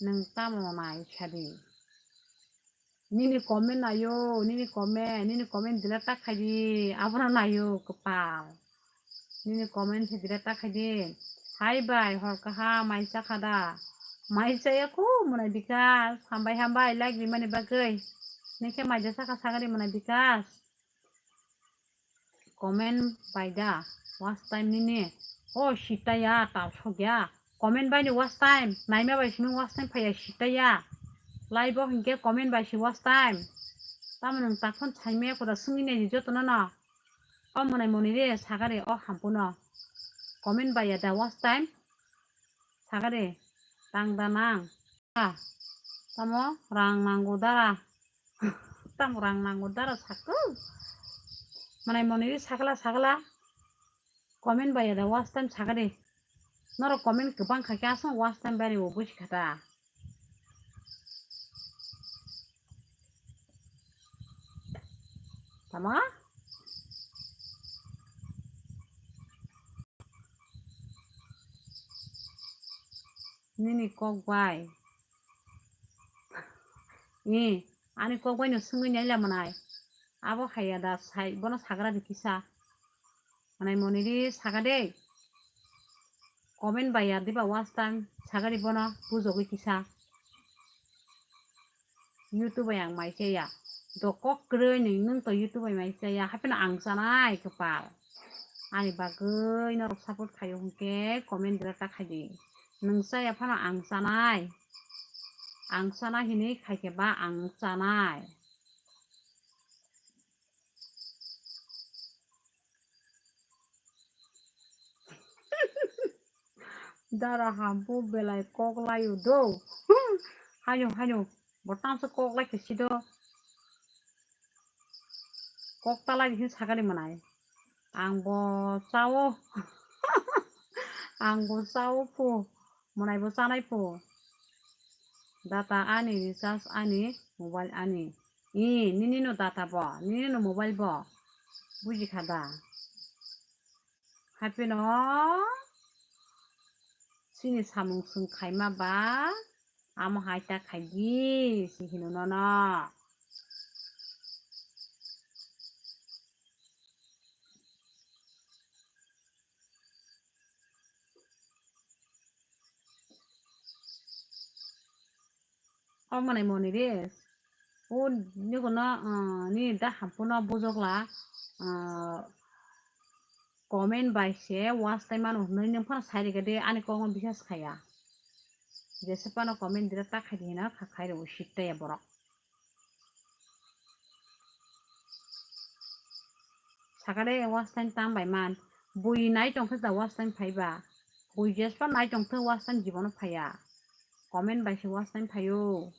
Nwng tamo nai sadi? Nini comment naio, nini comment, nini comment delete ta khai di, abono naio kwpal. Nini comment se delete ta khai di. Hai bai, hor kaham, mai cha kha da? Mai chaya khu mwnai Bikas, hambai hambai like rimani bagwi. Nokhe mai ja sakha sagari mwnai Bikas. Comment bai da watch time nini? O sitaya, tal sokya. Comment bai ni watch time. Naima bai simi watch time phaiya sitaya. Live o hinkhe comment bai si watch time. Tamo nwng takhon saimaya koda swngwi nai di jotono no. O mwnai moni re sagari o hampuno. Comment bai ya da watch time. Sagari tang da nang. Ah, tamo rang nango dara. Tamo rang nango dara sakhu. Mwnai moni ri sakla sakla. Comment bai ya da watch time sagari. Norok comment kwbang kha khe aswk watch time bari bo buji kha da. Tama? Nini kok bai. Ee, ani kok bai no swngwi naila mwnai. Abo haiya da sai, bono sagra di kisa. Mwnai moni ri saga de. Comment bai ya diba watch time saga di bono bujogwi kisa. YouTube bai ang mai chaya. Do kok kwrwi ni nwng to YouTube bai mai chaya. Hapheno ang chanai kwpal. Ani bagwi norok support khaio hwnkhe comment delete ta khai di. Nwng chaya phano ang chanai. Ang chanai hinwi khai khe ba ang chanai. Dara hampu belai kok laio do. Haino, haino, bo tamsa kok lai khe si do. Kok ta lai di hin sakani mwnai. Ang bo chao. Ang bo chao phu. Mwnai bo chanai phu. Data ani, recharge ani, mobile ani. Ee, nini no data bo, nini no mobile bo. Buji kha da? Hapheno chini samung swng khaima ba, amo hai ta khai di, si hino nono. O mwnai moni re. O niko no, ah, nini da hampu no bujok la, ah, comment bai se watch time mano hwnwi nwng phano sai rega de, ani kok no bisas khaya. Jesa phano comment dira ta khai di hino, kha khai rw sik ta ya borok. Sakade watch time tam bai man. Bui nai tong khe da watch time phai ba. Bui jespa nai tong khe watch time jibono phaiya. Comment bai se watch time phaio.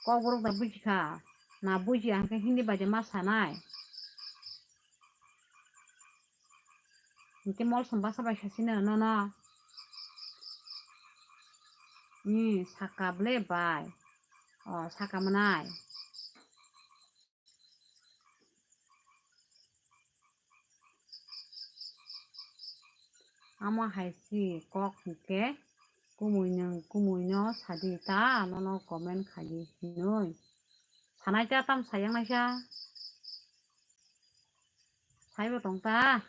Kokborok da buji kha. Na buji ang khe Hindi bai de ma sanai. Hinkhe mol song basa bai sasino nono. Ni saka ble bai. O saka manai. Amo hai si kok hinkhe kumui nwng kumui no sadi ta nono comment khaidi hinui. Sanai ta tam sayang naisa. Saibo tong ta.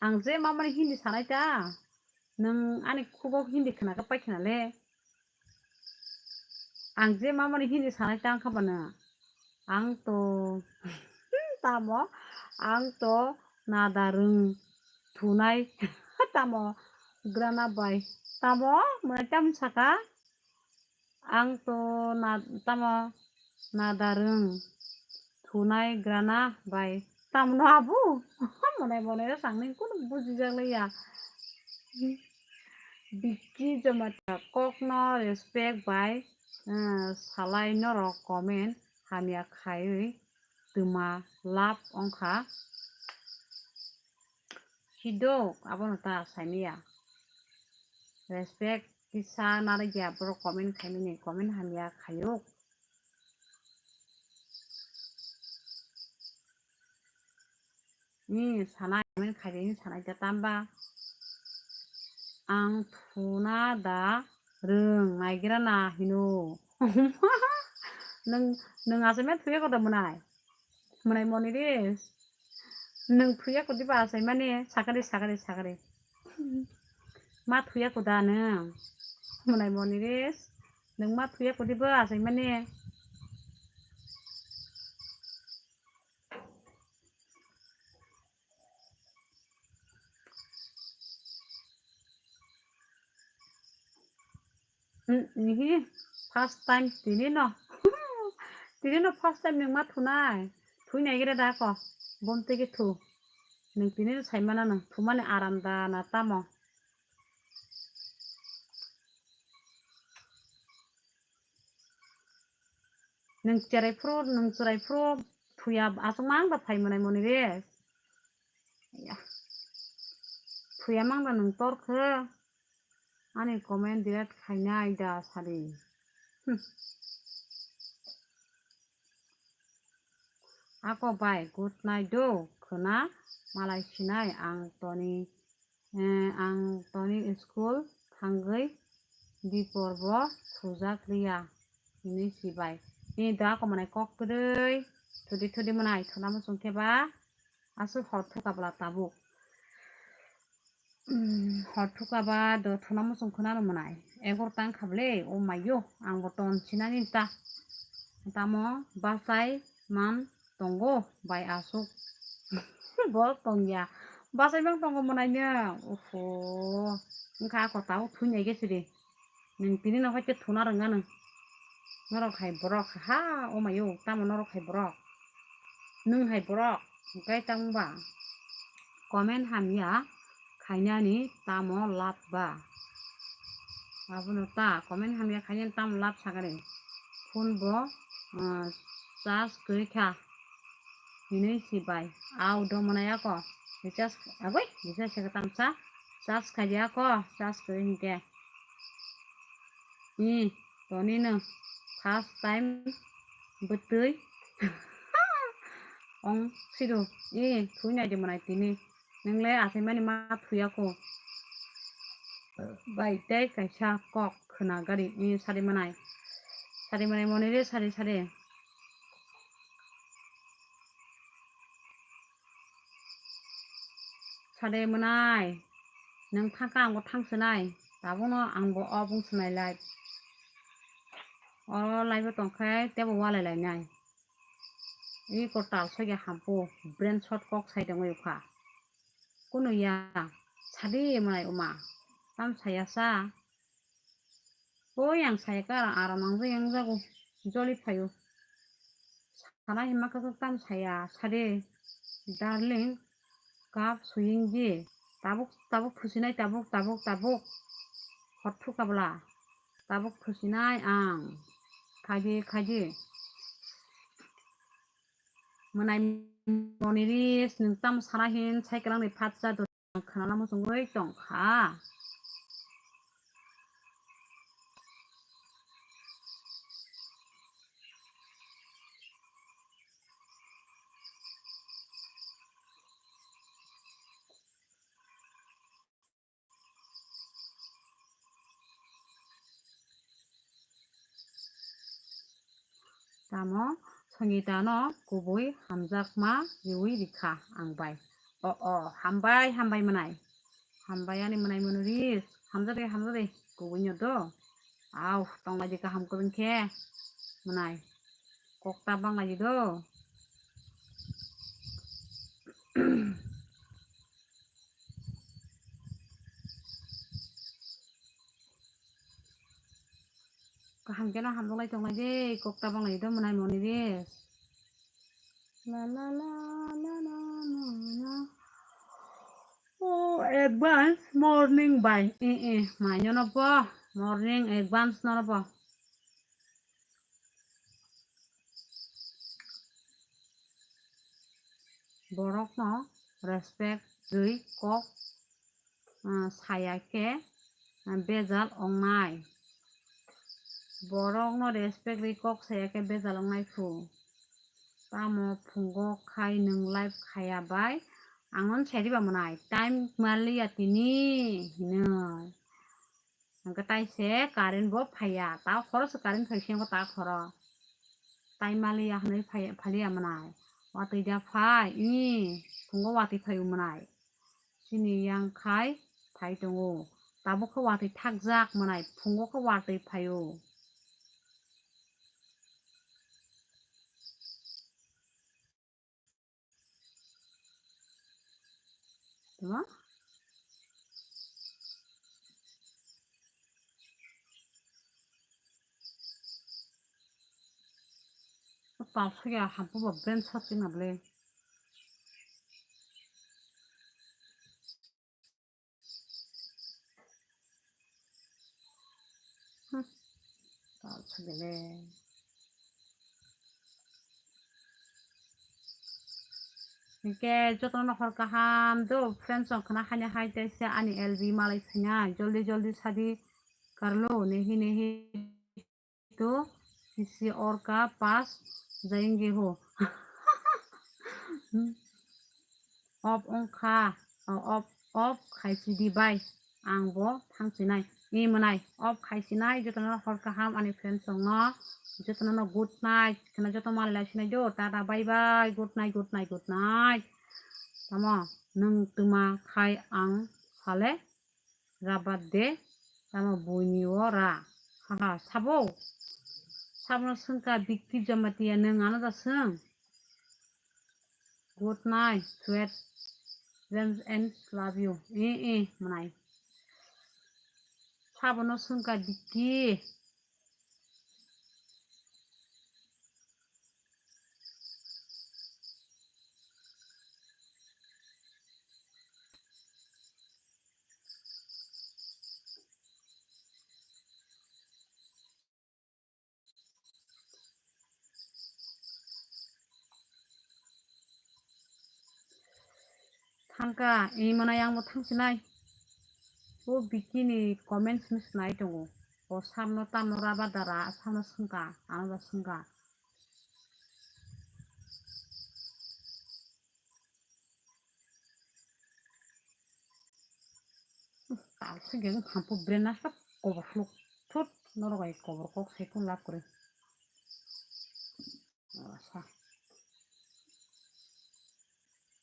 Ang je mamani Hindi sanai ta, nwng ani khubo Hindi khna khe pai khna le. Ang je mamani Hindi sanai ta wngkha bana. Ang to tamo, ang to nada rwng thunai tamo grana bai. Tamo mwnai tam saka? Ang to na tamo nada rwng thunai grana bai. Tamno abu? Mwnai mwnai rw sangni kunu bujijak liya. Bikki Jamatia kokno respect bai, eh, salai norok comment hamya khaiwi twma love wngkha. Sidok abono ta saimaya. Respect kisa narwkya borok comment khaimani comment hamya khayuk. Ni sanai comment khaidi ni sanai ta tamba. Ang thuna da rwng naigra na hino. Nwng, nwng asai ma thuya koda mwnai. Mwnai moni re. Nwng thuya kudi ba asai mani sakari, sakari, sakari. Ma thuya kuda nwng. Mwnai moni re. Nwng ma thuya kudi ba asai mani. Hmm, ihi, first time tini no. Tini no first time nwng ma thunai. Thui nai gere da ko. Bom tege thu. Nwng tini no sai mana nwng. Thumani aram da na tamo. Nwng cherai phuru, nwng cherai phuru thuya aswk mang da phai mwnai moni re. Ya. Thuya mang da nwng tor khe. Ani comment delete khainai da sadi. Hmm. Ako bai good night do khwna malai sinai ang toni, eh, ang toni school thangwi dipor bo thujak liya hinwi sibai. Ni da ako mwnai kok kwrwi thudi thudi mwnai thuna muchung khe ba aswk hor thuka bwla tabuk. Hmm, hor thuka ba do thuna muchung khwna no mwnai. Egor tang kha bwle, o mayo, ang bo ton sinani ta. Tamo bachai man tongo bai aswk. Bo tongya. Bachai man tongo mwnai no. Oho. Wngkha ako tao thui nai gese de. Nwng tini no hai khe thuna rwngya nwng. Norok hai borok, ha, o mayo, tamo norok hai borok. Nwng hai borok, hwnkhe tamo ba comment hamya khainani tamo lab ba? Abono ta comment hamya khainani tamo lab sakani. Phone bo, ah, charge kwrwi kha. Hinwi si bai. Au do mwnai ako. Recharge, agoi, recharge se tamsa. Charge khai di ako, charge kwrwi hinkhe. I, toni no first time bwtwi. Ong sido, i, thui nai di mwnai tini. Nwng le achaimani ma thuya kho. Bai tei kaisa kok khwna gari, i, sari mwnai. Sari mwnai moni re, sari, sari. Sade mwnai, nwng thangkha ang bo thang swnai, tabukno ang bo o bung swnai live. O live o tongkhe teibo walai lainai. I kwtal sokya hampu, brain shot kok sai tongwi kha. Kunu ya, sadi mwnai uma, tam saya sa. Oi ang sai ka aram ang jai ang jago, joli phaio. Sana hima kwchwk tam saya, sade, darling, kap suying di. Tabuk, tabuk thusinai, tabuk, tabuk, tabuk. Hor thuk kabla. Tabuk thusinai ang. Khaidi, khaidi. Mwnai moniris, nwng tam sana hin, cycle ni phatsa do. Ang khnana muchungwi tongkha. Tamo Sangita no kubui hamjakma riwi rikha ang bai. O, o, hambai, hambai mwnai. Hambai ani mwnai mwnwi ri. Hamjadi, hamjadi. Kubui no do. Au, tonglai di kaham kwrwng khe. Mwnai. Kok ta banglai di do. Kaham khe no hamjaklai tonglai de, kok ta banglai do mwnai moni de. La la la la la la la. Oh, advance morning bai. Eh, eh, mai no no bo. Morning advance no no bo. Borokno respect rwi kok, ah, saya khe, ah, bejal ongnai. Borokno respect rwi kok saya khe bejal ongnai phu. Tamo phungo khai nwng live khaya bai. Ang no sai diba mwnai. Time maliya tini hinwi. Hwnkhe tai se current bo phaiya, ta khoro se current phai se wngkha ta khoro. Tai maliya hwnwi phai-, phaliya mwnai. Watwi da phai, ih, phungo watwi phai mwnai. Chini yang khai phai tongo. Tabuk khe watwi thakjak mwnai, phungo khe watwi phaio. Tama? Palsu ya, hampu ba brand sat na ble. Hmm. Tal sagale. Hingke jotono hor kaham do, friends rok khna haino hai teisa ani L B malai phainai, joldi joldi sadi Carlo, nehi nehi to kisi orka pas jayenge ho. Off wngkha, o, off, off khaisidi bai, ang bo thangsinai. Ni mwnai, off khaisinai, jotono hor kaham ani friends rokno, jotono no good night, kheno joto malai sinai do, tata bye bye, good night, good night, good night. Tamo, nwng twma khai ang sale, rabat de, tamo buini o ra. Haha, sabo? Sabno swngkha Bikti Jamatia, nwng ano da swng? Good night, sweet dreams and love you. Eh, eh, mwnai. Sabono swngkha Bikti. Thangka, ini mana yang bo thangsinai. O bikini comments ni sinai tongo. O samno tamno raba dara, samno sungka, ano da sungka. Tal se geng hampu brena sab kobor hluk thut norok ai kobor kok sai kun lab kwrwi. Asa.